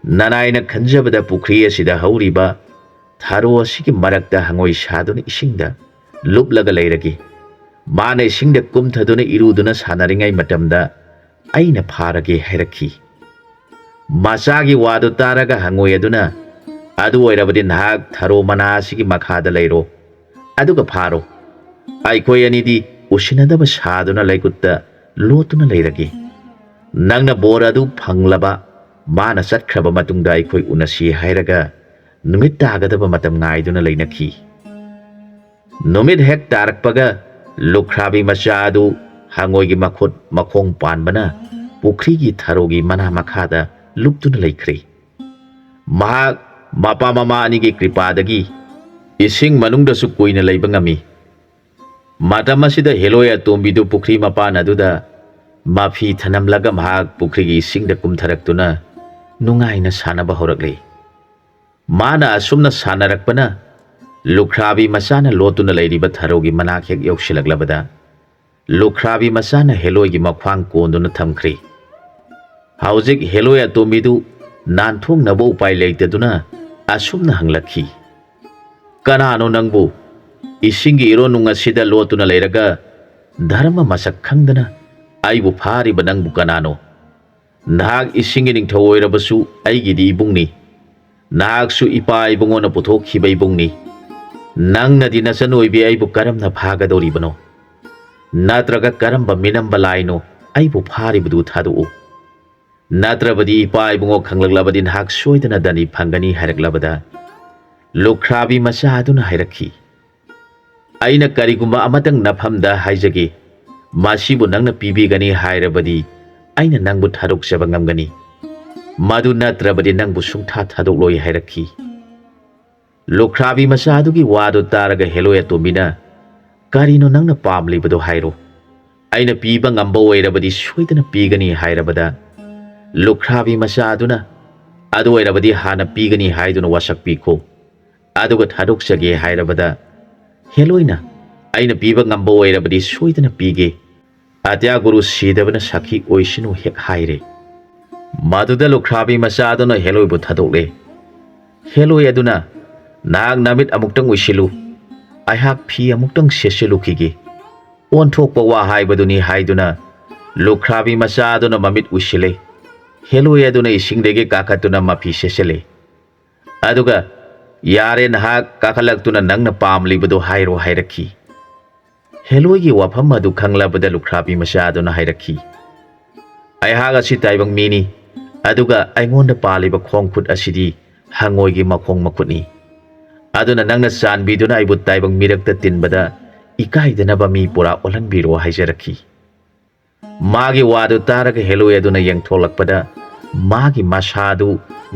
ꯅꯅꯥꯏꯅ ꯈꯟꯖꯕꯗ ꯄꯨꯈ꯭ꯔꯤ ꯑꯁꯤꯗ ꯍꯧꯔꯤꯕ ꯊꯔꯣ ꯑꯁꯤꯒꯤ ꯃꯔꯛꯇ ꯍꯪꯉꯣꯏ ꯁꯥꯗꯨꯅ ꯏꯁꯤꯡꯗ ꯂꯨꯞꯂꯒ ꯂꯩꯔꯒꯦ꯫ ꯃꯥꯅ ꯏꯁꯤꯡꯗ ꯀꯨꯝꯊꯗꯨꯅ ꯏꯔꯨꯗꯨꯅ ꯁꯥꯟꯅꯔꯤꯉꯩ ꯃꯇꯝꯗ ꯑꯩꯅ ꯐꯥꯔꯒꯦ" ꯍꯥꯏꯔꯛꯈꯤ꯫ ꯃꯆꯥꯒꯤ ꯋꯥꯗꯨ ꯇꯥꯔꯒ ꯍꯪꯉꯣꯏ ꯑꯗꯨꯅ ꯑꯗꯨ ꯑꯣꯏꯔꯕꯗꯤ ꯅꯍꯥꯛ ꯊꯔꯣ ꯃꯅꯥ ꯑꯁꯤꯒꯤ ꯃꯈꯥꯗ ꯂꯩꯔꯣ, ꯑꯗꯨꯒ ꯐꯥꯔꯣ꯫ ꯑꯩꯈꯣꯏ ꯑꯅꯤꯗꯤ ꯎꯁꯤꯟꯅꯗꯕ ꯁꯥꯗꯨꯅ ꯂꯩꯀꯨꯠꯇ ꯂꯣꯠꯇꯨꯅ ꯂꯩꯔꯒꯦ꯫ ꯅꯪꯅ ꯕꯣꯔ ꯑꯗꯨ ꯐꯪꯂꯕ, ꯃꯥꯅ ꯆꯠꯈ꯭ꯔꯕ ꯃꯇꯨꯡꯗ ꯑꯩꯈꯣꯏ ꯎꯅꯁꯤ ꯍꯥꯏꯔꯒ ꯅꯨꯃꯤꯠ ꯇꯥꯒꯗꯕ ꯃꯇꯝ ꯉꯥꯏꯗꯨꯅ ꯂꯩꯅꯈꯤ꯫ ꯅꯨꯃꯤꯠ ꯍꯦꯛ ꯇꯥꯔꯛꯄꯒ ꯂꯨꯈ꯭ꯔꯥꯕꯤ ꯃꯆꯥ ꯑꯗꯨ ꯍꯪꯉꯣꯏꯒꯤ ꯃꯈꯨꯠ ꯃꯈꯣꯡ ꯄꯥꯟꯕꯅ ꯄꯨꯈ꯭ꯔꯤꯒꯤ ꯊꯔꯣꯒꯤ ꯃꯅꯥ ꯃꯈꯥꯗ ꯂꯨꯞꯇꯨꯅ ꯂꯩꯈ꯭ꯔꯦ꯫ ꯃꯍꯥꯛ ꯃꯄꯥ ꯃꯃꯥ ꯑꯅꯤꯒꯤ ꯀ꯭ꯔꯤꯄꯥꯗꯒꯤ ꯏꯁꯤꯡ ꯃꯅꯨꯡꯗꯁꯨ ꯀꯨꯏꯅ ꯂꯩꯕ ꯉꯝꯃꯤ꯫ ꯃꯇꯝ ꯑꯁꯤꯗ ꯍꯦꯂꯣꯏ ꯑꯇꯣꯝꯕꯤꯗꯨ ꯄꯨꯈ꯭ꯔꯤ ꯃꯄꯥꯟ ꯑꯗꯨꯗ ꯃꯐꯤ ꯊꯅꯝꯂꯒ ꯃꯍꯥꯛ ꯄꯨꯈ꯭ꯔꯤꯒꯤ ꯏꯁꯤꯡꯗ ꯀꯨꯝꯊꯔꯛꯇꯨꯅ ꯅꯨꯡꯉꯥꯏꯅ ꯁꯥꯟꯅꯕ ꯍꯧꯔꯛꯂꯤ꯫ ꯃꯥꯅ ꯑꯁꯨꯝꯅ ꯁꯥꯟꯅꯔꯛꯄꯅ ꯂꯨꯈ꯭ꯔꯥꯕꯤ ꯃꯆꯥꯅ ꯂꯣꯠꯇꯨꯅ ꯂꯩꯔꯤꯕ ꯊꯔꯣꯒꯤ ꯃꯅꯥꯛ ꯍꯦꯛ ꯌꯧꯁꯤꯜꯂꯛꯂꯕꯗ ꯂꯨꯈ꯭ꯔꯥꯕꯤ ꯃꯆꯥꯅ ꯍꯦꯂꯣꯏꯒꯤ ꯃꯈ꯭ꯋꯥꯡ ꯀꯣꯟꯗꯨꯅ ꯊꯝꯈ꯭ꯔꯤ꯫ ꯍꯧꯖꯤꯛ ꯍꯦꯂꯣꯏ ꯑꯇꯣꯝꯕꯤꯗꯨ ꯅꯥꯟꯊꯣꯛꯅꯕ ꯎꯄꯥꯏ ꯂꯩꯇꯗꯨꯅ ꯑꯁꯨꯝꯅ ꯍꯪꯂꯛꯈꯤ, "ꯀꯅꯥꯅꯣ ꯅꯪꯕꯨ? ꯏꯁꯤꯡꯒꯤ ꯏꯔꯣꯟꯅꯨꯡ ꯑꯁꯤꯗ ꯂꯣꯠꯇꯨꯅ ꯂꯩꯔꯒ ꯙꯔꯃ ꯃꯁꯛ ꯈꯪꯗꯅ ꯑꯩꯕꯨ ꯐꯥꯔꯤꯕ ꯅꯪꯕꯨ ꯀꯅꯥꯅꯣ? ꯅꯍꯥꯛ ꯏꯁꯤꯡꯒꯤ ꯅꯤꯡꯊꯧ ꯑꯣꯏꯔꯕꯁꯨ ꯑꯩꯒꯤꯗꯤ ꯏꯕꯨꯡꯅꯤ꯫ ꯅꯍꯥꯛꯁꯨ ꯏꯄꯥ ꯏꯕꯨꯡꯉꯣꯅ ꯄꯨꯊꯣꯛꯈꯤꯕ ꯏꯕꯨꯡꯅꯤ꯫ ꯅꯪꯅꯗꯤ ꯅꯆꯟ ꯑꯣꯏꯕꯤ ꯑꯩꯕꯨ ꯀꯔꯝꯅ ꯐꯥꯒꯗꯧꯔꯤꯕꯅꯣ? ꯅꯠꯇ꯭ꯔꯒ ꯀꯔꯝꯕ ꯃꯤꯅꯝꯕ ꯂꯥꯏꯅꯣ ꯑꯩꯕꯨ ꯐꯥꯔꯤꯕꯗꯨ ꯊꯥꯗꯣꯛꯎ꯫ ꯅꯠꯇ꯭ꯔꯕꯗꯤ ꯏꯄꯥ ꯏꯕꯨꯡꯉꯣ ꯈꯪꯂꯛꯂꯕꯗꯤ ꯅꯍꯥꯛ ꯁꯣꯏꯗꯅ ꯗꯟꯗꯤ ꯐꯪꯒꯅꯤ" ꯍꯥꯏꯔꯛꯂꯕꯗ ꯂꯨꯈ꯭ꯔꯥꯕꯤ ꯃꯆꯥ ꯑꯗꯨꯅ ꯍꯥꯏꯔꯛꯈꯤ, "ꯑꯩꯅ ꯀꯔꯤꯒꯨꯝꯕ ꯑꯃꯇꯪ ꯅꯐꯝꯗ ꯍꯥꯏꯖꯒꯦ, ꯃꯁꯤꯕꯨ ꯅꯪꯅ ꯄꯤꯕꯤꯒꯅꯤ ꯍꯥꯏꯔꯕꯗꯤ ꯑꯩꯅ ꯅꯪꯕꯨ ꯊꯥꯗꯣꯛꯆꯕ ꯉꯝꯒꯅꯤ, ꯃꯗꯨ ꯅꯠꯇ꯭ꯔꯕꯗꯤ ꯅꯪꯕꯨ ꯁꯨꯡꯊꯥ ꯊꯥꯗꯣꯛꯂꯣꯏ" ꯍꯥꯏꯔꯛꯈꯤ꯫ ꯂꯨꯈ꯭ꯔꯥꯕꯤ ꯃꯆꯥ ꯑꯗꯨꯒꯤ ꯋꯥꯗꯨ ꯇꯥꯔꯒ ꯍꯦꯂꯣꯏ ꯑꯇꯣꯝꯕꯤꯅ, "ꯀꯔꯤꯅꯣ ꯅꯪꯅ ꯄꯥꯝꯂꯤꯕꯗꯣ ꯍꯥꯏꯔꯣ, ꯑꯩꯅ ꯄꯤꯕ ꯉꯝꯕ ꯑꯣꯏꯔꯕꯗꯤ ꯁꯣꯏꯗꯅ ꯄꯤꯒꯅꯤ" ꯍꯥꯏꯔꯕꯗ ꯂꯨꯈ꯭ꯔꯥꯕꯤ ꯃꯆꯥ ꯑꯗꯨꯅ, "ꯑꯗꯨ ꯑꯣꯏꯔꯕꯗꯤ ꯍꯥꯟꯅ ꯄꯤꯒꯅꯤ" ꯍꯥꯏꯗꯨꯅ ꯋꯥꯁꯛ ꯄꯤꯈꯣ, ꯑꯗꯨꯒ ꯊꯥꯗꯣꯛꯆꯒꯦ ꯍꯥꯏꯔꯕꯗ ꯍꯦꯂꯣꯏꯅ, "ꯑꯩꯅ ꯄꯤꯕ ꯉꯝꯕ ꯑꯣꯏꯔꯕꯗꯤ ꯁꯣꯏꯗꯅ ꯄꯤꯒꯦ, ꯑꯇ꯭ꯌꯥ ꯒꯨꯔꯨ ꯁꯤꯗꯕꯅ ꯁꯥꯈꯤ ꯑꯣꯏꯁꯅꯨ" ꯍꯦꯛ ꯍꯥꯏꯔꯦ꯫ ꯃꯗꯨꯗ ꯂꯨꯈ꯭ꯔꯥꯕꯤ ꯃꯆꯥ ꯑꯗꯨꯅ ꯍꯦꯂꯣꯏꯕꯨ ꯊꯥꯗꯣꯛꯂꯦ꯫ ꯍꯦꯂꯣꯏ ꯑꯗꯨꯅ, "ꯅꯍꯥꯛ ꯅꯃꯤꯠ ꯑꯃꯨꯛꯇꯪ ꯎꯏꯁꯤꯜꯂꯨ, ꯑꯩꯍꯥꯛ ꯐꯤ ꯑꯃꯨꯛꯇꯪ ꯁꯦꯠꯆꯤꯜꯂꯨꯈꯤꯒꯦ, ꯑꯣꯟꯊꯣꯛꯄ ꯋꯥ ꯍꯥꯏꯕꯗꯨꯅꯤ" ꯍꯥꯏꯗꯨꯅ ꯂꯨꯈ꯭ꯔꯥꯕꯤ ꯃꯆꯥ ꯑꯗꯨꯅ ꯃꯃꯤꯠ ꯎꯏꯁꯤꯜꯂꯦ꯫ ꯍꯦꯂꯣꯏ ꯑꯗꯨꯅ ꯏꯁꯤꯡꯗꯒꯤ ꯀꯥꯈꯠꯇꯨꯅ ꯃꯐꯤ ꯁꯦꯠꯆꯤꯜꯂꯦ꯫ ꯑꯗꯨꯒ "ꯌꯥꯔꯦ, ꯅꯍꯥꯛ ꯀꯥꯈꯠꯂꯛꯇꯨꯅ ꯅꯪꯅ ꯄꯥꯝꯂꯤꯕꯗꯨ ꯍꯥꯏꯔꯣ" ꯍꯥꯏꯔꯛꯈꯤ꯫ ꯍꯦꯂꯣꯏꯒꯤ ꯋꯥꯐꯝ ꯑꯗꯨ ꯈꯪꯂꯕꯗ ꯂꯨꯈ꯭ꯔꯥꯕꯤ ꯃꯆꯥ ꯑꯗꯨꯅ ꯍꯥꯏꯔꯛꯈꯤ, "ꯑꯩꯍꯥꯛ ꯑꯁꯤ ꯇꯥꯏꯕꯪ ꯃꯤꯅꯤ, ꯑꯗꯨꯒ ꯑꯩꯉꯣꯟꯗ ꯄꯥꯜꯂꯤꯕ ꯈꯣꯡ ꯈꯨꯠ ꯑꯁꯤꯗꯤ ꯍꯪꯉꯣꯏꯒꯤ ꯃꯈꯣꯡ ꯃꯈꯨꯠꯅꯤ꯫ ꯑꯗꯨꯅ ꯅꯪꯅ ꯆꯥꯟꯕꯤꯗꯨꯅ ꯑꯩꯕꯨ ꯇꯥꯏꯕꯪ ꯃꯤꯔꯛꯇ ꯇꯤꯟꯕꯗ ꯏꯀꯥꯏꯗꯅꯕ ꯃꯤ ꯄꯨꯔꯥ ꯑꯣꯜꯍꯟꯕꯤꯔꯣ" ꯍꯥꯏꯖꯔꯛꯈꯤ꯫ ꯃꯥꯒꯤ ꯋꯥꯗꯨ ꯇꯥꯔꯒ ꯍꯦꯂꯣꯏ ꯑꯗꯨꯅ ꯌꯦꯡꯊꯣꯛꯂꯛꯄꯗ ꯃꯥꯒꯤ ꯃꯁꯥꯗꯨ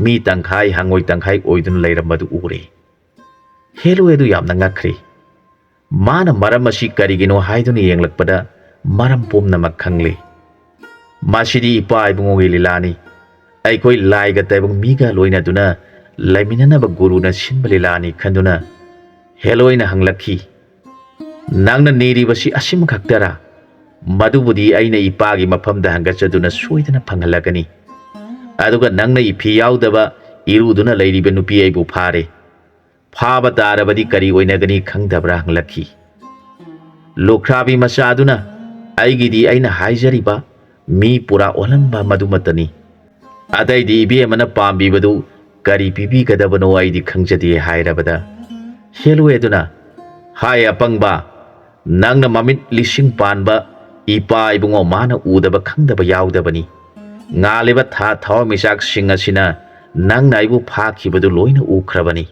ꯃꯤ ꯇꯪꯈꯥꯏ ꯍꯪꯉꯣꯏ ꯇꯪꯈꯥꯏ ꯑꯣꯏꯗꯨꯅ ꯂꯩꯔꯝꯕꯗꯨ ꯎꯔꯦ꯫ ꯍꯦꯂꯣꯏ ꯑꯗꯨ ꯌꯥꯝꯅ ꯉꯛꯈ꯭ꯔꯦ꯫ ꯃꯥꯅ ꯃꯔꯝ ꯑꯁꯤ ꯀꯔꯤꯒꯤꯅꯣ ꯍꯥꯏꯗꯨꯅ ꯌꯦꯡꯂꯛꯄꯗ ꯃꯔꯝ ꯄꯨꯝꯅꯃꯛ ꯈꯪꯂꯦ꯫ "ꯃꯁꯤꯗꯤ ꯏꯄꯥ ꯏꯕꯨꯡꯉꯣꯒꯤ ꯂꯤꯂꯥꯅꯤ꯫ ꯑꯩꯈꯣꯏ ꯂꯥꯏꯒ ꯇꯥꯏꯕꯪ ꯃꯤꯒ ꯂꯣꯏꯅꯗꯨꯅ ꯂꯩꯃꯤꯟꯅꯅꯕ ꯒꯨꯔꯨꯅ ꯁꯤꯟꯕ ꯂꯤꯂꯥꯅꯤ" ꯈꯟꯗꯨꯅ ꯍꯦꯂꯣꯏꯅ ꯍꯪꯂꯛꯈꯤ, "ꯅꯪꯅ ꯅꯤꯔꯤꯕꯁꯤ ꯑꯁꯤꯃꯈꯛꯇꯔꯥ? ꯃꯗꯨꯕꯨꯗꯤ ꯑꯩꯅ ꯏꯄꯥꯒꯤ ꯃꯐꯝꯗ ꯍꯪꯒꯠꯆꯗꯨꯅ ꯁꯣꯏꯗꯅ ꯐꯪꯍꯜꯂꯛꯀꯅꯤ꯫ ꯑꯗꯨꯒ ꯅꯪꯅ ꯏꯐꯤ ꯌꯥꯎꯗꯕ ꯏꯔꯨꯗꯨꯅ ꯂꯩꯔꯤꯕ ꯅꯨꯄꯤ ꯑꯩꯕꯨ ꯐꯥꯔꯦ꯫ ꯐꯥꯕ ꯇꯥꯔꯕꯗꯤ ꯀꯔꯤ ꯑꯣꯏꯅꯒꯅꯤ ꯈꯪꯗꯕ꯭ꯔꯥ?" ꯍꯪꯂꯛꯈꯤ꯫ ꯂꯨꯈ꯭ꯔꯥꯕꯤ ꯃꯆꯥꯗꯨꯅ, "ꯑꯩꯒꯤꯗꯤ ꯑꯩꯅ ꯍꯥꯏꯖꯔꯤꯕ ꯃꯤ ꯄꯨꯔꯥ ꯑꯣꯜꯍꯟꯕ ꯃꯗꯨꯃꯛꯇꯅꯤ꯫ ꯑꯇꯩꯗꯤ ꯏꯕꯦꯝꯃꯅ ꯄꯥꯝꯕꯤꯕꯗꯨ ꯀꯔꯤ ꯄꯤꯕꯤꯒꯗꯕꯅꯣ ꯑꯩꯗꯤ ꯈꯪꯖꯗꯦ" ꯍꯥꯏꯔꯕꯗ, ꯍꯦꯂꯣꯏ ꯑꯗꯨꯅ, "ꯍꯥꯏ ꯑꯄꯪꯕ, ꯅꯪꯅ ꯃꯃꯤꯠ ꯂꯤꯁꯤꯡ ꯄꯥꯟꯕ ꯏꯄꯥ ꯏꯕꯨꯡꯉꯣ ꯃꯥꯅ ꯎꯗꯕ ꯈꯪꯗꯕ ꯌꯥꯎꯗꯕꯅꯤ꯫ ꯉꯥꯜꯂꯤꯕ ꯊꯥ ꯊꯋꯥꯟꯃꯤꯆꯥꯛꯁꯤꯡ ꯑꯁꯤꯅ ꯅꯪꯅ ꯑꯩꯕꯨ ꯐꯥꯈꯤꯕꯗꯨ ꯂꯣꯏꯅ ꯎꯈ꯭ꯔꯕꯅꯤ꯫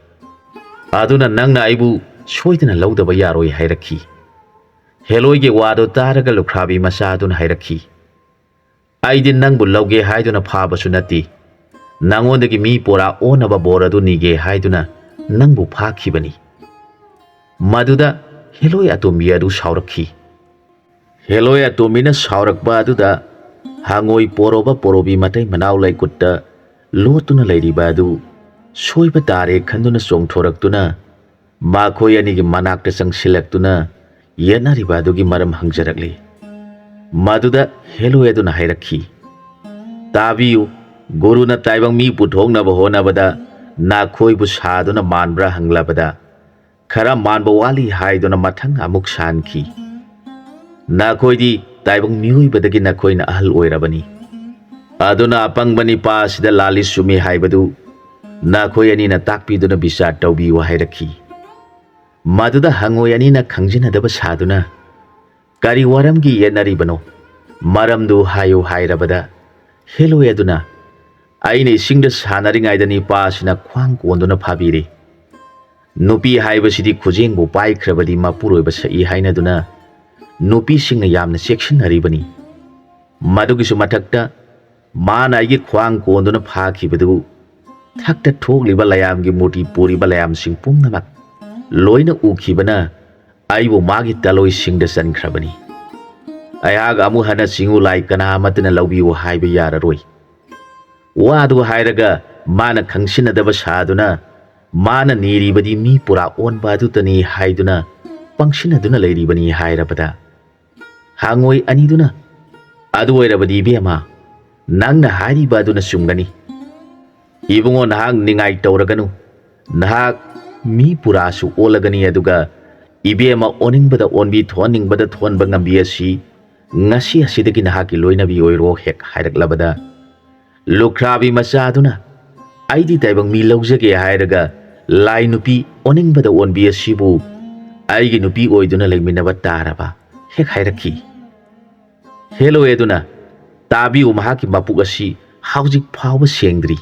ꯑꯗꯨꯅ ꯅꯪꯅ ꯑꯩꯕꯨ ꯁꯣꯏꯗꯅ ꯂꯧꯗꯕ ꯌꯥꯔꯣꯏ" ꯍꯥꯏꯔꯛꯈꯤ꯫ ꯍꯦꯂꯣꯏꯒꯤ ꯋꯥꯗꯨ ꯇꯥꯔꯒ ꯂꯨꯈ꯭ꯔꯥꯕꯤ ꯃꯆꯥ ꯑꯗꯨꯅ ꯍꯥꯏꯔꯛꯈꯤ, "ꯑꯩꯗꯤ ꯅꯪꯕꯨ ꯂꯧꯒꯦ ꯍꯥꯏꯗꯨꯅ ꯐꯥꯕꯁꯨ ꯅꯠꯇꯦ, ꯅꯪꯉꯣꯟꯗꯒꯤ ꯃꯤ ꯄꯨꯔꯥ ꯑꯣꯟꯅꯕ ꯕꯣꯔ ꯑꯗꯨ ꯅꯤꯒꯦ ꯍꯥꯏꯗꯨꯅ ꯅꯪꯕꯨ ꯐꯥꯈꯤꯕꯅꯤ"꯫ ꯃꯗꯨꯗ ꯍꯦꯂꯣꯏ ꯑꯇꯣꯝꯕꯤ ꯑꯗꯨ ꯁꯥꯎꯔꯛꯈꯤ꯫ ꯍꯦꯂꯣꯏ ꯑꯇꯣꯝꯕꯤꯅ ꯁꯥꯎꯔꯛꯄ ꯑꯗꯨꯗ ꯍꯪꯉꯣꯏ ꯄꯣꯔꯣꯕ ꯄꯣꯔꯣꯕꯤ ꯃꯇꯩ ꯃꯅꯥꯎ ꯂꯩꯀꯨꯠꯇ ꯂꯣꯠꯇꯨꯅ ꯂꯩꯔꯤꯕ ꯑꯗꯨ ꯁꯣꯏꯕ ꯇꯥꯔꯦ ꯈꯟꯗꯨꯅ ꯆꯣꯡꯊꯣꯔꯛꯇꯨꯅ ꯃꯈꯣꯏ ꯑꯅꯤꯒꯤ ꯃꯅꯥꯛꯇ ꯆꯪꯁꯤꯜꯂꯛꯇꯨꯅ ꯌꯦꯠꯅꯔꯤꯕ ꯑꯗꯨꯒꯤ ꯃꯔꯝ ꯍꯪꯖꯔꯛꯂꯤ꯫ ꯃꯗꯨꯗ ꯍꯦꯂꯣꯏ ꯑꯗꯨꯅ ꯍꯥꯏꯔꯛꯈꯤ, "ꯇꯥꯕꯤꯌꯨ, ꯒꯨꯔꯨꯅ ꯇꯥꯏꯕꯪ ꯃꯤ ꯄꯨꯊꯣꯛꯅꯕ ꯍꯣꯠꯅꯕꯗ ꯅꯈꯣꯏꯕꯨ ꯁꯥꯗꯨꯅ ꯃꯥꯟꯕ꯭ꯔꯥ ꯍꯪꯂꯕꯗ, ꯈꯔ ꯃꯥꯟꯕ ꯋꯥꯠꯂꯤ" ꯍꯥꯏꯗꯨꯅ ꯃꯊꯪ ꯑꯃꯨꯛ ꯁꯥꯍꯟꯈꯤ꯫ "ꯅꯈꯣꯏꯗꯤ ꯇꯥꯏꯕꯪ ꯃꯤꯑꯣꯏꯕꯗꯒꯤ ꯅꯈꯣꯏꯅ ꯑꯍꯜ ꯑꯣꯏꯔꯕꯅꯤ꯫ ꯑꯗꯨꯅ ꯑꯄꯪꯕ ꯅꯤꯄꯥ ꯑꯁꯤꯗ ꯂꯥꯜꯂꯤ ꯆꯨꯝꯃꯤ ꯍꯥꯏꯕꯗꯨ ꯅꯈꯣꯏ ꯑꯅꯤꯅ ꯇꯥꯛꯄꯤꯗꯨꯅ ꯕꯤꯆꯥꯔ ꯇꯧꯕꯤꯌꯨ ꯍꯥꯏꯔꯛꯈꯤ꯫ ꯃꯗꯨꯗ ꯍꯪꯉꯣꯏ ꯑꯅꯤꯅ ꯈꯪꯖꯤꯟꯅꯗꯕ ꯁꯥꯗꯨꯅ, "ꯀꯔꯤ ꯋꯥꯔꯝꯒꯤ ꯌꯦꯠꯅꯔꯤꯕꯅꯣ? ꯃꯔꯝꯗꯨ ꯍꯥꯏꯌꯨ" ꯍꯥꯏꯔꯕꯗ, ꯍꯦꯂꯣꯏ ꯑꯗꯨꯅ, "ꯑꯩꯅ ꯏꯁꯤꯡꯗ ꯁꯥꯟꯅꯔꯤꯉꯩꯗ ꯅꯤꯄꯥ ꯑꯁꯤꯅ ꯈ꯭ꯋꯥꯡ ꯀꯣꯟꯗꯨꯅ ꯐꯥꯕꯤꯔꯦ꯫ ꯅꯨꯄꯤ ꯍꯥꯏꯕꯁꯤꯗꯤ ꯈꯨꯖꯦꯡꯕꯨ ꯄꯥꯏꯈ꯭ꯔꯕꯗꯤ ꯃꯄꯨꯔꯣꯏꯕ ꯁꯛꯏ ꯍꯥꯏꯅꯗꯨꯅ ꯅꯨꯄꯤꯁꯤꯡꯅ ꯌꯥꯝꯅ ꯆꯦꯛꯁꯤꯟꯅꯔꯤꯕꯅꯤ꯫ ꯃꯗꯨꯒꯤꯁꯨ ꯃꯊꯛꯇ ꯃꯥꯅ ꯑꯩꯒꯤ ꯈ꯭ꯋꯥꯡ ꯀꯣꯟꯗꯨꯅ ꯐꯥꯈꯤꯕꯗꯨ ꯊꯛꯇ ꯊꯣꯛꯂꯤꯕ ꯂꯌꯥꯝꯒꯤ ꯃꯨꯔꯇꯤ ꯄꯨꯔꯤꯕ ꯂꯌꯥꯝꯁꯤꯡ ꯄꯨꯝꯅꯃꯛ ꯂꯣꯏꯅ ꯎꯈꯤꯕꯅ ꯑꯩꯕꯨ ꯃꯥꯒꯤ ꯇꯂꯣꯏꯁꯤꯡꯗ ꯆꯟꯈ꯭ꯔꯕꯅꯤ꯫ ꯑꯩꯍꯥꯛ ꯑꯃꯨꯛ ꯍꯟꯅ ꯆꯤꯡꯎ ꯂꯥꯏ ꯀꯅꯥ ꯑꯃꯠꯇꯅ ꯂꯧꯕꯤꯌꯨ ꯍꯥꯏꯕ ꯌꯥꯔꯔꯣꯏ"꯫ ꯋꯥꯗꯨ ꯍꯥꯏꯔꯒ ꯃꯥꯅ ꯈꯪꯁꯤꯟꯅꯗꯕ ꯁꯥꯗꯨꯅ, ꯃꯥꯅ ꯅꯤꯔꯤꯕꯗꯤ ꯃꯤ ꯄꯨꯔꯥ ꯑꯣꯟꯕ ꯑꯗꯨꯇꯅꯤ ꯍꯥꯏꯗꯨꯅ ꯄꯪꯁꯤꯟꯅꯗꯨꯅ ꯂꯩꯔꯤꯕꯅꯤ ꯍꯥꯏꯔꯕꯗ, ꯍꯪꯉꯣꯏ ꯑꯅꯤꯗꯨꯅ, "ꯑꯗꯨ ꯑꯣꯏꯔꯕꯗꯤ ꯏꯕꯦꯝꯃ, ꯅꯪꯅ ꯍꯥꯏꯔꯤꯕ ꯑꯗꯨꯅ ꯆꯨꯝꯒꯅꯤ꯫ ꯏꯕꯨꯡꯉꯣ, ꯅꯍꯥꯛ ꯅꯤꯡꯉꯥꯏ ꯇꯧꯔꯒꯅꯨ꯫ ꯅꯍꯥꯛ ꯃꯤ ꯄꯨꯔꯥꯁꯨ ꯑꯣꯜꯂꯒꯅꯤ, ꯑꯗꯨꯒ ꯏꯕꯦꯝꯃ ꯑꯣꯟꯅꯤꯡꯕꯗ ꯑꯣꯟꯕꯤ, ꯊꯣꯟꯅꯤꯡꯕꯗ ꯊꯣꯟꯕ ꯉꯝꯕꯤ ꯑꯁꯤ ꯉꯁꯤ ꯑꯁꯤꯗꯒꯤ ꯅꯍꯥꯛꯀꯤ ꯂꯣꯏꯅꯕꯤ ꯑꯣꯏꯔꯣ" ꯍꯦꯛ ꯍꯥꯏꯔꯛꯂꯕꯗ, ꯂꯨꯈ꯭ꯔꯥꯕꯤ ꯃꯆꯥꯗꯨꯅ, "ꯑꯩꯗꯤ ꯇꯥꯏꯕꯪ ꯃꯤ ꯂꯧꯖꯒꯦ ꯍꯥꯏꯔꯒ ꯂꯥꯏ ꯅꯨꯄꯤ ꯑꯣꯟꯅꯤꯡꯕꯗ ꯑꯣꯟꯕꯤ ꯑꯁꯤꯕꯨ ꯑꯩꯒꯤ ꯅꯨꯄꯤ ꯑꯣꯏꯗꯨꯅ ꯂꯩꯃꯤꯟꯅꯕ ꯇꯥꯔꯕ?" ꯍꯦꯛ ꯍꯥꯏꯔꯛꯈꯤ꯫ ꯍꯦꯂꯣꯏ ꯑꯗꯨꯅ, "ꯇꯥꯕꯤꯌꯨ, ꯃꯍꯥꯛꯀꯤ ꯃꯄꯨꯛ ꯑꯁꯤ ꯍꯧꯖꯤꯛ ꯐꯥꯎꯕ ꯁꯦꯡꯗ꯭ꯔꯤ꯫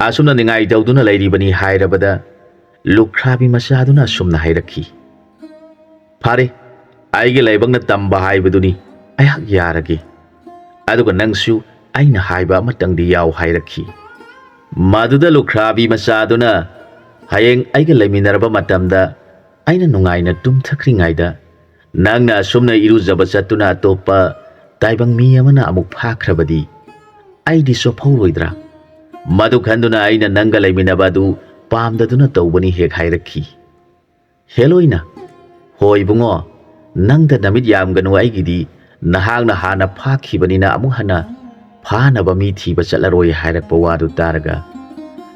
ꯑꯁꯨꯝꯅ ꯅꯤꯡꯉꯥꯏ ꯇꯧꯗꯨꯅ ꯂꯩꯔꯤꯕꯅꯤ" ꯍꯥꯏꯔꯕꯗ, ꯂꯨꯈ꯭ꯔꯥꯕꯤ ꯃꯆꯥꯗꯨꯅ ꯑꯁꯨꯝꯅ ꯍꯥꯏꯔꯛꯈꯤ, "ꯐꯔꯦ, ꯑꯩꯒꯤ ꯂꯥꯏꯕꯛꯅ ꯇꯝꯕ ꯍꯥꯏꯕꯗꯨꯅꯤ, ꯑꯩꯍꯥꯛ ꯌꯥꯔꯒꯦ꯫ ꯑꯗꯨꯒ ꯅꯪꯁꯨ ꯑꯩꯅ ꯍꯥꯏꯕ ꯑꯃꯇꯪꯗꯤ ꯌꯥꯎ" ꯍꯥꯏꯔꯛꯈꯤ꯫ ꯃꯗꯨꯗ ꯂꯨꯈ꯭ꯔꯥꯕꯤ ꯃꯆꯥꯗꯨꯅ, "ꯍꯌꯦꯡ ꯑꯩꯒ ꯂꯩꯃꯤꯟꯅꯔꯕ ꯃꯇꯝꯗ ꯑꯩꯅ ꯅꯨꯡꯉꯥꯏꯅ ꯇꯨꯝꯊꯈ꯭ꯔꯤꯉꯩꯗ ꯅꯪꯅ ꯑꯁꯨꯝꯅ ꯏꯔꯨꯖꯕ ꯆꯠꯇꯨꯅ ꯑꯇꯣꯞꯄ ꯇꯥꯏꯕꯪ ꯃꯤ ꯑꯃꯅ ꯑꯃꯨꯛ ꯐꯥꯈ꯭ꯔꯕꯗꯤ ꯑꯩꯗꯤ ꯆꯣꯞꯍꯧꯔꯣꯏꯗ꯭ꯔꯥ? ꯃꯗꯨ ꯈꯟꯗꯨꯅ ꯑꯩꯅ ꯅꯪꯒ ꯂꯩꯃꯤꯟꯅꯕ ꯑꯗꯨ ꯄꯥꯝꯗꯗꯨꯅ ꯇꯧꯕꯅꯤ" ꯍꯦꯛ ꯍꯥꯏꯔꯛꯈꯤ꯫ ꯍꯦꯂꯣꯏꯅ, "ꯍꯣꯏ ꯏꯕꯨꯡꯉꯣ, ꯅꯪꯗ ꯅꯃꯤꯠ ꯌꯥꯝꯒꯅꯨ, ꯑꯩꯒꯤꯗꯤ ꯅꯍꯥꯛꯅ ꯍꯥꯟꯅ ꯐꯥꯈꯤꯕꯅꯤꯅ ꯑꯃꯨꯛ ꯍꯟꯅ ꯐꯥꯅꯕ ꯃꯤ ꯊꯤꯕ ꯆꯠꯂꯔꯣꯏ" ꯍꯥꯏꯔꯛꯄ ꯋꯥꯗꯨ ꯇꯥꯔꯒ,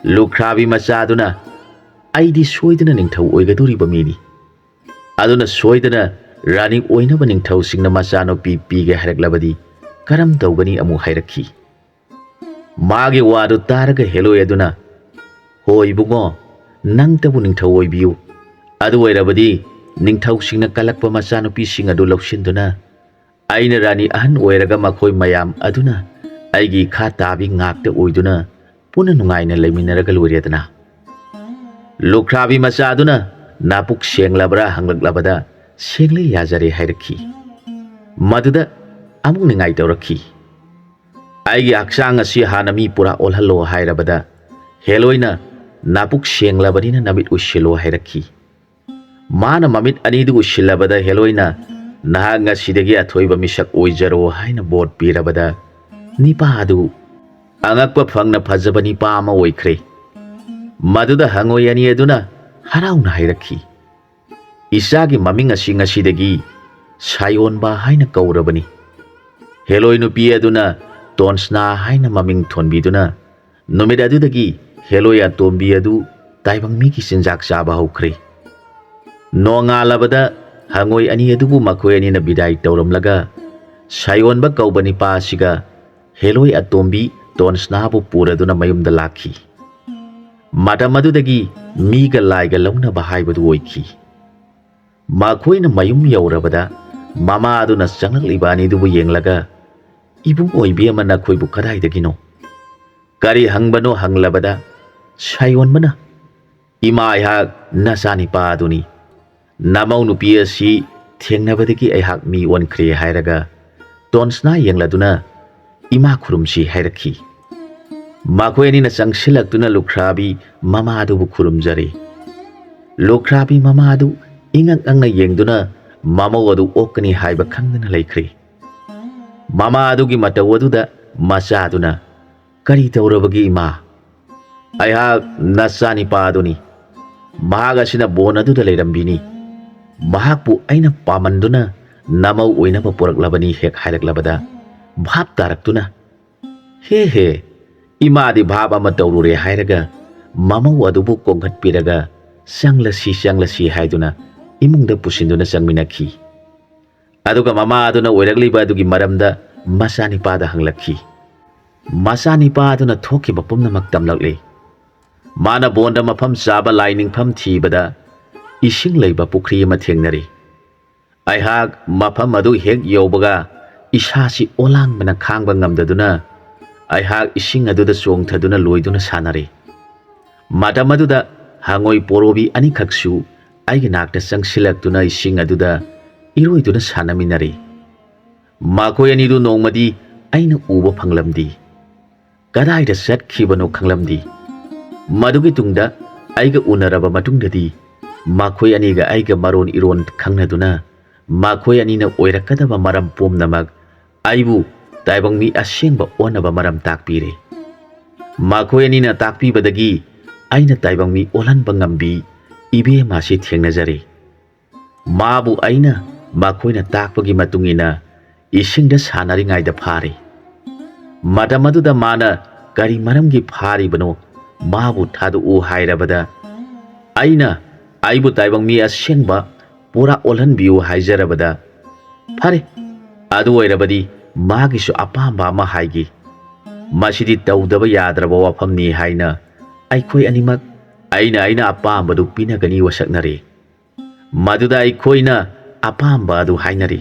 ꯂꯨꯈ꯭ꯔꯥꯕꯤ ꯃꯆꯥꯗꯨꯅ, "ꯑꯩꯗꯤ ꯁꯣꯏꯗꯅ ꯅꯤꯡꯊꯧ ꯑꯣꯏꯒꯗꯧꯔꯤꯕ ꯃꯤꯅꯤ꯫ ꯑꯗꯨꯅ ꯁꯣꯏꯗꯅ ꯔꯥꯅꯤ ꯑꯣꯏꯅꯕ ꯅꯤꯡꯊꯧꯁꯤꯡꯅ ꯃꯆꯥꯅꯨꯄꯤ ꯄꯤꯒꯦ ꯍꯥꯏꯔꯛꯂꯕꯗꯤ ꯀꯔꯝ ꯇꯧꯒꯅꯤ?" ꯑꯃꯨꯛ ꯍꯥꯏꯔꯛꯈꯤ꯫ ꯃꯥꯒꯤ ꯋꯥꯗꯨ ꯇꯥꯔꯒ ꯍꯦꯂꯣꯏ ꯑꯗꯨꯅ, "ꯑꯣ ꯏꯕꯨꯡꯉꯣ, ꯅꯪꯇꯕꯨ ꯅꯤꯡꯊꯧ ꯑꯣꯏꯕꯤꯌꯨ꯫ ꯑꯗꯨ ꯑꯣꯏꯔꯕꯗꯤ ꯅꯤꯡꯊꯧꯁꯤꯡꯅ ꯀꯜꯂꯛꯄ ꯃꯆꯥꯅꯨꯄꯤꯁꯤꯡ ꯑꯗꯨ ꯂꯧꯁꯤꯟꯗꯨꯅ ꯑꯩꯅ ꯔꯥꯅꯤ ꯑꯍꯟ ꯑꯣꯏꯔꯒ ꯃꯈꯣꯏ ꯃꯌꯥꯝ ꯑꯗꯨꯅ ꯑꯩꯒꯤ ꯏꯈꯥ ꯇꯥꯕꯤ ꯉꯥꯛꯇ ꯑꯣꯏꯗꯨꯅ ꯄꯨꯟꯅ ꯅꯨꯡꯉꯥꯏꯅ ꯂꯩꯃꯤꯟꯅꯔꯒ ꯂꯣꯏꯔꯦꯗꯅ꯫" ꯂꯨꯈ꯭ꯔꯥꯕꯤ ꯃꯆꯥ ꯑꯗꯨꯅ ꯅꯥꯄꯨꯛ ꯁꯦꯡꯂꯕ꯭ꯔꯥ ꯍꯪꯂꯛꯂꯕꯗ "ꯁꯦꯡꯂꯦ, ꯌꯥꯖꯔꯦ" ꯍꯥꯏꯔꯛꯈꯤ꯫ ꯃꯗꯨꯗ ꯑꯃꯨꯛ ꯅꯤꯡꯉꯥꯏ ꯇꯧꯔꯛꯈꯤ꯫ "ꯑꯩꯒꯤ ꯍꯛꯆꯥꯡ ꯑꯁꯤ ꯍꯥꯟꯅ ꯃꯤ ꯄꯨꯔꯥ ꯑꯣꯜꯍꯜꯂꯣ" ꯍꯥꯏꯔꯕꯗ ꯍꯦꯂꯣꯏꯅ "ꯅꯥꯄꯨꯛ ꯁꯦꯡꯂꯕꯅꯤꯅ ꯅꯃꯤꯠ ꯎꯏꯁꯤꯜꯂꯣ" ꯍꯥꯏꯔꯛꯈꯤ꯫ ꯃꯥꯅ ꯃꯃꯤꯠ ꯑꯅꯤꯗꯨ ꯎꯏꯁꯤꯜꯂꯕꯗ ꯍꯦꯂꯣꯏꯅ "ꯅꯍꯥꯛ ꯉꯁꯤꯗꯒꯤ ꯑꯊꯣꯏꯕ ꯃꯤꯁꯛ ꯑꯣꯏꯖꯔꯣ" ꯍꯥꯏꯅ ꯕꯣꯠ ꯄꯤꯔꯕꯗ ꯅꯤꯄꯥ ꯑꯗꯨ ꯑꯉꯛꯄ ꯐꯪꯅ ꯐꯖꯕ ꯅꯤꯄꯥ ꯑꯃ ꯑꯣꯏꯈ꯭ꯔꯦ꯫ ꯃꯗꯨꯗ ꯍꯪꯉꯣꯏ ꯑꯅꯤ ꯑꯗꯨꯅ ꯍꯔꯥꯎꯅ ꯍꯥꯏꯔꯛꯈꯤ, "ꯏꯆꯥꯒꯤ ꯃꯃꯤꯡ ꯑꯁꯤ ꯉꯁꯤꯗꯒꯤ ꯁꯥꯌꯣꯟꯕ ꯍꯥꯏꯅ ꯀꯧꯔꯕꯅꯤ꯫" ꯍꯦꯂꯣꯏ ꯅꯨꯄꯤ ꯑꯗꯨꯅ ꯇꯣꯟꯁꯅꯥ ꯍꯥꯏꯅ ꯃꯃꯤꯡ ꯊꯣꯟꯕꯤꯗꯨꯅ ꯅꯨꯃꯤꯠ ꯑꯗꯨꯗꯒꯤ ꯍꯦꯂꯣꯏ ꯑꯇꯣꯝꯕꯤ ꯑꯗꯨ ꯇꯥꯏꯕꯪ ꯃꯤꯒꯤ ꯆꯤꯟꯖꯥꯛ ꯆꯥꯕ ꯍꯧꯈ꯭ꯔꯦ꯫ ꯅꯣꯡꯉꯥꯜꯂꯕꯗ ꯍꯪꯉꯣꯏ ꯑꯅꯤ ꯑꯗꯨꯕꯨ ꯃꯈꯣꯏ ꯑꯅꯤꯅ ꯕꯤꯗꯥꯏ ꯇꯧꯔꯝꯂꯒ ꯁꯥꯌꯣꯟꯕ ꯀꯧꯕ ꯅꯤꯄꯥ ꯑꯁꯤꯒ ꯍꯦꯂꯣꯏ ꯑꯇꯣꯝꯕꯤ ꯇꯣꯟꯁꯅꯥꯕꯨ ꯄꯨꯔꯗꯨꯅ ꯃꯌꯨꯝꯗ ꯂꯥꯛꯈꯤ꯫ ꯃꯇꯝ ꯑꯗꯨꯗꯒꯤ ꯃꯤꯒ ꯂꯥꯏꯒ ꯂꯧꯅꯕ ꯍꯥꯏꯕꯗꯨ ꯑꯣꯏꯈꯤ꯫ ꯃꯈꯣꯏꯅ ꯃꯌꯨꯝ ꯌꯧꯔꯕꯗ ꯃꯃꯥ ꯑꯗꯨꯅ ꯆꯪꯂꯛꯂꯤꯕ ꯑꯅꯤꯗꯨꯕꯨ ꯌꯦꯡꯂꯒ, "ꯏꯕꯨꯡ ꯑꯣꯏꯕꯤ ꯑꯃ ꯅꯈꯣꯏꯕꯨ ꯀꯗꯥꯏꯗꯒꯤꯅꯣ? ꯀꯔꯤ ꯍꯪꯕꯅꯣ?" ꯍꯪꯂꯕꯗ ꯁꯥꯌꯣꯟꯕꯅ, "ꯏꯃꯥ, ꯑꯩꯍꯥꯛ ꯅꯆꯥꯅꯤꯄꯥ ꯑꯗꯨꯅꯤ꯫ ꯅꯃꯧ ꯅꯨꯄꯤ ꯑꯁꯤ ꯊꯦꯡꯅꯕꯗꯒꯤ ꯑꯩꯍꯥꯛ ꯃꯤ ꯑꯣꯟꯈ꯭ꯔꯦ" ꯍꯥꯏꯔꯒ ꯇꯣꯟꯁꯅꯥ ꯌꯦꯡꯂꯗꯨꯅ "ꯏꯃꯥ ꯈꯨꯔꯨꯝꯁꯤ" ꯍꯥꯏꯔꯛꯈꯤ꯫ ꯃꯈꯣꯏ ꯑꯅꯤꯅ ꯆꯪꯁꯤꯜꯂꯛꯇꯨꯅ ꯂꯨꯈ꯭ꯔꯥꯕꯤ ꯃꯃꯥ ꯑꯗꯨꯕꯨ ꯈꯨꯔꯨꯝꯖꯔꯦ꯫ ꯂꯨꯈ꯭ꯔꯥꯕꯤ ꯃꯃꯥ ꯑꯗꯨ ꯏꯉꯛ ꯉꯛꯅ ꯌꯦꯡꯗꯨꯅ ꯃꯃꯧ ꯑꯗꯨ ꯑꯣꯛꯀꯅꯤ ꯍꯥꯏꯕ ꯈꯪꯗꯅ ꯂꯩꯈ꯭ꯔꯦ꯫ ꯃꯃꯥ ꯑꯗꯨꯒꯤ ꯃꯇꯧ ꯑꯗꯨꯗ ꯃꯆꯥꯗꯨꯅ, "ꯀꯔꯤ ꯇꯧꯔꯕꯒꯦ ꯏꯃꯥ?" "ꯑꯩꯍꯥꯛ ꯅꯆꯥꯅꯤꯄꯥ ꯑꯗꯨꯅꯤ꯫ ꯃꯍꯥꯛ ꯑꯁꯤꯅ ꯕꯣꯟ ꯑꯗꯨꯗ ꯂꯩꯔꯝꯕꯤꯅꯤ꯫ ꯃꯍꯥꯛꯄꯨ ꯑꯩꯅ ꯄꯥꯝꯃꯟꯗꯨꯅ ꯅꯃꯧ ꯑꯣꯏꯅꯕ ꯄꯨꯔꯛꯂꯕꯅꯤ" ꯍꯦꯛ ꯍꯥꯏꯔꯛꯂꯕꯗ ꯚꯥꯞ ꯇꯥꯔꯛꯇꯨꯅ, "ꯍꯦ ꯍꯦ, ꯏꯃꯥꯗꯤ ꯚꯥꯞ ꯑꯃ ꯇꯧꯔꯨꯔꯦ" ꯍꯥꯏꯔꯒ ꯃꯃꯧ ꯑꯗꯨꯕꯨ ꯀꯣꯡꯈꯠꯄꯤꯔꯒ "ꯆꯪꯂꯁꯤ, ꯆꯪꯂꯁꯤ" ꯍꯥꯏꯗꯨꯅ ꯏꯃꯨꯡꯗ ꯄꯨꯁꯤꯟꯗꯨꯅ ꯆꯪꯃꯤꯟꯅꯈꯤ꯫ ꯑꯗꯨꯒ ꯃꯃꯥ ꯑꯗꯨꯅ ꯑꯣꯏꯔꯛꯂꯤꯕ ꯑꯗꯨꯒꯤ ꯃꯔꯝꯗ ꯃꯆꯥꯅꯤꯄꯥꯗ ꯍꯪꯂꯛꯈꯤ꯫ ꯃꯆꯥꯅꯤꯄꯥ ꯑꯗꯨꯅ ꯊꯣꯛꯈꯤꯕ ꯄꯨꯝꯅꯃꯛ ꯇꯝꯂꯛꯂꯦ꯫ ꯃꯥꯅ ꯕꯣꯟꯗ ꯃꯐꯝ ꯆꯥꯕ ꯂꯥꯏ ꯅꯤꯡꯐꯝ ꯊꯤꯕꯗ ꯏꯁꯤꯡ ꯂꯩꯕ ꯄꯨꯈ꯭ꯔꯤ ꯑꯃ ꯊꯦꯡꯅꯔꯤ꯫ ꯑꯩꯍꯥꯛ ꯃꯐꯝ ꯑꯗꯨ ꯍꯦꯛ ꯌꯧꯕꯒ ꯏꯁꯥꯁꯤ ꯑꯣꯂꯥꯡꯕꯅ ꯈꯥꯡꯕ ꯉꯝꯗꯗꯨꯅ ꯑꯩꯍꯥꯛ ꯏꯁꯤꯡ ꯑꯗꯨꯗ ꯆꯣꯡꯊꯗꯨꯅ ꯂꯣꯏꯗꯨꯅ ꯁꯥꯟꯅꯔꯤ꯫ ꯃꯇꯝ ꯑꯗꯨꯗ ꯍꯉꯣꯏ ꯄꯣꯔꯣꯕꯤ ꯑꯅꯤꯈꯛꯁꯨ ꯑꯩꯒꯤ ꯅꯥꯛꯇ ꯆꯪꯁꯤꯜꯂꯛꯇꯨꯅ ꯏꯁꯤꯡ ꯑꯗꯨꯗ ꯏꯔꯣꯏꯗꯨꯅ ꯁꯥꯟꯅꯃꯤꯟꯅꯔꯤ꯫ ꯃꯈꯣꯏ ꯑꯅꯤꯗꯨ ꯅꯣꯡꯃꯗꯤ ꯑꯩꯅ ꯎꯕ ꯐꯪꯂꯝꯗꯦ꯫ ꯀꯗꯥꯏꯗ ꯆꯠꯈꯤꯕꯅꯣ ꯈꯪꯂꯝꯗꯦ꯫ ꯃꯗꯨꯒꯤ ꯇꯨꯡꯗ ꯑꯩꯒ ꯎꯅꯔꯕ ꯃꯇꯨꯡꯗꯗꯤ ꯃꯈꯣꯏ ꯑꯅꯤꯒ ꯑꯩꯒ ꯃꯔꯣꯟ ꯏꯔꯣꯟ ꯈꯪꯅꯗꯨꯅ ꯃꯈꯣꯏ ꯑꯅꯤꯅ ꯑꯣꯏꯔꯛꯀꯗꯕ ꯃꯔꯝ ꯄꯨꯝꯅꯃꯛ ꯑꯩꯕꯨ ꯇꯥꯏꯕꯪ ꯃꯤ ꯑꯁꯦꯡꯕ ꯑꯣꯟꯅꯕ ꯃꯔꯝ ꯇꯥꯛꯄꯤꯔꯦ꯫ ꯃꯈꯣꯏ ꯑꯅꯤꯅ ꯇꯥꯛꯄꯤꯕꯗꯒꯤ ꯑꯩꯅ ꯇꯥꯏꯕꯪ ꯃꯤ ꯑꯣꯜꯍꯟꯕ ꯉꯝꯕꯤ ꯏꯕꯦꯝꯃꯁꯤ ꯊꯦꯡꯅꯖꯔꯦ꯫ ꯃꯥꯕꯨ ꯑꯩꯅ ꯃꯈꯣꯏꯅ ꯇꯥꯛꯄꯒꯤ ꯃꯇꯨꯡ ꯏꯟꯅ ꯏꯁꯤꯡꯗ ꯁꯥꯟꯅꯔꯤꯉꯩꯗ ꯐꯥꯔꯤ꯫ ꯃꯇꯝ ꯑꯗꯨꯗ ꯃꯥꯅ ꯀꯔꯤ ꯃꯔꯝꯒꯤ ꯐꯥꯔꯤꯕꯅꯣ ꯃꯥꯕꯨ ꯊꯥꯗꯣꯛꯎ ꯍꯥꯏꯔꯕꯗ, ꯑꯩꯅ ꯑꯩꯕꯨ ꯇꯥꯏꯕꯪ ꯃꯤ ꯑꯁꯦꯡꯕ ꯄꯨꯔꯥ ꯑꯣꯜꯍꯟꯕꯤꯌꯨ ꯍꯥꯏꯖꯔꯕꯗ, ꯐꯔꯦ, ꯑꯗꯨ ꯑꯣꯏꯔꯕꯗꯤ ꯃꯥꯒꯤꯁꯨ ꯑꯄꯥꯝꯕ ꯑꯃ ꯍꯥꯏꯒꯦ꯫ ꯃꯁꯤꯗꯤ ꯇꯧꯗꯕ ꯌꯥꯗ꯭ꯔꯕ ꯋꯥꯐꯝꯅꯤ ꯍꯥꯏꯅ ꯑꯩꯈꯣꯏ ꯑꯅꯤꯃꯛ ꯑꯩꯅ ꯑꯩꯅ ꯑꯄꯥꯝꯕꯗꯨ ꯄꯤꯅꯒꯅꯤ ꯋꯥꯁꯛꯅꯔꯦ꯫ ꯃꯗꯨꯗ ꯑꯩꯈꯣꯏꯅ ꯑꯄꯥꯝꯕ ꯑꯗꯨ ꯍꯥꯏꯅꯔꯤ꯫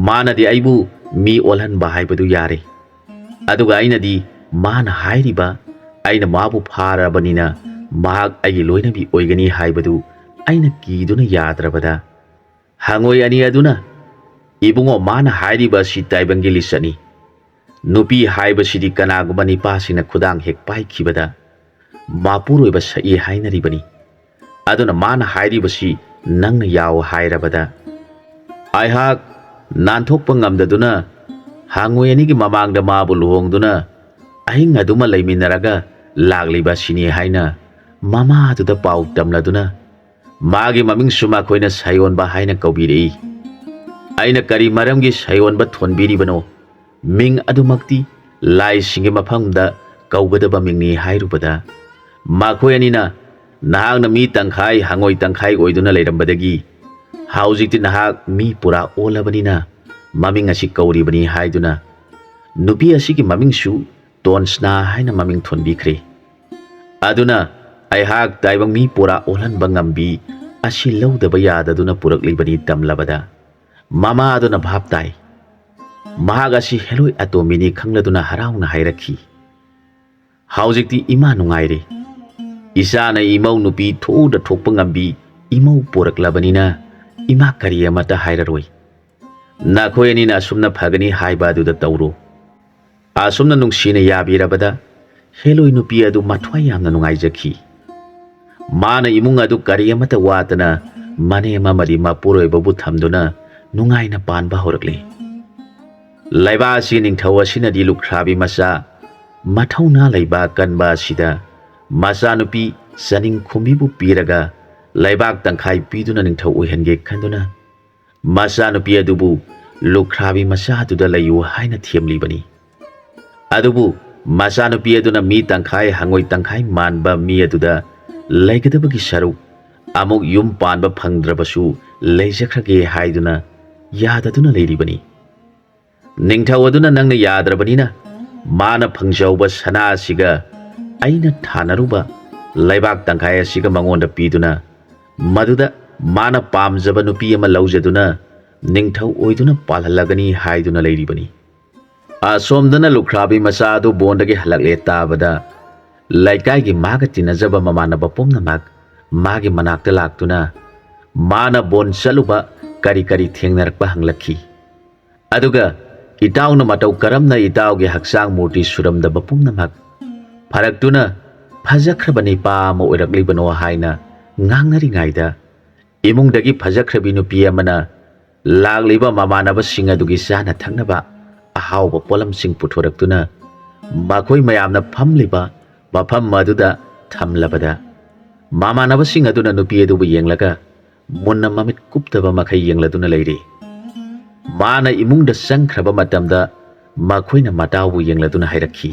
ꯃꯥꯅꯗꯤ ꯑꯩꯕꯨ ꯃꯤ ꯑꯣꯜꯍꯟꯕ ꯍꯥꯏꯕꯗꯨ ꯌꯥꯔꯦ, ꯑꯗꯨꯒ ꯑꯩꯅꯗꯤ ꯃꯥꯅ ꯍꯥꯏꯔꯤꯕ ꯑꯩꯅ ꯃꯥꯕꯨ ꯐꯥꯔꯕꯅꯤꯅ ꯃꯍꯥꯛ ꯑꯩꯒꯤ ꯂꯣꯏꯅꯕꯤ ꯑꯣꯏꯒꯅꯤ ꯍꯥꯏꯕꯗꯨ ꯑꯩꯅ ꯀꯤꯗꯨꯅ ꯌꯥꯗ꯭ꯔꯕꯗ, ꯍꯉꯣꯏ ꯑꯅꯤ ꯑꯗꯨꯅ, "ꯏꯕꯨꯡꯉꯣ, ꯃꯥꯅ ꯍꯥꯏꯔꯤꯕ ꯑꯁꯤ ꯇꯥꯏꯕꯪꯒꯤ ꯂꯤꯆꯠꯅꯤ꯫ ꯅꯨꯄꯤ ꯍꯥꯏꯕꯁꯤꯗꯤ ꯀꯅꯥꯒꯨꯝꯕ ꯅꯤꯄꯥꯁꯤꯡꯅ ꯈꯨꯗꯥꯡ ꯍꯦꯛ ꯄꯥꯏꯈꯤꯕꯗ ꯃꯄꯨꯔꯣꯏꯕ ꯁꯛꯏ ꯍꯥꯏꯅꯔꯤꯕꯅꯤ꯫ ꯑꯗꯨꯅ ꯃꯥꯅ ꯍꯥꯏꯔꯤꯕꯁꯤ ꯅꯪꯅ ꯌꯥꯎ" ꯍꯥꯏꯔꯕꯗ, ꯑꯩꯍꯥꯛ ꯅꯥꯟꯊꯣꯛꯄ ꯉꯝꯗꯗꯨꯅ ꯍꯉꯣꯏ ꯑꯅꯤꯒꯤ ꯃꯃꯥꯡꯗ ꯃꯥꯕꯨ ꯂꯨꯍꯣꯡꯗꯨꯅ ꯑꯍꯤꯡ ꯑꯗꯨꯃ ꯂꯩꯃꯤꯟꯅꯔꯒ ꯂꯥꯛꯂꯤꯕ ꯑꯁꯤꯅꯤ ꯍꯥꯏꯅ ꯃꯃꯥꯗꯨꯗ ꯄꯥꯎ ꯇꯝꯂꯗꯨꯅ, ꯃꯥꯒꯤ ꯃꯃꯤꯡꯁꯨ ꯃꯈꯣꯏꯅ ꯁꯥꯌꯣꯟꯕ ꯍꯥꯏꯅ ꯀꯧꯕꯤꯔꯛꯏ꯫ ꯑꯩꯅ ꯀꯔꯤ ꯃꯔꯝꯒꯤ ꯁꯥꯌꯣꯟꯕ ꯊꯣꯟꯕꯤꯔꯤꯕꯅꯣ? ꯃꯤꯡ ꯑꯗꯨꯃꯛꯇꯤ ꯂꯥꯏꯁꯤꯡꯒꯤ ꯃꯐꯝꯗ ꯀꯧꯒꯗꯕ ꯃꯤꯡꯅꯤ ꯍꯥꯏꯔꯨꯕꯗ, ꯃꯈꯣꯏ ꯑꯅꯤꯅ, "ꯅꯍꯥꯛꯅ ꯃꯤ ꯇꯪꯈꯥꯏ ꯍꯉꯣꯏ ꯇꯪꯈꯥꯏ ꯑꯣꯏꯗꯨꯅ ꯂꯩꯔꯝꯕꯗꯒꯤ ꯍꯧꯖꯤꯛꯇꯤ ꯅꯍꯥꯛ ꯃꯤ ꯄꯨꯔꯥ ꯑꯣꯜꯂꯕꯅꯤꯅ ꯃꯃꯤꯡ ꯑꯁꯤ ꯀꯧꯔꯤꯕꯅꯤ" ꯍꯥꯏꯗꯨꯅ ꯅꯨꯄꯤ ꯑꯁꯤꯒꯤ ꯃꯃꯤꯡꯁꯨ ꯇꯣꯟꯁꯅꯥ ꯍꯥꯏꯅ ꯃꯃꯤꯡ ꯊꯣꯟꯕꯤꯈ꯭ꯔꯦ꯫ ꯑꯗꯨꯅ ꯑꯩꯍꯥꯛ ꯇꯥꯏꯕꯪ ꯃꯤ ꯄꯨꯔꯥ ꯑꯣꯜꯍꯟꯕ ꯉꯝꯕꯤ ꯑꯁꯤ ꯂꯧꯗꯕ ꯌꯥꯗꯗꯨꯅ ꯄꯨꯔꯛꯂꯤꯕꯅꯤ ꯇꯝꯂꯕꯗ꯫ ꯃꯃꯥ ꯑꯗꯨꯅ ꯚꯥꯞ ꯇꯥꯏ꯫ ꯃꯍꯥꯛ ꯑꯁꯤ ꯍꯦꯂꯣꯏ ꯑꯇꯣꯝꯕꯤꯅꯤ ꯈꯪꯂꯗꯨꯅ ꯍꯔꯥꯎꯅ ꯍꯥꯏꯔꯛꯈꯤ, "ꯍꯧꯖꯤꯛꯇꯤ ꯏꯃꯥ ꯅꯨꯡꯉꯥꯏꯔꯦ꯫ ꯏꯆꯥꯅ ꯏꯃꯧ ꯅꯨꯄꯤ ꯊꯣꯛꯎꯗ ꯊꯣꯛꯄ ꯉꯝꯕꯤ ꯏꯃꯧ ꯄꯣꯔꯛꯂꯕꯅꯤꯅ ꯏꯃꯥ ꯀꯔꯤ ꯑꯃꯠꯇ ꯍꯥꯏꯔꯔꯣꯏ꯫ ꯅꯈꯣꯏ ꯑꯅꯤꯅ ꯑꯁꯨꯝꯅ ꯐꯒꯅꯤ ꯍꯥꯏꯕ ꯑꯗꯨꯗ ꯇꯧꯔꯣ꯫" ꯑꯁꯨꯝꯅ ꯅꯨꯡꯁꯤꯅ ꯌꯥꯕꯤꯔꯕꯗ ꯍꯦꯂꯣꯏ ꯅꯨꯄꯤ ꯑꯗꯨ ꯃꯊ꯭ꯋꯥꯏ ꯌꯥꯝꯅ ꯅꯨꯡꯉꯥꯏꯖꯈꯤ꯫ ꯃꯥꯅ ꯏꯃꯨꯡ ꯑꯗꯨ ꯀꯔꯤ ꯑꯃꯠꯇ ꯋꯥꯠꯇꯅ ꯃꯅꯦꯝ ꯑꯃꯗꯤ ꯃꯄꯨꯔꯣꯏꯕꯕꯨ ꯊꯝꯗꯨꯅ ꯅꯨꯡꯉꯥꯏꯅ ꯄꯥꯟꯕ ꯍꯧꯔꯛꯂꯤ꯫ ꯂꯩꯕꯥꯛ ꯑꯁꯤꯒꯤ ꯅꯤꯡꯊꯧ ꯑꯁꯤꯅꯗꯤ ꯂꯨꯈ꯭ꯔꯥꯕꯤ ꯃꯆꯥ ꯃꯊꯧꯅꯥ ꯂꯩꯕ ꯀꯟꯕ ꯑꯁꯤꯗ ꯃꯆꯥꯅꯨꯄꯤ ꯆꯅꯤꯡꯈꯨꯝꯕꯤꯕꯨ ꯄꯤꯔꯒ ꯂꯩꯕꯥꯛ ꯇꯪꯈꯥꯏ ꯄꯤꯗꯨꯅ ꯅꯤꯡꯊꯧ ꯑꯣꯏꯍꯟꯒꯦ ꯈꯟꯗꯨꯅ ꯃꯆꯥꯅꯨꯄꯤ ꯑꯗꯨꯕꯨ ꯂꯨꯈ꯭ꯔꯥꯕꯤ ꯃꯆꯥ ꯑꯗꯨꯗ ꯂꯩꯌꯨ ꯍꯥꯏꯅ ꯊꯦꯝꯂꯤꯕꯅꯤ꯫ ꯑꯗꯨꯕꯨ ꯃꯆꯥꯅꯨꯄꯤ ꯑꯗꯨꯅ ꯃꯤ ꯇꯪꯈꯥꯏ ꯍꯪꯉꯣꯏ ꯇꯪꯈꯥꯏ ꯃꯥꯟꯕ ꯃꯤ ꯑꯗꯨꯗ ꯂꯩꯒꯗꯕꯒꯤ ꯁꯔꯨꯛ ꯑꯃꯨꯛ ꯌꯨꯝ ꯄꯥꯟꯕ ꯐꯪꯗ꯭ꯔꯕꯁꯨ ꯂꯩꯖꯈ꯭ꯔꯒꯦ ꯍꯥꯏꯗꯨꯅ ꯌꯥꯗꯗꯨꯅ ꯂꯩꯔꯤꯕꯅꯤ꯫ ꯅꯤꯡꯊꯧ ꯑꯗꯨꯅ ꯅꯪꯅ ꯌꯥꯗ꯭ꯔꯕꯅꯤꯅ ꯃꯥꯅ ꯐꯪꯖꯍꯧꯕ ꯁꯅꯥ ꯑꯁꯤꯒ ꯑꯩꯅ ꯊꯥꯅꯔꯨꯕ ꯂꯩꯕꯥꯛ ꯇꯪꯈꯥꯏ ꯑꯁꯤꯒ ꯃꯉꯣꯟꯗ ꯄꯤꯗꯨꯅ ꯃꯗꯨꯗ ꯃꯥꯅ ꯄꯥꯝꯖꯕ ꯅꯨꯄꯤ ꯑꯃ ꯂꯧꯖꯗꯨꯅ ꯅꯤꯡꯊꯧ ꯑꯣꯏꯗꯨꯅ ꯄꯥꯜꯍꯜꯂꯒꯅꯤ ꯍꯥꯏꯗꯨꯅ ꯂꯩꯔꯤꯕꯅꯤ꯫ ꯑꯁꯣꯝꯗꯅ ꯂꯨꯈ꯭ꯔꯥꯕꯤ ꯃꯆꯥ ꯑꯗꯨ ꯕꯣꯟꯗꯒꯤ ꯍꯜꯂꯛꯂꯦ ꯇꯥꯕꯗ ꯂꯩꯀꯥꯏꯒꯤ ꯃꯥꯒ ꯇꯤꯟꯅꯖꯕ ꯃꯃꯥꯟꯅꯕ ꯄꯨꯝꯅꯃꯛ ꯃꯥꯒꯤ ꯃꯅꯥꯛꯇ ꯂꯥꯛꯇꯨꯅ ꯃꯥꯅ ꯕꯣꯟ ꯆꯠꯂꯨꯕ ꯀꯔꯤ ꯀꯔꯤ ꯊꯦꯡꯅꯔꯛꯄ ꯍꯪꯂꯛꯈꯤ꯫ ꯑꯗꯨꯒ ꯏꯇꯥꯎꯅ ꯃꯇꯧ ꯀꯔꯝꯅ ꯏꯇꯥꯎꯒꯤ ꯍꯛꯆꯥꯡ ꯃꯨꯔꯇꯤ ꯁꯨꯔꯝꯗꯕ ꯄꯨꯝꯅꯃꯛ ꯐꯔꯛꯇꯨꯅ ꯐꯖꯈ꯭ꯔꯕ ꯅꯤꯄꯥ ꯑꯃ ꯑꯣꯏꯔꯛꯂꯤꯕꯅꯣ ꯍꯥꯏꯅ ꯉꯥꯡꯅꯔꯤꯉꯩꯗ ꯏꯃꯨꯡꯗꯒꯤ ꯐꯖꯈ꯭ꯔꯕꯤ ꯅꯨꯄꯤ ꯑꯃꯅ ꯂꯥꯛꯂꯤꯕ ꯃꯃꯥꯟꯅꯕꯁꯤꯡ ꯑꯗꯨꯒꯤ ꯆꯥꯅ ꯊꯛꯅꯕ ꯑꯍꯥꯎꯕ ꯄꯣꯠꯂꯝꯁꯤꯡ ꯄꯨꯊꯣꯔꯛꯇꯨꯅ ꯃꯈꯣꯏ ꯃꯌꯥꯝꯅ ꯐꯝꯂꯤꯕ ꯃꯐꯝ ꯑꯗꯨꯗ ꯊꯝꯂꯕꯗ ꯃꯃꯥꯟꯅꯕꯁꯤꯡ ꯑꯗꯨꯅ ꯅꯨꯄꯤ ꯑꯗꯨꯕꯨ ꯌꯦꯡꯂꯒ ꯃꯨꯟꯅ ꯃꯃꯤꯠ ꯀꯨꯞꯇꯕ ꯃꯈꯩ ꯌꯦꯡꯂꯗꯨꯅ ꯂꯩꯔꯤ꯫ ꯃꯥꯅ ꯏꯃꯨꯡꯗ ꯆꯪꯈ꯭ꯔꯕ ꯃꯇꯝꯗ ꯃꯈꯣꯏꯅ ꯃꯇꯥꯎꯕꯨ ꯌꯦꯡꯂꯗꯨꯅ ꯍꯥꯏꯔꯛꯈꯤ,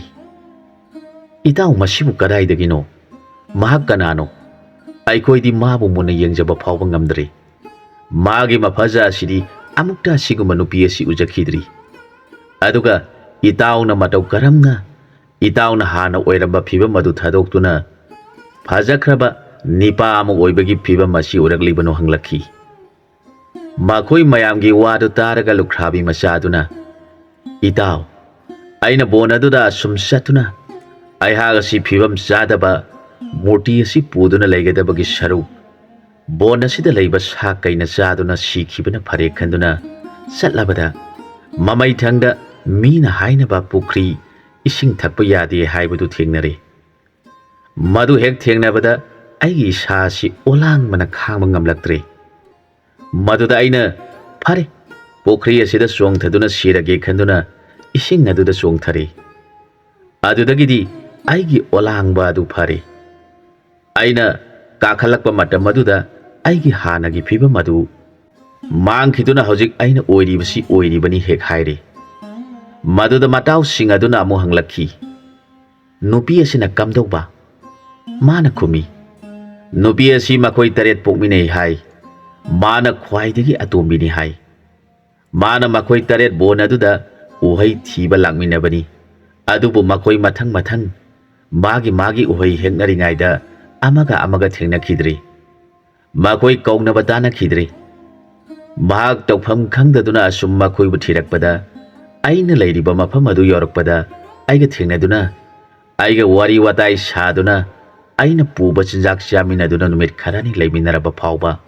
"ꯏꯇꯥꯎ, ꯃꯁꯤꯕꯨ ꯀꯗꯥꯏꯗꯒꯤꯅꯣ? ꯃꯍꯥꯛ ꯀꯅꯥꯅꯣ? ꯑꯩꯈꯣꯏꯗꯤ ꯃꯥꯕꯨ ꯃꯨꯟꯅ ꯌꯦꯡꯖꯕ ꯐꯥꯎꯕ ꯉꯝꯗ꯭ꯔꯤ꯫ ꯃꯥꯒꯤ ꯃꯐꯖ ꯑꯁꯤꯗꯤ ꯑꯃꯨꯛꯇ ꯑꯁꯤꯒꯨꯝꯕ ꯅꯨꯄꯤ ꯑꯁꯤ ꯎꯖꯈꯤꯗ꯭ꯔꯤ꯫ ꯑꯗꯨꯒ ꯏꯇꯥꯎꯅ ꯃꯇꯧ ꯀꯔꯝꯅ ꯏꯇꯥꯎꯅ ꯍꯥꯟꯅ ꯑꯣꯏꯔꯝꯕ ꯐꯤꯕꯝ ꯑꯗꯨ ꯊꯥꯗꯣꯛꯇꯨꯅ ꯐꯖꯈ꯭ꯔꯕ ꯅꯤꯄꯥ ꯑꯃ ꯑꯣꯏꯕꯒꯤ ꯐꯤꯕꯝ ꯑꯁꯤ ꯎꯔꯛꯂꯤꯕꯅꯣ ꯍꯪꯂꯛꯈꯤ꯫ ꯃꯈꯣꯏ ꯃꯌꯥꯝꯒꯤ ꯋꯥꯗꯨ ꯇꯥꯔꯒ ꯂꯨꯈ꯭ꯔꯥꯕꯤ ꯃꯆꯥꯗꯨꯅ, "ꯏꯇꯥꯎ, ꯑꯩꯅ ꯕꯣꯟ ꯑꯗꯨꯗ ꯑꯁꯨꯝ ꯆꯠꯇꯨꯅ ꯑꯩꯍꯥꯛ ꯑꯁꯤ ꯐꯤꯕꯝ ꯆꯥꯗꯕ ꯃꯨꯔꯇꯤ ꯑꯁꯤ ꯄꯨꯗꯨꯅ ꯂꯩꯒꯗꯕꯒꯤ ꯁꯔꯨꯛ, ꯕꯣꯟ ꯑꯁꯤꯗ ꯂꯩꯕ ꯁꯥ ꯀꯩꯅ ꯆꯥꯗꯨꯅ ꯁꯤꯈꯤꯕꯅ ꯐꯔꯦ ꯈꯟꯗꯨꯅ ꯆꯠꯂꯕꯗ, ꯃꯃꯩꯊꯪꯗ ꯃꯤꯅ ꯍꯥꯏꯅꯕ ꯄꯨꯈ꯭ꯔꯤ ꯏꯁꯤꯡ ꯊꯛꯄ ꯌꯥꯗꯦ ꯍꯥꯏꯕꯗꯨ ꯊꯦꯡꯅꯔꯦ꯫ ꯃꯗꯨ ꯍꯦꯛ ꯊꯦꯡꯅꯕꯗ ꯑꯩꯒꯤ ꯏꯁꯥ ꯑꯁꯤ ꯑꯣꯂꯥꯡꯕꯅ ꯈꯥꯡꯕ ꯉꯝꯂꯛꯇ꯭ꯔꯦ꯫ ꯃꯗꯨꯗ ꯑꯩꯅ, 'ꯐꯔꯦ, ꯄꯨꯈ꯭ꯔꯤ ꯑꯁꯤꯗ ꯆꯣꯡꯊꯗꯨꯅ ꯁꯤꯔꯒꯦ' ꯈꯟꯗꯨꯅ ꯏꯁꯤꯡ ꯑꯗꯨꯗ ꯆꯣꯡꯊꯔꯦ꯫ ꯑꯗꯨꯗꯒꯤꯗꯤ ꯑꯩꯒꯤ ꯑꯣꯂꯥꯡꯕ ꯑꯗꯨ ꯐꯔꯦ꯫ ꯑꯩꯅ ꯀꯥꯈꯠꯂꯛꯄ ꯃꯇꯝ ꯑꯗꯨꯗ ꯑꯩꯒꯤ ꯍꯥꯟꯅꯒꯤ ꯐꯤꯕꯝ ꯑꯗꯨ ꯃꯥꯡꯈꯤꯗꯨꯅ ꯍꯧꯖꯤꯛ ꯑꯩꯅ ꯑꯣꯏꯔꯤꯕꯁꯤ ꯑꯣꯏꯔꯤꯕꯅꯤ ꯍꯦꯛ ꯍꯥꯏꯔꯦ꯫ ꯃꯗꯨꯗ ꯃꯇꯥꯎꯁꯤꯡ ꯑꯗꯨꯅ ꯑꯃꯨꯛ ꯍꯪꯂꯛꯈꯤ, "ꯅꯨꯄꯤ ꯑꯁꯤꯅ ꯀꯝꯗꯧꯕ?" ꯃꯥꯅ ꯈꯨꯝꯃꯤ, "ꯅꯨꯄꯤ ꯑꯁꯤ ꯃꯈꯣꯏ ꯇꯔꯦꯠ ꯄꯣꯛꯃꯤꯟꯅꯩ ꯍꯥꯏ꯫ ꯃꯥꯅ ꯈ꯭ꯋꯥꯏꯗꯒꯤ ꯑꯇꯣꯝꯕꯤꯅꯤ ꯍꯥꯏ꯫ ꯃꯥꯅ ꯃꯈꯣꯏ ꯇꯔꯦꯠ ꯕꯣꯟ ꯑꯗꯨꯗ ꯎꯍꯩ ꯊꯤꯕ ꯂꯥꯛꯃꯤꯟꯅꯕꯅꯤ꯫ ꯑꯗꯨꯕꯨ ꯃꯈꯣꯏ ꯃꯊꯪ ꯃꯊꯪ ꯃꯥꯒꯤ ꯃꯥꯒꯤ ꯎꯍꯩ ꯍꯦꯛꯅꯔꯤꯉꯩꯗ ꯑꯃꯒ ꯑꯃꯒ ꯊꯦꯡꯅꯈꯤꯗ꯭ꯔꯦ꯫ ꯃꯈꯣꯏ ꯀꯧꯅꯕ ꯇꯥꯟꯅꯈꯤꯗ꯭ꯔꯦ꯫ ꯃꯍꯥꯛ ꯇꯧꯐꯝ ꯈꯪꯗꯗꯨꯅ ꯑꯁꯨꯝ ꯃꯈꯣꯏꯕꯨ ꯊꯤꯔꯛꯄꯗ, ꯑꯩꯅ ꯂꯩꯔꯤꯕ ꯃꯐꯝ ꯑꯗꯨ ꯌꯧꯔꯛꯄꯗ ꯑꯩꯒ ꯊꯦꯡꯅꯗꯨꯅ, ꯑꯩꯒ ꯋꯥꯔꯤ ꯋꯥꯇꯥꯏ ꯁꯥꯗꯨꯅ, ꯑꯩꯅ ꯄꯨꯕ ꯆꯤꯟꯖꯥꯛ ꯆꯥꯃꯤꯟꯅꯗꯨꯅ ꯅꯨꯃꯤꯠ ꯈꯔꯅꯤ ꯂꯩꯃꯤꯟꯅꯔꯕ ꯐꯥꯎꯕ,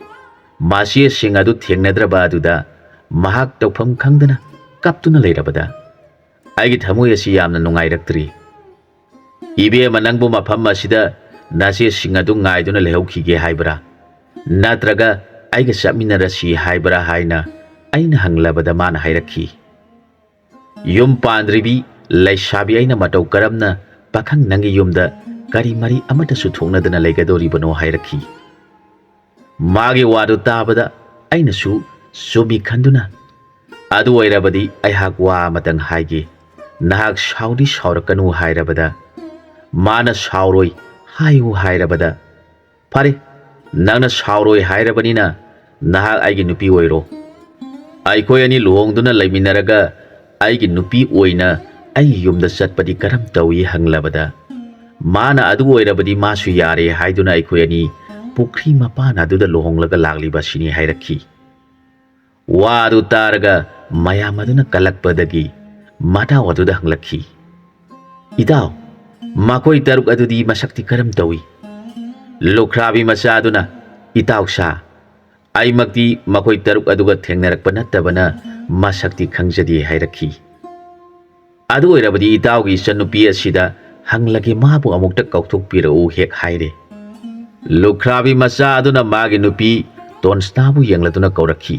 ꯃꯆꯦꯁꯤꯡ ꯑꯗꯨ ꯊꯦꯡꯅꯗ꯭ꯔꯕ ꯑꯗꯨꯗ ꯃꯍꯥꯛ ꯇꯧꯐꯝ ꯈꯪꯗꯅ ꯀꯞꯇꯨꯅ ꯂꯩꯔꯕꯗ, ꯑꯩꯒꯤ ꯊꯃꯣꯏ ꯑꯁꯤ ꯌꯥꯝꯅ ꯅꯨꯡꯉꯥꯏꯔꯛꯇ꯭ꯔꯤ꯫ ꯏꯕꯦꯝꯃ, ꯅꯪꯕꯨ ꯃꯐꯝ ꯑꯁꯤꯗ ꯅꯆꯦꯁꯤꯡ ꯑꯗꯨ ꯉꯥꯏꯗꯨꯅ ꯂꯩꯍꯧꯈꯤꯒꯦ ꯍꯥꯏꯕ꯭ꯔꯥ? ꯅꯠꯇ꯭ꯔꯒ ꯑꯩꯒ ꯆꯠꯃꯤꯟꯅꯔꯁꯤ ꯍꯥꯏꯕ꯭ꯔꯥ?" ꯍꯥꯏꯅ ꯑꯩꯅ ꯍꯪꯂꯕꯗ ꯃꯥꯅ ꯍꯥꯏꯔꯛꯈꯤ, "ꯌꯨꯝ ꯄꯥꯟꯗ꯭ꯔꯤꯕꯤ ꯂꯩꯁꯥꯕꯤ ꯑꯩꯅ ꯃꯇꯧ ꯀꯔꯝꯅ ꯄꯥꯈꯪ ꯅꯪꯒꯤ ꯌꯨꯝꯗ ꯀꯔꯤ ꯃꯔꯤ ꯑꯃꯠꯇꯁꯨ ꯊꯣꯛꯅꯗꯅ ꯂꯩꯒꯗꯧꯔꯤꯕꯅꯣ?" ꯍꯥꯏꯔꯛꯈꯤ꯫ ꯃꯥꯒꯤ ꯋꯥꯗꯨ ꯇꯥꯕꯗ ꯑꯩꯅꯁꯨ ꯆꯨꯝꯃꯤ ꯈꯟꯗꯨꯅ, "ꯑꯗꯨ ꯑꯣꯏꯔꯕꯗꯤ ꯑꯩꯍꯥꯛ ꯋꯥ ꯑꯃꯇꯪ ꯍꯥꯏꯒꯦ꯫ ꯅꯍꯥꯛ ꯁꯥꯎꯗꯤ ꯁꯥꯎꯔꯛꯀꯅꯨ" ꯍꯥꯏꯔꯕꯗ, ꯃꯥꯅ "ꯁꯥꯎꯔꯣꯏ ꯍꯥꯏꯌꯨ" ꯍꯥꯏꯔꯕꯗ, "ꯐꯔꯦ, ꯅꯪꯅ ꯁꯥꯎꯔꯣꯏ ꯍꯥꯏꯔꯕꯅꯤꯅ ꯅꯍꯥꯛ ꯑꯩꯒꯤ ꯅꯨꯄꯤ ꯑꯣꯏꯔꯣ꯫ ꯑꯩꯈꯣꯏ ꯑꯅꯤ ꯂꯨꯍꯣꯡꯗꯨꯅ ꯂꯩꯃꯤꯟꯅꯔꯒ ꯑꯩꯒꯤ ꯅꯨꯄꯤ ꯑꯣꯏꯅ ꯑꯩꯒꯤ ꯌꯨꯝꯗ ꯆꯠꯄꯗꯤ ꯀꯔꯝ ꯇꯧꯏ?" ꯍꯪꯂꯕꯗ, ꯃꯥꯅ ꯑꯗꯨ ꯑꯣꯏꯔꯕꯗꯤ ꯃꯥꯁꯨ ꯌꯥꯔꯦ ꯍꯥꯏꯗꯨꯅ ꯑꯩꯈꯣꯏ ꯑꯅꯤ ꯄꯨꯈ꯭ꯔꯤ ꯃꯄꯥꯟ ꯑꯗꯨꯗ ꯂꯨꯍꯣꯡꯂꯒ ꯂꯥꯛꯂꯤꯕ ꯑꯁꯤꯅꯤ ꯍꯥꯏꯔꯛꯈꯤ꯫ ꯋꯥ ꯑꯗꯨ ꯇꯥꯔꯒ ꯃꯌꯥꯝ ꯑꯗꯨꯅ ꯀꯜꯂꯛꯄꯗꯒꯤ ꯃꯇꯥꯎ ꯑꯗꯨꯗ ꯍꯪꯂꯛꯈꯤ, "ꯏꯇꯥꯎ, ꯃꯈꯣꯏ ꯇꯔꯨꯛ ꯑꯗꯨꯗꯤ ꯃꯁꯛꯇꯤ ꯀꯔꯝ ꯇꯧꯏ?" ꯂꯨꯈ꯭ꯔꯥꯕꯤ ꯃꯆꯥ ꯑꯗꯨꯅ, "ꯏꯇꯥꯎ ꯁꯥ, ꯑꯩꯃꯛꯇꯤ ꯃꯈꯣꯏ ꯇꯔꯨꯛ ꯑꯗꯨꯒ ꯊꯦꯡꯅꯔꯛꯄ ꯅꯠꯇꯕꯅ ꯃꯁꯛꯇꯤ ꯈꯪꯖꯗꯦ" ꯍꯥꯏꯔꯛꯈꯤ꯫ "ꯑꯗꯨ ꯑꯣꯏꯔꯕꯗꯤ ꯏꯇꯥꯎꯒꯤ ꯏꯆꯟꯅꯨꯄꯤ ꯑꯁꯤꯗ ꯍꯪꯂꯒꯦ, ꯃꯥꯕꯨ ꯑꯃꯨꯛꯇ ꯀꯧꯊꯣꯛꯄꯤꯔꯛꯎ" ꯍꯦꯛ ꯍꯥꯏꯔꯦ꯫ ꯂꯨꯈ꯭ꯔꯥꯕꯤ ꯃꯆꯥ ꯑꯗꯨꯅ ꯃꯥꯒꯤ ꯅꯨꯄꯤ ꯇꯣꯟꯁꯅꯥꯕꯨ ꯌꯦꯡꯂꯗꯨꯅ ꯀꯧꯔꯛꯈꯤ,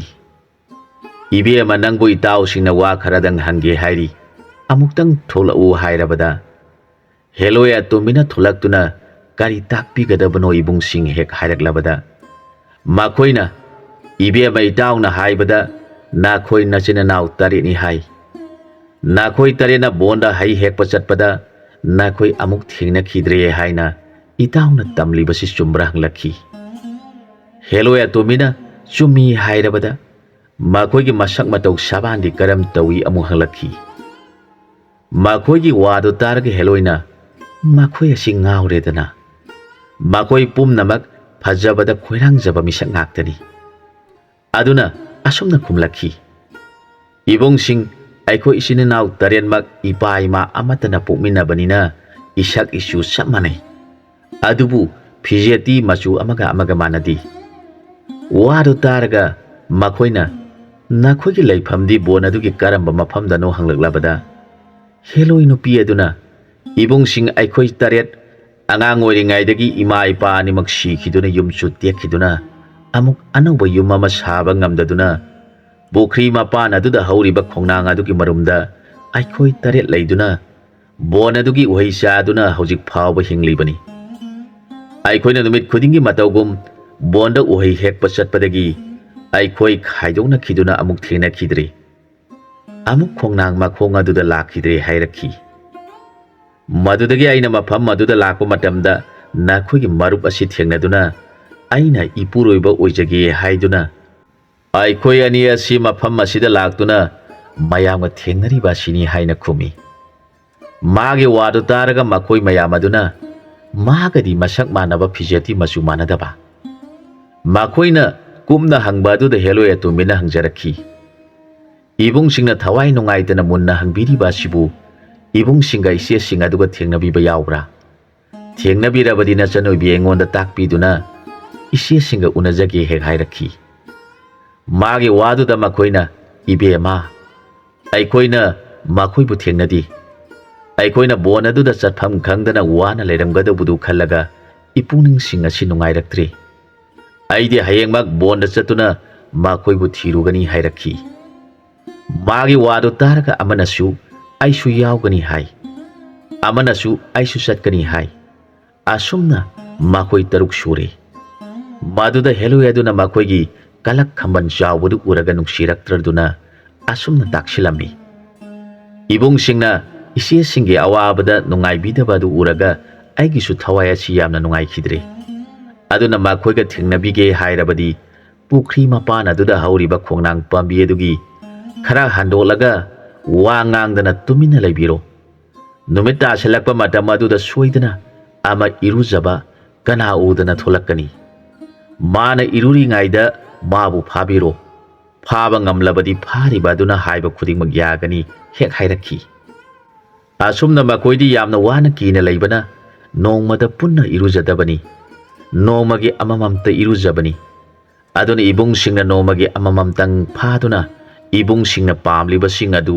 "ꯏꯕꯦꯝꯃ, ꯅꯪꯕꯨ ꯏꯇꯥꯎꯁꯤꯡꯅ ꯋꯥ ꯈꯔꯗꯪ ꯍꯪꯒꯦ ꯍꯥꯏꯔꯤ, ꯑꯃꯨꯛꯇꯪ ꯊꯣꯛꯂꯛꯎ" ꯍꯥꯏꯔꯕꯗ, ꯍꯦꯂꯣꯏ ꯑꯇꯣꯝꯕꯤꯅ ꯊꯣꯛꯂꯛꯇꯨꯅ, "ꯀꯔꯤ ꯇꯥꯛꯄꯤꯒꯗꯕꯅꯣ ꯏꯕꯨꯡꯁꯤꯡ?" ꯍꯦꯛ ꯍꯥꯏꯔꯛꯂꯕꯗ, ꯃꯈꯣꯏꯅ, "ꯏꯕꯦꯝꯃ, ꯏꯇꯥꯎꯅ ꯍꯥꯏꯕꯗ ꯅꯈꯣꯏ ꯅꯆꯤꯟ ꯅꯅꯥꯎ ꯇꯔꯦꯠꯅꯤ ꯍꯥꯏ꯫ ꯅꯈꯣꯏ ꯇꯔꯦꯠꯅ ꯕꯣꯟꯗ ꯍꯩ ꯍꯦꯛꯄ ꯆꯠꯄꯗ ꯅꯈꯣꯏ ꯑꯃꯨꯛ ꯊꯦꯡꯅꯈꯤꯗ꯭ꯔꯦ ꯍꯥꯏꯅ ꯏꯇꯥꯎꯅ ꯇꯝꯂꯤꯕꯁꯤ ꯆꯨꯝꯕ꯭ꯔꯥ?" ꯍꯪꯂꯛꯈꯤ꯫ ꯍꯦꯂꯣꯏ ꯑꯇꯣꯝꯕꯤꯅ ꯆꯨꯝꯃꯤ ꯍꯥꯏꯔꯕꯗ, "ꯃꯈꯣꯏꯒꯤ ꯃꯁꯛ ꯃꯇꯧ ꯁꯕꯥꯟꯗꯤ ꯀꯔꯝ ꯇꯧꯏ?" ꯑꯃꯨꯛ ꯍꯪꯂꯛꯈꯤ꯫ ꯃꯈꯣꯏꯒꯤ ꯋꯥꯗꯨ ꯇꯥꯔꯒ ꯍꯦꯂꯣꯏꯅ, "ꯃꯈꯣꯏ ꯑꯁꯤ ꯉꯥꯎꯔꯦꯗꯅ꯫ ꯃꯈꯣꯏ ꯄꯨꯝꯅꯃꯛ ꯐꯖꯕꯗ ꯈꯣꯏꯔꯥꯡꯖꯕ ꯃꯤꯁꯛ ꯉꯥꯛꯇꯅꯤ"꯫ ꯑꯗꯨꯅ ꯑꯁꯨꯝꯅ ꯈꯨꯝꯂꯛꯈꯤ, "ꯏꯕꯨꯡꯁꯤꯡ, ꯑꯩꯈꯣꯏ ꯏꯆꯤꯟ ꯏꯅꯥꯎ ꯇꯔꯦꯠꯃꯛ ꯏꯄꯥ ꯏꯃꯥ ꯑꯃꯠꯇꯅ ꯄꯣꯛꯃꯤꯟꯅꯕꯅꯤꯅ ꯏꯁꯛ ꯏꯆꯨ ꯆꯞ ꯃꯥꯟꯅꯩ꯫ ꯑꯗꯨꯕꯨ ꯐꯤꯖꯦꯠꯇꯤ ꯃꯆꯨ ꯑꯃꯒ ꯑꯃꯒ ꯃꯥꯟꯅꯗꯦ"꯫ ꯋꯥꯗꯨ ꯇꯥꯔꯒ ꯃꯈꯣꯏꯅ, "ꯅꯈꯣꯏꯒꯤ ꯂꯩꯐꯝꯗꯤ ꯕꯣꯟ ꯑꯗꯨꯒꯤ ꯀꯔꯝꯕ ꯃꯐꯝꯗꯅꯣ?" ꯍꯪꯂꯛꯂꯕꯗ, ꯍꯦꯂꯣꯏ ꯅꯨꯄꯤ ꯑꯗꯨꯅ, "ꯏꯕꯨꯡꯁꯤꯡ, ꯑꯩꯈꯣꯏ ꯇꯔꯦꯠ ꯑꯉꯥꯡ ꯑꯣꯏꯔꯤꯉꯩꯗꯒꯤ ꯏꯃꯥ ꯏꯄꯥ ꯑꯅꯤꯃꯛ ꯁꯤꯈꯤꯗꯨꯅ, ꯌꯨꯝꯁꯨ ꯇꯦꯛꯈꯤꯗꯨꯅ, ꯑꯃꯨꯛ ꯑꯅꯧꯕ ꯌꯨꯝ ꯑꯃ ꯁꯥꯕ ꯉꯝꯗꯗꯨꯅ, ꯄꯨꯈ꯭ꯔꯤ ꯃꯄꯥꯟ ꯑꯗꯨꯗ ꯍꯧꯔꯤꯕ ꯈꯣꯡꯅꯥꯡ ꯑꯗꯨꯒꯤ ꯃꯔꯨꯝꯗ ꯑꯩꯈꯣꯏ ꯇꯔꯦꯠ ꯂꯩꯗꯨꯅ, ꯕꯣꯟ ꯑꯗꯨꯒꯤ ꯎꯍꯩ ꯆꯥꯗꯨꯅ ꯍꯧꯖꯤꯛ ꯐꯥꯎꯕ ꯍꯤꯡꯂꯤꯕꯅꯤ꯫ ꯑꯩꯈꯣꯏꯅ ꯅꯨꯃꯤꯠ ꯈꯨꯗꯤꯡꯒꯤ ꯃꯇꯧꯒꯨꯝ ꯕꯣꯟꯗ ꯎꯍꯩ ꯍꯦꯛꯄ ꯆꯠꯄꯗꯒꯤ ꯑꯩꯈꯣꯏ ꯈꯥꯏꯗꯣꯛꯅꯈꯤꯗꯨꯅ ꯑꯃꯨꯛ ꯊꯦꯡꯅꯈꯤꯗ꯭ꯔꯤ꯫ ꯑꯃꯨꯛ ꯈꯣꯡꯅꯥꯡ ꯃꯈꯣꯡ ꯑꯗꯨꯗ ꯂꯥꯛꯈꯤꯗ꯭ꯔꯦ" ꯍꯥꯏꯔꯛꯈꯤ꯫ "ꯃꯗꯨꯗꯒꯤ ꯑꯩꯅ ꯃꯐꯝ ꯑꯗꯨꯗ ꯂꯥꯛꯄ ꯃꯇꯝꯗ ꯅꯈꯣꯏꯒꯤ ꯃꯔꯨꯞ ꯑꯁꯤ ꯊꯦꯡꯅꯗꯨꯅ ꯑꯩꯅ ꯏꯄꯨꯔꯣꯏꯕ ꯑꯣꯏꯖꯒꯦ ꯍꯥꯏꯗꯨꯅ ꯑꯩꯈꯣꯏ ꯑꯅꯤ ꯑꯁꯤ ꯃꯐꯝ ꯑꯁꯤꯗ ꯂꯥꯛꯇꯨꯅ ꯃꯌꯥꯝꯒ ꯊꯦꯡꯅꯔꯤꯕ ꯑꯁꯤꯅꯤ" ꯍꯥꯏꯅ ꯈꯨꯝꯃꯤ꯫ ꯃꯥꯒꯤ ꯋꯥꯗꯨ ꯇꯥꯔꯒ ꯃꯈꯣꯏ ꯃꯌꯥꯝ ꯑꯗꯨꯅ ꯃꯥꯒꯗꯤ ꯃꯁꯛ ꯃꯥꯟꯅꯕ, ꯐꯤꯖꯦꯠꯇꯤ ꯃꯆꯨ ꯃꯥꯟꯅꯗꯕ꯫ ꯃꯈꯣꯏꯅ ꯀꯨꯞꯅ ꯍꯪꯕ ꯑꯗꯨꯗ ꯍꯦꯂꯣꯏ ꯑꯇꯣꯝꯕꯤꯅ ꯍꯪꯖꯔꯛꯈꯤ, "ꯏꯕꯨꯡꯁꯤꯡꯅ ꯊꯋꯥꯏ ꯅꯨꯡꯉꯥꯏꯇꯅ ꯃꯨꯟꯅ ꯍꯪꯕꯤꯔꯤꯕ ꯑꯁꯤꯕꯨ ꯏꯕꯨꯡꯁꯤꯡꯒ ꯏꯆꯦꯁꯤꯡ ꯑꯗꯨꯒ ꯊꯦꯡꯅꯕꯤꯕ ꯌꯥꯎꯕ꯭ꯔꯥ? ꯊꯦꯡꯅꯕꯤꯔꯕꯗꯤ ꯅꯆꯟꯅꯨꯄꯤ ꯑꯩꯉꯣꯟꯗ ꯇꯥꯛꯄꯤꯗꯨꯅ ꯏꯆꯦꯁꯤꯡꯒ ꯎꯅꯖꯒꯦ" ꯍꯦꯛ ꯍꯥꯏꯔꯛꯈꯤ꯫ ꯃꯥꯒꯤ ꯋꯥꯗꯨꯗ ꯃꯈꯣꯏꯅ, "ꯏꯕꯦꯝꯃ, ꯑꯩꯈꯣꯏꯅ ꯃꯈꯣꯏꯕꯨ ꯊꯦꯡꯅꯗꯦ꯫ ꯑꯩꯈꯣꯏꯅ ꯕꯣꯟ ꯑꯗꯨꯗ ꯆꯠꯐꯝ ꯈꯪꯗꯅ ꯋꯥꯅ ꯂꯩꯔꯝꯒꯗꯧꯕꯗꯨ ꯈꯜꯂꯒ ꯏꯄꯨꯛꯅꯤꯡꯁꯤꯡ ꯑꯁꯤ ꯅꯨꯡꯉꯥꯏꯔꯛꯇ꯭ꯔꯦ꯫ ꯑꯩꯗꯤ ꯍꯌꯦꯡꯃꯛ ꯕꯣꯟꯗ ꯆꯠꯇꯨꯅ ꯃꯈꯣꯏꯕꯨ ꯊꯤꯔꯨꯒꯅꯤ" ꯍꯥꯏꯔꯛꯈꯤ꯫ ꯃꯥꯒꯤ ꯋꯥꯗꯨ ꯇꯥꯔꯒ ꯑꯃꯅꯁꯨ "ꯑꯩꯁꯨ ꯌꯥꯎꯒꯅꯤ" ꯍꯥꯏ, ꯑꯃꯅꯁꯨ "ꯑꯩꯁꯨ ꯆꯠꯀꯅꯤ" ꯍꯥꯏ꯫ ꯑꯁꯨꯝꯅ ꯃꯈꯣꯏ ꯇꯔꯨꯛ ꯁꯨꯔꯦ꯫ ꯃꯗꯨꯗ ꯍꯦꯂꯣꯏ ꯑꯗꯨꯅ ꯃꯈꯣꯏꯒꯤ ꯀꯂꯛ ꯈꯝꯕꯟ ꯆꯥꯎꯕꯗꯨ ꯎꯔꯒ ꯅꯨꯡꯁꯤꯔꯛꯇ꯭ꯔꯗꯨꯅ ꯑꯁꯨꯝꯅ ꯇꯥꯛꯁꯤꯜꯂꯝꯃꯤ, "ꯏꯕꯨꯡꯁꯤꯡꯅ ꯏꯆꯦꯁꯤꯡꯒꯤ ꯑꯋꯥꯕꯗ ꯅꯨꯡꯉꯥꯏꯕꯤꯗꯕ ꯑꯗꯨ ꯎꯔꯒ ꯑꯩꯒꯤꯁꯨ ꯊꯋꯥꯏ ꯑꯁꯤ ꯌꯥꯝꯅ ꯅꯨꯡꯉꯥꯏꯈꯤꯗ꯭ꯔꯦ꯫ ꯑꯗꯨꯅ ꯃꯈꯣꯏꯒ ꯊꯦꯡꯅꯕꯤꯒꯦ ꯍꯥꯏꯔꯕꯗꯤ ꯄꯨꯈ꯭ꯔꯤ ꯃꯄꯥꯟ ꯑꯗꯨꯗ ꯍꯧꯔꯤꯕ ꯈꯣꯡꯅꯥꯡ ꯄꯥꯝꯕꯤ ꯑꯗꯨꯒꯤ ꯈꯔ ꯍꯟꯗꯣꯛꯂꯒ ꯋꯥ ꯉꯥꯡꯗꯅ ꯇꯨꯃꯤꯟꯅ ꯂꯩꯕꯤꯔꯣ꯫ ꯅꯨꯃꯤꯠ ꯇꯥꯁꯤꯜꯂꯛꯄ ꯃꯇꯝ ꯑꯗꯨꯗ ꯁꯣꯏꯗꯅ ꯑꯃ ꯏꯔꯨꯖꯕ ꯀꯅꯥ ꯎꯗꯅ ꯊꯣꯛꯂꯛꯀꯅꯤ? ꯃꯥꯅ ꯏꯔꯨꯔꯤꯉꯩꯗ ꯃꯥꯕꯨ ꯐꯥꯕꯤꯔꯣ꯫ ꯐꯥꯕ ꯉꯝꯂꯕꯗꯤ ꯐꯥꯔꯤꯕ ꯑꯗꯨꯅ ꯍꯥꯏꯕ ꯈꯨꯗꯤꯡꯃꯛ ꯌꯥꯒꯅꯤ" ꯍꯦꯛ ꯍꯥꯏꯔꯛꯈꯤ꯫ ꯑꯁꯨꯝꯅ ꯃꯈꯣꯏꯗꯤ ꯌꯥꯝꯅ ꯋꯥꯅ ꯀꯤꯅ ꯂꯩꯕꯅ ꯅꯣꯡꯃꯗ ꯄꯨꯟꯅ ꯏꯔꯨꯖꯗꯕꯅꯤ꯫ ꯅꯣꯡꯃꯒꯤ ꯑꯃꯃꯝꯇ ꯏꯔꯨꯖꯕꯅꯤ꯫ ꯑꯗꯨꯅ ꯏꯕꯨꯡꯁꯤꯡꯅ ꯅꯣꯡꯃꯒꯤ ꯑꯃꯃꯝꯇꯪ ꯐꯥꯗꯨꯅ ꯏꯕꯨꯡꯁꯤꯡꯅ ꯄꯥꯝꯂꯤꯕꯁꯤꯡ ꯑꯗꯨ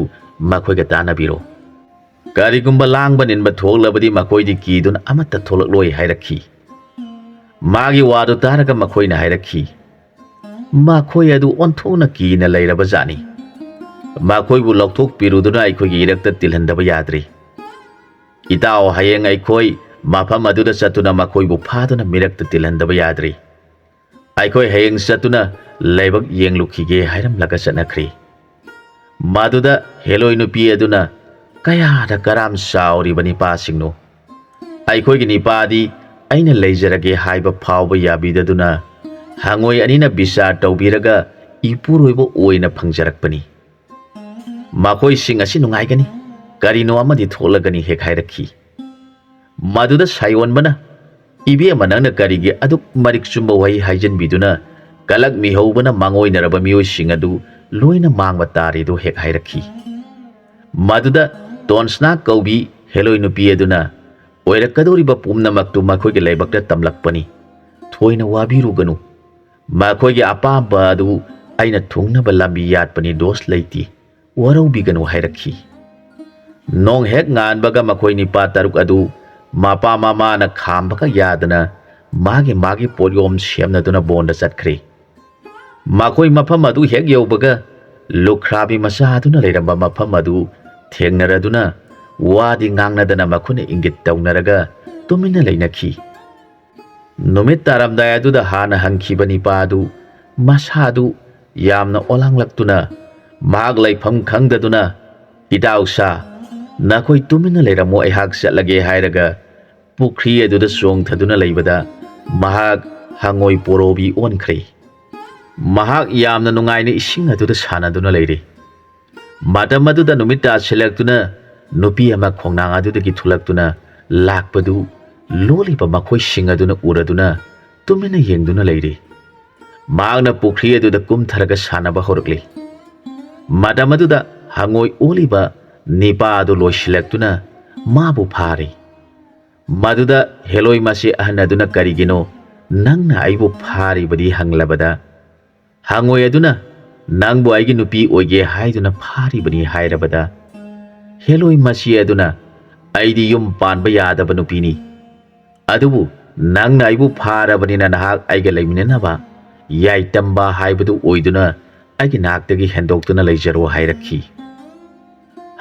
ꯃꯈꯣꯏꯒ ꯇꯥꯟꯅꯕꯤꯔꯣ꯫ ꯀꯔꯤꯒꯨꯝꯕ ꯂꯥꯡꯕ ꯅꯤꯟꯕ ꯊꯣꯛꯂꯕꯗꯤ ꯃꯈꯣꯏꯗꯤ ꯀꯤꯗꯨꯅ ꯑꯃꯠꯇ ꯊꯣꯛꯂꯛꯂꯣꯏ ꯍꯥꯏꯔꯛꯈꯤ꯫ ꯃꯥꯒꯤ ꯋꯥꯗꯨ ꯇꯥꯔꯒ ꯃꯈꯣꯏꯅ ꯍꯥꯏꯔꯛꯈꯤ, "ꯃꯈꯣꯏ ꯑꯗꯨ ꯑꯣꯟꯊꯣꯛꯅ ꯀꯤꯅ ꯂꯩꯔꯕ ꯖꯥꯠꯅꯤ꯫ ꯃꯈꯣꯏꯕꯨ ꯂꯧꯊꯣꯛꯄꯤꯔꯨꯗꯨꯅ ꯑꯩꯈꯣꯏꯒꯤ ꯏꯔꯛꯇ ꯇꯤꯜꯍꯟꯗꯕ ꯌꯥꯗ꯭ꯔꯤ꯫ ꯏꯇꯥꯎ, ꯍꯌꯦꯡ ꯑꯩꯈꯣꯏ ꯃꯐꯝ ꯑꯗꯨꯗ ꯆꯠꯇꯨꯅ ꯃꯈꯣꯏꯕꯨ ꯐꯥꯗꯨꯅ ꯃꯤꯔꯛꯇ ꯇꯤꯜꯍꯟꯗꯕ ꯌꯥꯗ꯭ꯔꯤ꯫ ꯑꯩꯈꯣꯏ ꯍꯌꯦꯡ ꯆꯠꯇꯨꯅ ꯂꯥꯏꯕꯛ ꯌꯦꯡꯂꯨꯈꯤꯒꯦ" ꯍꯥꯏꯔꯝꯂꯒ ꯆꯠꯅꯈ꯭ꯔꯤ꯫ ꯃꯗꯨꯗ ꯍꯦꯂꯣꯏ ꯅꯨꯄꯤ ꯑꯗꯨꯅ, "ꯀꯌꯥꯗ ꯀꯔꯥꯝ ꯆꯥꯎꯔꯤꯕ ꯅꯤꯄꯥꯁꯤꯡꯅꯣ! ꯑꯩꯈꯣꯏꯒꯤ ꯅꯤꯄꯥꯗꯤ ꯑꯩꯅ ꯂꯩꯖꯔꯒꯦ ꯍꯥꯏꯕ ꯐꯥꯎꯕ ꯌꯥꯕꯤꯗꯗꯨꯅ ꯍꯉꯣꯏ ꯑꯅꯤꯅ ꯕꯤꯆꯥꯔ ꯇꯧꯕꯤꯔꯒ ꯏꯄꯨꯔꯣꯏꯕ ꯑꯣꯏꯅ ꯐꯪꯖꯔꯛꯄꯅꯤ꯫ ꯃꯈꯣꯏꯁꯤꯡ ꯑꯁꯤ ꯅꯨꯡꯉꯥꯏꯒꯅꯤ꯫ ꯀꯔꯤꯅꯣ ꯑꯃꯗꯤ ꯊꯣꯛꯂꯒꯅꯤ ꯍꯦꯛ ꯍꯥꯏꯔꯛꯈꯤ꯫ ꯃꯗꯨꯗ ꯁꯥꯌꯣꯟꯕꯅ, "ꯏꯕꯦꯝꯃ, ꯅꯪꯅ ꯀꯔꯤꯒꯤ ꯑꯗꯨꯛ ꯃꯔꯤꯛ ꯆꯨꯝꯕ ꯋꯥꯍꯩ ꯍꯥꯏꯖꯤꯟꯕꯤꯗꯨꯅ?" ꯀꯂꯛ ꯃꯤꯍꯧꯕꯅ ꯃꯥꯡꯑꯣꯏꯅꯔꯕ ꯃꯤꯑꯣꯏꯁꯤꯡ ꯑꯗꯨ ꯂꯣꯏꯅ ꯃꯥꯡꯕ ꯇꯥꯔꯦꯗꯨ ꯍꯦꯛ ꯍꯥꯏꯔꯛꯈꯤ꯫ ꯃꯗꯨꯗ ꯇꯣꯟꯁꯅꯥ ꯀꯧꯕꯤ ꯍꯦꯂꯣꯏ ꯅꯨꯄꯤ ꯑꯗꯨꯅ, "ꯑꯣꯏꯔꯛꯀꯗꯧꯔꯤꯕ ꯄꯨꯝꯅꯃꯛꯇꯨ ꯃꯈꯣꯏꯒꯤ ꯂꯥꯏꯕꯛꯇ ꯇꯝꯂꯛꯄꯅꯤ꯫ ꯊꯣꯏꯅ ꯋꯥꯕꯤꯔꯨꯒꯅꯨ꯫ ꯃꯈꯣꯏꯒꯤ ꯑꯄꯥꯝꯕ ꯑꯗꯨ ꯑꯩꯅ ꯊꯨꯡꯅꯕ ꯂꯝꯕꯤ ꯌꯥꯠꯄꯅꯤ, ꯗꯣꯁ ꯂꯩꯇꯦ꯫ ꯋꯥꯔꯧꯕꯤꯒꯅꯨ" ꯍꯥꯏꯔꯛꯈꯤ꯫ ꯅꯣꯡ ꯍꯦꯛ ꯉꯥꯟꯕꯒ ꯃꯈꯣꯏ ꯅꯤꯄꯥ ꯇꯔꯨꯛ ꯑꯗꯨ ꯃꯄꯥ ꯃꯃꯥꯅ ꯈꯥꯝꯕꯒ ꯌꯥꯗꯅ ꯃꯥꯒꯤ ꯃꯥꯒꯤ ꯄꯣꯠꯌꯣꯝ ꯁꯦꯝꯅꯗꯨꯅ ꯕꯣꯟꯗ ꯆꯠꯈ꯭ꯔꯦ꯫ ꯃꯈꯣꯏ ꯃꯐꯝ ꯑꯗꯨ ꯍꯦꯛ ꯌꯧꯕꯒ ꯂꯨꯈ꯭ꯔꯥꯕꯤ ꯃꯆꯥ ꯑꯗꯨꯅ ꯂꯩꯔꯝꯕ ꯃꯐꯝ ꯑꯗꯨ ꯊꯦꯡꯅꯔꯗꯨꯅ ꯋꯥꯗꯤ ꯉꯥꯡꯅꯗꯅ ꯃꯈꯣꯏꯅ ꯏꯪꯒꯤꯠ ꯇꯧꯅꯔꯒ ꯇꯨꯃꯤꯟꯅ ꯂꯩꯅꯈꯤ꯫ ꯅꯨꯃꯤꯠ ꯇꯥꯔꯝꯗꯥꯏ ꯑꯗꯨꯗ ꯍꯥꯟꯅ ꯍꯟꯈꯤꯕ ꯅꯤꯄꯥ ꯑꯗꯨ ꯃꯁꯥꯗꯨ ꯌꯥꯝꯅ ꯑꯣꯂꯥꯡꯂꯛꯇꯨꯅ ꯃꯍꯥꯛ ꯂꯩꯐꯝ ꯈꯪꯗꯗꯨꯅ, "ꯏꯇꯥꯎꯁꯥ, ꯅꯈꯣꯏ ꯇꯨꯃꯤꯟꯅ ꯂꯩꯔꯝꯃꯣ, ꯑꯩꯍꯥꯛ ꯆꯠꯂꯒꯦ" ꯍꯥꯏꯔꯒ ꯄꯨꯈ꯭ꯔꯤ ꯑꯗꯨꯗ ꯆꯣꯡꯊꯗꯨꯅ ꯂꯩꯕꯗ ꯃꯍꯥꯛ ꯍꯉꯣꯏ ꯄꯣꯔꯣꯕꯤ ꯑꯣꯟꯈ꯭ꯔꯦ꯫ ꯃꯍꯥꯛ ꯌꯥꯝꯅ ꯅꯨꯡꯉꯥꯏꯅ ꯏꯁꯤꯡ ꯑꯗꯨꯗ ꯁꯥꯟꯅꯗꯨꯅ ꯂꯩꯔꯤ꯫ ꯃꯇꯝ ꯑꯗꯨꯗ ꯅꯨꯃꯤꯠ ꯇꯥꯁꯤꯜꯂꯛꯇꯨꯅ ꯅꯨꯄꯤ ꯑꯃ ꯈꯣꯡꯅꯥꯡ ꯑꯗꯨꯗꯒꯤ ꯊꯣꯛꯂꯛꯇꯨꯅ ꯂꯥꯛꯄꯗꯨ ꯂꯣꯜꯂꯤꯕ ꯃꯈꯣꯏꯁꯤꯡ ꯑꯗꯨꯅ ꯎꯔꯗꯨꯅ ꯇꯨꯃꯤꯟꯅ ꯌꯦꯡꯗꯨꯅ ꯂꯩꯔꯤ꯫ ꯃꯍꯥꯛꯅ ꯄꯨꯈ꯭ꯔꯤ ꯑꯗꯨꯗ ꯀꯨꯝꯊꯔꯒ ꯁꯥꯟꯅꯕ ꯍꯧꯔꯛꯂꯤ꯫ ꯃꯇꯝ ꯑꯗꯨꯗ ꯍꯉꯣꯏ ꯑꯣꯜꯂꯤꯕ ꯅꯤꯄꯥ ꯑꯗꯨ ꯂꯣꯏꯁꯤꯜꯂꯛꯇꯨꯅ ꯃꯥꯕꯨ ꯐꯥꯔꯤ꯫ ꯃꯗꯨꯗ ꯍꯦꯂꯣꯏ ꯃꯆꯦ ꯑꯍꯟ ꯑꯗꯨꯅ, "ꯀꯔꯤꯒꯤꯅꯣ ꯅꯪꯅ ꯑꯩꯕꯨ ꯐꯥꯔꯤꯕꯗꯤ?" ꯍꯪꯂꯕꯗ, ꯍꯉꯣꯏ ꯑꯗꯨꯅ, "ꯅꯪꯕꯨ ꯑꯩꯒꯤ ꯅꯨꯄꯤ ꯑꯣꯏꯒꯦ ꯍꯥꯏꯗꯨꯅ ꯐꯥꯔꯤꯕꯅꯤ" ꯍꯥꯏꯔꯕꯗ, ꯍꯦꯂꯣꯏ ꯃꯆꯦ ꯑꯗꯨꯅ, "ꯑꯩꯗꯤ ꯌꯨꯝ ꯄꯥꯟꯕ ꯌꯥꯗꯕ ꯅꯨꯄꯤꯅꯤ, ꯑꯗꯨꯕꯨ ꯅꯪꯅ ꯑꯩꯕꯨ ꯐꯥꯔꯕꯅꯤꯅ ꯅꯍꯥꯛ ꯑꯩꯒ ꯂꯩꯃꯤꯟꯅꯅꯕ ꯌꯥꯏꯇꯝꯕ ꯍꯥꯏꯕꯗꯨ ꯑꯣꯏꯗꯨꯅ ꯑꯩꯒꯤ ꯅꯥꯛꯇꯒꯤ ꯍꯦꯟꯗꯣꯛꯇꯨꯅ ꯂꯩꯖꯔꯣ" ꯍꯥꯏꯔꯛꯈꯤ꯫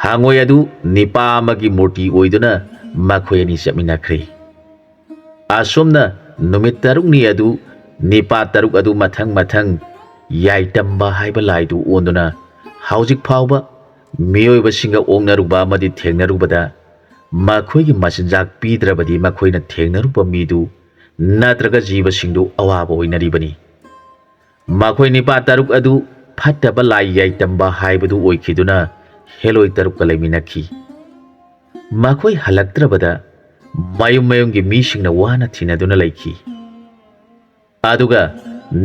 ꯍꯉꯣꯏ ꯑꯗꯨ ꯅꯤꯄꯥ ꯑꯃꯒꯤ ꯃꯨꯔꯇꯤ ꯑꯣꯏꯗꯨꯅ ꯃꯈꯣꯏ ꯑꯅꯤ ꯆꯠꯃꯤꯟꯅꯈ꯭ꯔꯦ꯫ ꯑꯁꯨꯝꯅ ꯅꯨꯃꯤꯠ ꯇꯔꯨꯛꯅꯤ ꯑꯗꯨ ꯅꯤꯄꯥ ꯇꯔꯨꯛ ꯑꯗꯨ ꯃꯊꯪ ꯃꯊꯪ ꯌꯥꯏꯇꯝꯕ ꯍꯥꯏꯕ ꯂꯥꯏꯗꯨ ꯑꯣꯟꯗꯨꯅ ꯍꯧꯖꯤꯛ ꯐꯥꯎꯕ ꯃꯤꯑꯣꯏꯕꯁꯤꯡꯒ ꯑꯣꯛꯅꯔꯨꯕ ꯑꯃꯗꯤ ꯊꯦꯡꯅꯔꯨꯕꯗ ꯃꯈꯣꯏꯒꯤ ꯃꯆꯤꯟꯖꯥꯛ ꯄꯤꯗ꯭ꯔꯕꯗꯤ ꯃꯈꯣꯏꯅ ꯊꯦꯡꯅꯔꯨꯕ ꯃꯤꯗꯨ ꯅꯠꯇ꯭ꯔꯒ ꯖꯤꯕꯁꯤꯡꯗꯨ ꯑꯋꯥꯕ ꯑꯣꯏꯅꯔꯤꯕꯅꯤ꯫ ꯃꯈꯣꯏ ꯅꯤꯄꯥ ꯇꯔꯨꯛ ꯑꯗꯨ ꯐꯠꯇꯕ ꯂꯥꯏ ꯌꯥꯏꯇꯝꯕ ꯍꯥꯏꯕꯗꯨ ꯑꯣꯏꯈꯤꯗꯨꯅ ꯍꯦꯂꯣꯏ ꯇꯔꯨꯛꯀ ꯂꯩꯃꯤꯟꯅꯈꯤ꯫ ꯃꯈꯣꯏ ꯍꯜꯂꯛꯇ꯭ꯔꯕꯗ ꯃꯌꯨꯝ ꯃꯌꯨꯝꯒꯤ ꯃꯤꯁꯤꯡꯅ ꯋꯥꯅ ꯊꯤꯅꯗꯨꯅ ꯂꯩꯈꯤ꯫ ꯑꯗꯨꯒ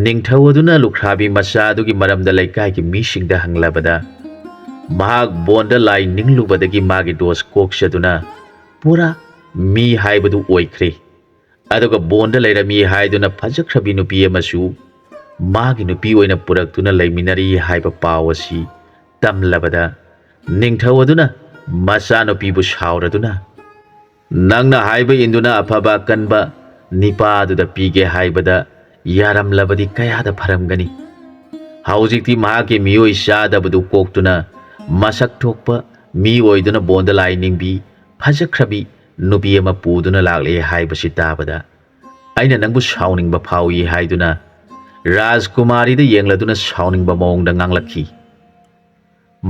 ꯅꯤꯡꯊꯧ ꯑꯗꯨꯅ ꯂꯨꯈ꯭ꯔꯥꯕꯤ ꯃꯆꯥ ꯑꯗꯨꯒꯤ ꯃꯔꯝꯗ ꯂꯩꯀꯥꯏꯒꯤ ꯃꯤꯁꯤꯡꯗ ꯍꯪꯂꯕꯗ, ꯃꯍꯥꯛ ꯕꯣꯟꯗ ꯂꯥꯏ ꯅꯤꯡꯂꯨꯕꯗꯒꯤ ꯃꯥꯒꯤ ꯗꯣꯁ ꯀꯣꯛꯆꯗꯨꯅ ꯄꯨꯔꯥ ꯃꯤ ꯍꯥꯏꯕꯗꯨ ꯑꯣꯏꯈ꯭ꯔꯦ꯫ ꯑꯗꯨꯒ ꯕꯣꯟꯗ ꯂꯩꯔꯝꯃꯤ ꯍꯥꯏꯗꯨꯅ ꯐꯖꯈ꯭ꯔꯕꯤ ꯅꯨꯄꯤ ꯑꯃꯁꯨ ꯃꯥꯒꯤ ꯅꯨꯄꯤ ꯑꯣꯏꯅ ꯄꯨꯔꯛꯇꯨꯅ ꯂꯩꯃꯤꯟꯅꯔꯤ ꯍꯥꯏꯕ ꯄꯥꯎ ꯑꯁꯤ ꯇꯝꯂꯕꯗ, ꯅꯤꯡꯊꯧ ꯑꯗꯨꯅ ꯃꯆꯥꯅꯨꯄꯤꯕꯨ ꯁꯥꯎꯔꯗꯨꯅ, "ꯅꯪꯅ ꯍꯥꯏꯕ ꯏꯟꯗꯨꯅ ꯑꯐꯕ ꯑꯀꯟꯕ ꯅꯤꯄꯥ ꯑꯗꯨꯗ ꯄꯤꯒꯦ ꯍꯥꯏꯕꯗ ꯌꯥꯔꯝꯂꯕꯗꯤ ꯀꯌꯥꯗ ꯐꯔꯝꯒꯅꯤ꯫ ꯍꯧꯖꯤꯛꯇꯤ ꯃꯍꯥꯛꯀꯤ ꯃꯤꯑꯣꯏ ꯆꯥꯗꯕꯗꯨ ꯀꯣꯛꯇꯨꯅ ꯃꯁꯛ ꯊꯣꯛꯄ ꯃꯤ ꯑꯣꯏꯗꯨꯅ ꯕꯣꯟꯗ ꯂꯥꯏ ꯅꯤꯡꯕꯤ ꯐꯖꯈ꯭ꯔꯕꯤ ꯅꯨꯄꯤ ꯑꯃ ꯄꯨꯗꯨꯅ ꯂꯥꯛꯂꯦ ꯍꯥꯏꯕꯁꯤ ꯇꯥꯕꯗ ꯑꯩꯅ ꯅꯪꯕꯨ ꯁꯥꯎꯅꯤꯡꯕ ꯐꯥꯎꯏ" ꯍꯥꯏꯗꯨꯅ ꯔꯥꯖꯀꯨꯃꯥꯔꯤꯗ ꯌꯦꯡꯂꯗꯨꯅ ꯁꯥꯎꯅꯤꯡꯕ ꯃꯑꯣꯡꯗ ꯉꯥꯡꯂꯛꯈꯤ꯫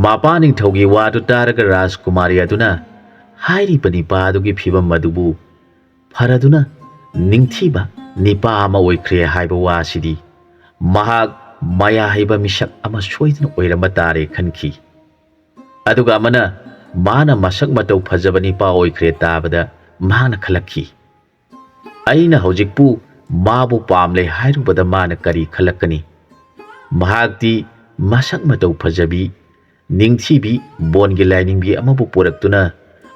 ꯃꯄꯥ ꯅꯤꯡꯊꯧꯒꯤ ꯋꯥꯗꯨ ꯇꯥꯔꯒ ꯔꯥꯖꯀꯨꯃꯥꯔꯤ ꯑꯗꯨꯅ ꯍꯥꯏꯔꯤꯕ ꯅꯤꯄꯥ ꯑꯗꯨꯒꯤ ꯐꯤꯕꯝ ꯑꯗꯨꯕꯨ ꯐꯔꯗꯨꯅ ꯅꯤꯡꯊꯤꯕ ꯅꯤꯄꯥ ꯑꯃ ꯑꯣꯏꯈ꯭ꯔꯦ ꯍꯥꯏꯕ ꯋꯥꯁꯤꯗꯤ ꯃꯍꯥꯛ ꯃꯌꯥ ꯍꯩꯕ ꯃꯤꯁꯛ ꯑꯃ ꯁꯣꯏꯗꯅ ꯑꯣꯏꯔꯝꯕ ꯇꯥꯔꯦ ꯈꯟꯈꯤ꯫ ꯑꯗꯨꯒ ꯑꯃꯅ ꯃꯥꯅ ꯃꯁꯛ ꯃꯇꯧ ꯐꯖꯕ ꯅꯤꯄꯥ ꯑꯣꯏꯈ꯭ꯔꯦ ꯇꯥꯕꯗ ꯃꯍꯥꯛꯅ ꯈꯜꯂꯛꯈꯤ, "ꯑꯩꯅ ꯍꯧꯖꯤꯛꯄꯨ ꯃꯥꯕꯨ ꯄꯥꯝꯂꯦ ꯍꯥꯏꯔꯨꯕꯗ ꯃꯥꯅ ꯀꯔꯤ ꯈꯜꯂꯛꯀꯅꯤ? ꯃꯍꯥꯛꯇꯤ ꯃꯁꯛ ꯃꯇꯧ ꯐꯖꯕꯤ, ꯅꯤꯡꯊꯤꯕꯤ, ꯕꯣꯟꯒꯤ ꯂꯥꯏꯅꯤꯡꯕꯤ ꯑꯃꯕꯨ ꯄꯨꯔꯛꯇꯨꯅ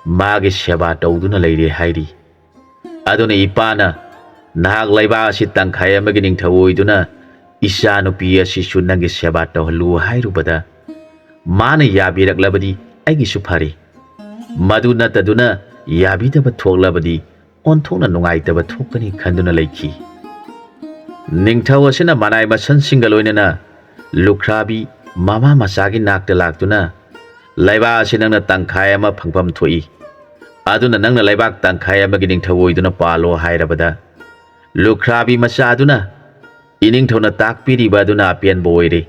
ꯃꯥꯒꯤ ꯁꯦꯕꯥ ꯇꯧꯗꯨꯅ ꯂꯩꯔꯦ ꯍꯥꯏꯔꯤ꯫ ꯑꯗꯨꯅ ꯏꯄꯥꯅ ꯅꯍꯥꯛ ꯂꯩꯕꯥꯛ ꯑꯁꯤ ꯇꯪꯈꯥꯏ ꯑꯃꯒꯤ ꯅꯤꯡꯊꯧ ꯑꯣꯏꯗꯨꯅ ꯏꯆꯥꯅꯨꯄꯤ ꯑꯁꯤꯁꯨ ꯅꯪꯒꯤ ꯁꯦꯕꯥ ꯇꯧꯍꯜꯂꯨ" ꯍꯥꯏꯔꯨꯕꯗ ꯃꯥꯅ ꯌꯥꯕꯤꯔꯛꯂꯕꯗꯤ ꯑꯩꯒꯤꯁꯨ ꯐꯔꯦ꯫ ꯃꯗꯨ ꯅꯠꯇꯗꯨꯅ ꯌꯥꯕꯤꯗꯕ ꯊꯣꯛꯂꯕꯗꯤ ꯑꯣꯟꯊꯣꯛꯅ ꯅꯨꯡꯉꯥꯏꯇꯕ ꯊꯣꯛꯀꯅꯤ ꯈꯟꯗꯨꯅ ꯂꯩꯈꯤ꯫ ꯅꯤꯡꯊꯧ ꯑꯁꯤꯅ ꯃꯅꯥꯏ ꯃꯁꯟꯁꯤꯡꯒ ꯂꯣꯏꯅꯅ ꯂꯨꯈ꯭ꯔꯥꯕꯤ ꯃꯃꯥ ꯃꯆꯥꯒꯤ ꯅꯥꯛꯇ ꯂꯥꯛꯇꯨꯅ, "ꯂꯩꯕꯥꯛ ꯑꯁꯤ ꯅꯪꯅ ꯇꯪꯈꯥꯏ ꯑꯃ ꯐꯪꯐꯝ ꯊꯣꯛꯏ, ꯑꯗꯨꯅ ꯅꯪꯅ ꯂꯩꯕꯥꯛ ꯇꯪꯈꯥꯏ ꯑꯃꯒꯤ ꯅꯤꯡꯊꯧ ꯑꯣꯏꯗꯨꯅ ꯄꯥꯜꯂꯣ" ꯍꯥꯏꯔꯕꯗ, ꯂꯨꯈ꯭ꯔꯥꯕꯤ ꯃꯆꯥ ꯑꯗꯨꯅ, "ꯏꯅꯤꯡꯊꯧꯅ ꯇꯥꯛꯄꯤꯔꯤꯕ ꯑꯗꯨꯅ ꯑꯄꯦꯟꯕ ꯑꯣꯏꯔꯦ꯫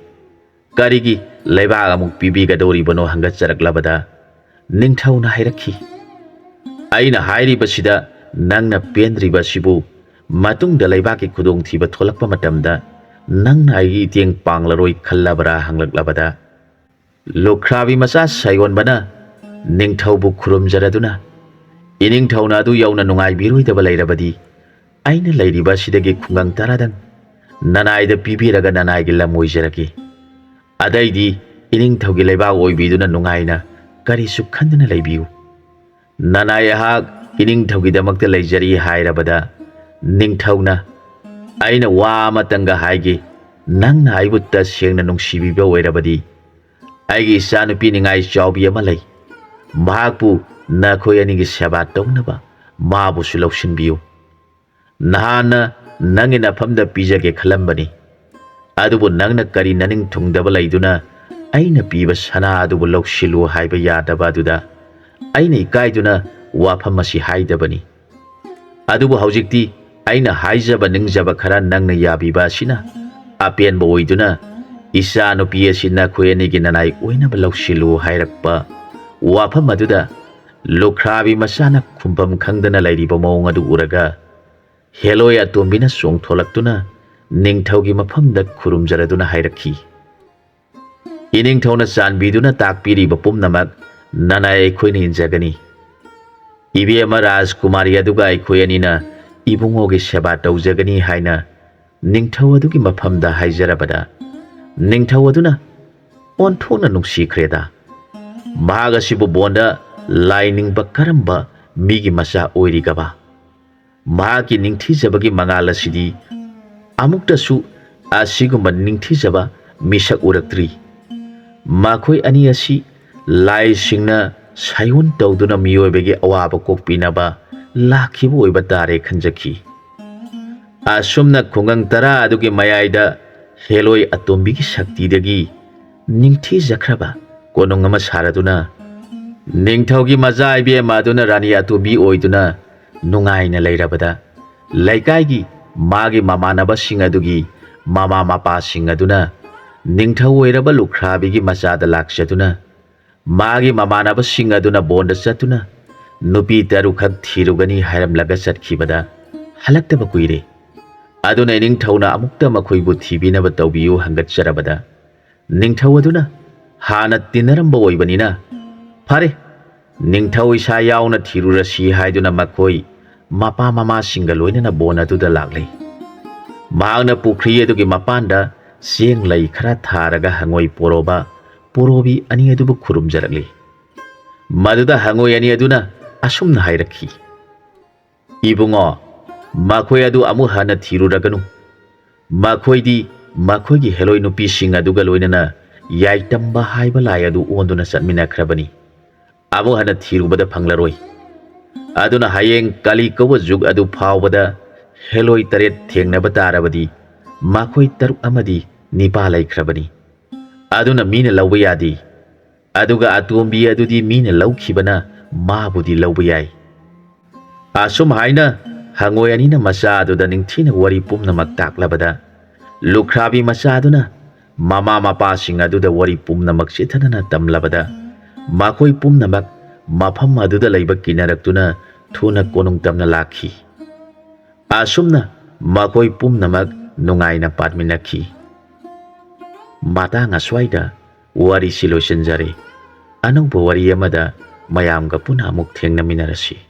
ꯀꯔꯤꯒꯤ ꯂꯩꯕꯥꯛ ꯑꯃꯨꯛ ꯄꯤꯕꯤꯒꯗꯧꯔꯤꯕꯅꯣ?" ꯍꯪꯒꯠꯆꯔꯛꯂꯕꯗ, ꯅꯤꯡꯊꯧꯅ ꯍꯥꯏꯔꯛꯈꯤ, "ꯑꯩꯅ ꯍꯥꯏꯔꯤꯕꯁꯤꯗ ꯅꯪꯅ ꯄꯦꯟꯗ꯭ꯔꯤꯕꯁꯤꯕꯨ ꯃꯇꯨꯡꯗ ꯂꯩꯕꯥꯛꯀꯤ ꯈꯨꯗꯣꯡꯊꯤꯕ ꯊꯣꯛꯂꯛꯄ ꯃꯇꯝꯗ ꯅꯪꯅ ꯑꯩꯒꯤ ꯏꯇꯦꯡ ꯄꯥꯡꯂꯔꯣꯏ ꯈꯜꯂꯕ꯭ꯔꯥ?" ꯍꯪꯂꯛꯂꯕꯗ, ꯂꯨꯈ꯭ꯔꯥꯕꯤ ꯃꯆꯥ ꯁꯥꯌꯣꯟꯕꯅ, ꯅꯤꯡꯊꯧꯕꯨ ꯈꯨꯔꯨꯝꯖꯔꯗꯨꯅ, "ꯏꯅꯤꯡꯊꯧꯅ ꯑꯗꯨ ꯌꯧꯅ ꯅꯨꯡꯉꯥꯏꯕꯤꯔꯣꯏꯗꯕ ꯂꯩꯔꯕꯗꯤ, ꯑꯩꯅ ꯂꯩꯔꯤꯕ ꯑꯁꯤꯗꯒꯤ ꯈꯨꯡꯒꯪ ꯇꯔꯥꯗꯪ ꯅꯅꯥꯏꯗ ꯄꯤꯕꯤꯔꯒ ꯅꯅꯥꯏꯒꯤ ꯂꯝ ꯑꯣꯏꯖꯔꯒꯦ꯫ ꯑꯗꯩꯗꯤ ꯏꯅꯤꯡꯊꯧꯒꯤ ꯂꯩꯕꯥꯛ ꯑꯣꯏꯕꯤꯗꯨꯅ ꯅꯨꯡꯉꯥꯏꯅ ꯀꯔꯤꯁꯨ ꯈꯟꯗꯅ ꯂꯩꯕꯤꯌꯨ꯫ ꯅꯅꯥꯏ ꯑꯩꯍꯥꯛ ꯏꯅꯤꯡꯊꯧꯒꯤꯗꯃꯛꯇ ꯂꯩꯖꯔꯤ" ꯍꯥꯏꯔꯕꯗ, ꯅꯤꯡꯊꯧꯅ, "ꯑꯩꯅ ꯋꯥ ꯑꯃꯇꯪꯒ ꯍꯥꯏꯒꯦ, ꯅꯪꯅ ꯑꯩꯕꯨ ꯇꯁꯦꯡꯅ ꯅꯨꯡꯁꯤꯕꯤꯕ ꯑꯣꯏꯔꯕꯗꯤ, ꯑꯩꯒꯤ ꯏꯆꯥꯅꯨꯄꯤ ꯅꯤꯡꯉꯥꯏ ꯆꯥꯎꯕꯤ ꯑꯃ ꯂꯩ, ꯃꯍꯥꯛꯄꯨ ꯅꯈꯣꯏ ꯑꯅꯤꯒꯤ ꯁꯦꯕꯥ ꯇꯧꯅꯕ ꯃꯥꯕꯨꯁꯨ ꯂꯧꯁꯤꯟꯕꯤꯌꯨ꯫ ꯅꯍꯥꯟꯅ ꯅꯪꯒꯤ ꯅꯐꯝꯗ ꯄꯤꯖꯒꯦ ꯈꯜꯂꯝꯕꯅꯤ, ꯑꯗꯨꯕꯨ ꯅꯪꯅ ꯀꯔꯤ ꯅꯅꯤꯡ ꯊꯨꯡꯗꯕ ꯂꯩꯗꯨꯅ ꯑꯩꯅ ꯄꯤꯕ ꯁꯅꯥ ꯑꯗꯨꯕꯨ ꯂꯧꯁꯤꯜꯂꯨ ꯍꯥꯏꯕ ꯌꯥꯗꯕ ꯑꯗꯨꯗ ꯑꯩꯅ ꯏꯀꯥꯏꯗꯨꯅ ꯋꯥꯐꯝ ꯑꯁꯤ ꯍꯥꯏꯗꯕꯅꯤ꯫ ꯑꯗꯨꯕꯨ ꯍꯧꯖꯤꯛꯇꯤ ꯑꯩꯅ ꯍꯥꯏꯖꯕ ꯅꯤꯡꯖꯕ ꯈꯔ ꯅꯪꯅ ꯌꯥꯕꯤꯕ ꯑꯁꯤꯅ ꯑꯄꯦꯟꯕ ꯑꯣꯏꯗꯨꯅ ꯏꯆꯥꯅꯨꯄꯤ ꯑꯁꯤ ꯅꯈꯣꯏ ꯑꯅꯤꯒꯤ ꯅꯅꯥꯏ ꯑꯣꯏꯅꯕ ꯂꯧꯁꯤꯜꯂꯨ" ꯍꯥꯏꯔꯛꯄ ꯋꯥꯐꯝ ꯑꯗꯨꯗ ꯂꯨꯈ꯭ꯔꯥꯕꯤ ꯃꯆꯥꯅ ꯈꯨꯝꯐꯝ ꯈꯪꯗꯅ ꯂꯩꯔꯤꯕ ꯃꯑꯣꯡ ꯑꯗꯨ ꯎꯔꯒ, ꯍꯦꯂꯣꯏ ꯑꯇꯣꯝꯕꯤꯅ ꯆꯣꯡꯊꯣꯂꯛꯇꯨꯅ ꯅꯤꯡꯊꯧꯒꯤ ꯃꯐꯝꯗ ꯈꯨꯔꯨꯝꯖꯔꯗꯨꯅ ꯍꯥꯏꯔꯛꯈꯤ, "ꯏꯅꯤꯡꯊꯧꯅ ꯆꯥꯟꯕꯤꯗꯨꯅ ꯇꯥꯛꯄꯤꯔꯤꯕ ꯄꯨꯝꯅꯃꯛ ꯅꯅꯥꯏ ꯑꯩꯈꯣꯏꯅ ꯏꯟꯖꯒꯅꯤ꯫ ꯏꯕꯦꯝꯃ ꯔꯥꯖꯀꯨꯃꯥꯔꯤ ꯑꯗꯨꯒ ꯑꯩꯈꯣꯏ ꯑꯅꯤꯅ ꯏꯕꯨꯡꯉꯣꯒꯤ ꯁꯦꯕꯥ ꯇꯧꯖꯒꯅꯤ" ꯍꯥꯏꯅ ꯅꯤꯡꯊꯧ ꯑꯗꯨꯒꯤ ꯃꯐꯝꯗ ꯍꯥꯏꯖꯔꯕꯗ, ꯅꯤꯡꯊꯧ ꯑꯗꯨꯅ ꯑꯣꯟꯊꯣꯛꯅ ꯅꯨꯡꯁꯤꯈ꯭ꯔꯦꯗ꯫ ꯃꯍꯥꯛ ꯑꯁꯤꯕꯨ ꯕꯣꯟꯗ ꯂꯥꯏ ꯅꯤꯡꯕ ꯀꯔꯝꯕ ꯃꯤꯒꯤ ꯃꯆꯥ ꯑꯣꯏꯔꯤꯒꯕ? ꯃꯍꯥꯛꯀꯤ ꯅꯤꯡꯊꯤꯖꯕꯒꯤ ꯃꯉꯥꯜ ꯑꯁꯤꯗꯤ ꯑꯃꯨꯛꯇꯁꯨ ꯑꯁꯤꯒꯨꯝꯕ ꯅꯤꯡꯊꯤꯖꯕ ꯃꯤꯁꯛ ꯎꯔꯛꯇ꯭ꯔꯤ꯫ ꯃꯈꯣꯏ ꯑꯅꯤ ꯑꯁꯤ ꯂꯥꯏꯁꯤꯡꯅ ꯁꯥꯏꯑꯣꯟ ꯇꯧꯗꯨꯅ ꯃꯤꯑꯣꯏꯕꯒꯤ ꯑꯋꯥꯕ ꯀꯣꯛꯄꯤꯅꯕ ꯂꯥꯛꯈꯤꯕ ꯑꯣꯏꯕ ꯇꯥꯔꯦ ꯈꯟꯖꯈꯤ꯫ ꯑꯁꯨꯝꯅ ꯈꯨꯡꯒꯪ ꯇꯔꯥ ꯑꯗꯨꯒꯤ ꯃꯌꯥꯏꯗ ꯍꯦꯂꯣꯏ ꯑꯇꯣꯝꯕꯤꯒꯤ ꯁꯛꯇꯤꯗꯒꯤ ꯅꯤꯡꯊꯤꯖꯈ꯭ꯔꯕ ꯀꯣꯅꯨꯡ ꯑꯃ ꯁꯥꯔꯗꯨꯅ, ꯅꯤꯡꯊꯧꯒꯤ ꯃꯆꯥ ꯏꯕꯦꯝꯃ ꯑꯗꯨꯅ ꯔꯥꯅꯤ ꯑꯇꯣꯝꯕꯤ ꯑꯣꯏꯗꯨꯅ ꯅꯨꯡꯉꯥꯏꯅ ꯂꯩꯔꯕꯗ, ꯂꯩꯀꯥꯏꯒꯤ ꯃꯥꯒꯤ ꯃꯃꯥꯟꯅꯕꯁꯤꯡ ꯑꯗꯨꯒꯤ ꯃꯃꯥ ꯃꯄꯥꯁꯤꯡ ꯑꯗꯨꯅ ꯅꯤꯡꯊꯧ ꯑꯣꯏꯔꯕ ꯂꯨꯈ꯭ꯔꯥꯕꯤꯒꯤ ꯃꯆꯥꯗ ꯂꯥꯛꯆꯗꯨꯅ, ꯃꯥꯒꯤ ꯃꯃꯥꯟꯅꯕꯁꯤꯡ ꯑꯗꯨꯅ ꯕꯣꯟꯗ ꯆꯠꯇꯨꯅ ꯅꯨꯄꯤ ꯇꯔꯨꯛꯈꯛ ꯊꯤꯔꯨꯒꯅꯤ ꯍꯥꯏꯔꯝꯂꯒ ꯆꯠꯈꯤꯕꯗ, ꯍꯜꯂꯛꯇꯕ ꯀꯨꯏꯔꯦ꯫ ꯑꯗꯨꯅ ꯏꯅꯤꯡꯊꯧꯅ ꯑꯃꯨꯛꯇ ꯃꯈꯣꯏꯕꯨ ꯊꯤꯕꯤꯅꯕ ꯇꯧꯕꯤꯌꯨ ꯍꯪꯒꯠꯆꯔꯕꯗ, ꯅꯤꯡꯊꯧ ꯑꯗꯨꯅ ꯍꯥꯟꯅ ꯇꯤꯟꯅꯔꯝꯕ ꯑꯣꯏꯕꯅꯤꯅ, "ꯐꯔꯦ, ꯅꯤꯡꯊꯧ ꯏꯁꯥ ꯌꯥꯎꯅ ꯊꯤꯔꯨꯔꯁꯤ ꯍꯥꯏꯗꯨꯅ ꯃꯈꯣꯏ ꯃꯄꯥ ꯃꯃꯥꯁꯤꯡꯒ ꯂꯣꯏꯅꯅ ꯕꯣꯟ ꯑꯗꯨꯗ ꯂꯥꯛꯂꯦ꯫ ꯃꯍꯥꯛꯅ ꯄꯨꯈ꯭ꯔꯤ ꯑꯗꯨꯒꯤ ꯃꯄꯥꯟꯗ ꯆꯦꯡ ꯂꯩ ꯈꯔ ꯊꯥꯔꯒ ꯍꯉꯣꯏ ꯄꯣꯔꯣꯕ ꯄꯣꯔꯣꯕꯤ ꯑꯅꯤ ꯑꯗꯨꯕꯨ ꯈꯨꯔꯨꯝꯖꯔꯛꯂꯤ꯫ ꯃꯗꯨꯗ ꯍꯉꯣꯏ ꯑꯅꯤ ꯑꯗꯨꯅ ꯑꯁꯨꯝꯅ ꯍꯥꯏꯔꯛꯈꯤ, "ꯏꯕꯨꯡꯉꯣ, ꯃꯈꯣꯏ ꯑꯗꯨ ꯑꯃꯨꯛ ꯍꯟꯅ ꯊꯤꯔꯨꯔꯒꯅꯨ꯫ ꯃꯈꯣꯏꯗꯤ ꯃꯈꯣꯏꯒꯤ ꯍꯦꯂꯣꯏ ꯅꯨꯄꯤꯁꯤꯡ ꯑꯗꯨꯒ ꯂꯣꯏꯅꯅ ꯌꯥꯏꯇꯝꯕ ꯍꯥꯏꯕ ꯂꯥꯏ ꯑꯗꯨ ꯑꯣꯟꯗꯨꯅ ꯆꯠꯃꯤꯟꯅꯈ꯭ꯔꯕꯅꯤ꯫ ꯑꯃꯨꯛ ꯍꯟꯅ ꯊꯤꯔꯨꯕꯗ ꯐꯪꯂꯔꯣꯏ꯫ ꯑꯗꯨꯅ ꯍꯌꯦꯡ ꯀꯥꯂꯤ ꯀꯧꯕ ꯖꯨꯒ ꯑꯗꯨ ꯐꯥꯎꯕꯗ ꯍꯦꯂꯣꯏ ꯇꯔꯦꯠ ꯊꯦꯡꯅꯕ ꯇꯥꯔꯕꯗꯤ ꯃꯈꯣꯏ ꯇꯔꯨꯛ ꯑꯃꯗꯤ ꯅꯤꯄꯥ ꯂꯩꯈ꯭ꯔꯕꯅꯤ꯫ ꯑꯗꯨꯅ ꯃꯤꯅ ꯂꯧꯕ ꯌꯥꯗꯦ꯫ ꯑꯗꯨꯒ ꯑꯇꯣꯝꯕꯤ ꯑꯗꯨꯗꯤ ꯃꯤꯅ ꯂꯧꯈꯤꯕꯅ ꯃꯥꯕꯨꯗꯤ ꯂꯧꯕ ꯌꯥꯏ"꯫ ꯑꯁꯨꯝ ꯍꯥꯏꯅ ꯍꯉꯣꯏ ꯑꯅꯤꯅ ꯃꯆꯥ ꯑꯗꯨꯗ ꯅꯤꯡꯊꯤꯅ ꯋꯥꯔꯤ ꯄꯨꯝꯅꯃꯛ ꯇꯥꯛꯂꯕꯗ, ꯂꯨꯈ꯭ꯔꯥꯕꯤ ꯃꯆꯥ ꯑꯗꯨꯅ ꯃꯃꯥ ꯃꯄꯥꯁꯤꯡ ꯑꯗꯨꯗ ꯋꯥꯔꯤ ꯄꯨꯝꯅꯃꯛ ꯆꯤꯊꯗꯅ ꯇꯝꯂꯕꯗ, ꯃꯈꯣꯏ ꯄꯨꯝꯅꯃꯛ ꯃꯐꯝ ꯑꯗꯨꯗ ꯂꯩꯕ ꯀꯤꯟꯅꯔꯛꯇꯨꯅ ꯊꯨꯅ ꯀꯣꯅꯨꯡ ꯇꯝꯅ ꯂꯥꯛꯈꯤ꯫ ꯑꯁꯨꯝꯅ ꯃꯈꯣꯏ ꯄꯨꯝꯅꯃꯛ ꯅꯨꯡꯉꯥꯏꯅ ꯄꯥꯟꯃꯤꯟꯅꯈꯤ꯫ ꯃꯇꯥꯡ ꯑꯁ꯭ꯋꯥꯏꯗ ꯋꯥꯔꯤꯁꯤ ꯂꯣꯏꯁꯤꯟꯖꯔꯦ꯫ ꯑꯅꯧꯕ ꯋꯥꯔꯤ ꯑꯃꯗ ꯃꯌꯥꯝꯒ ꯄꯨꯟꯅ ꯑꯃꯨꯛ ꯊꯦꯡꯅꯃꯤꯟꯅꯔꯁꯤ꯫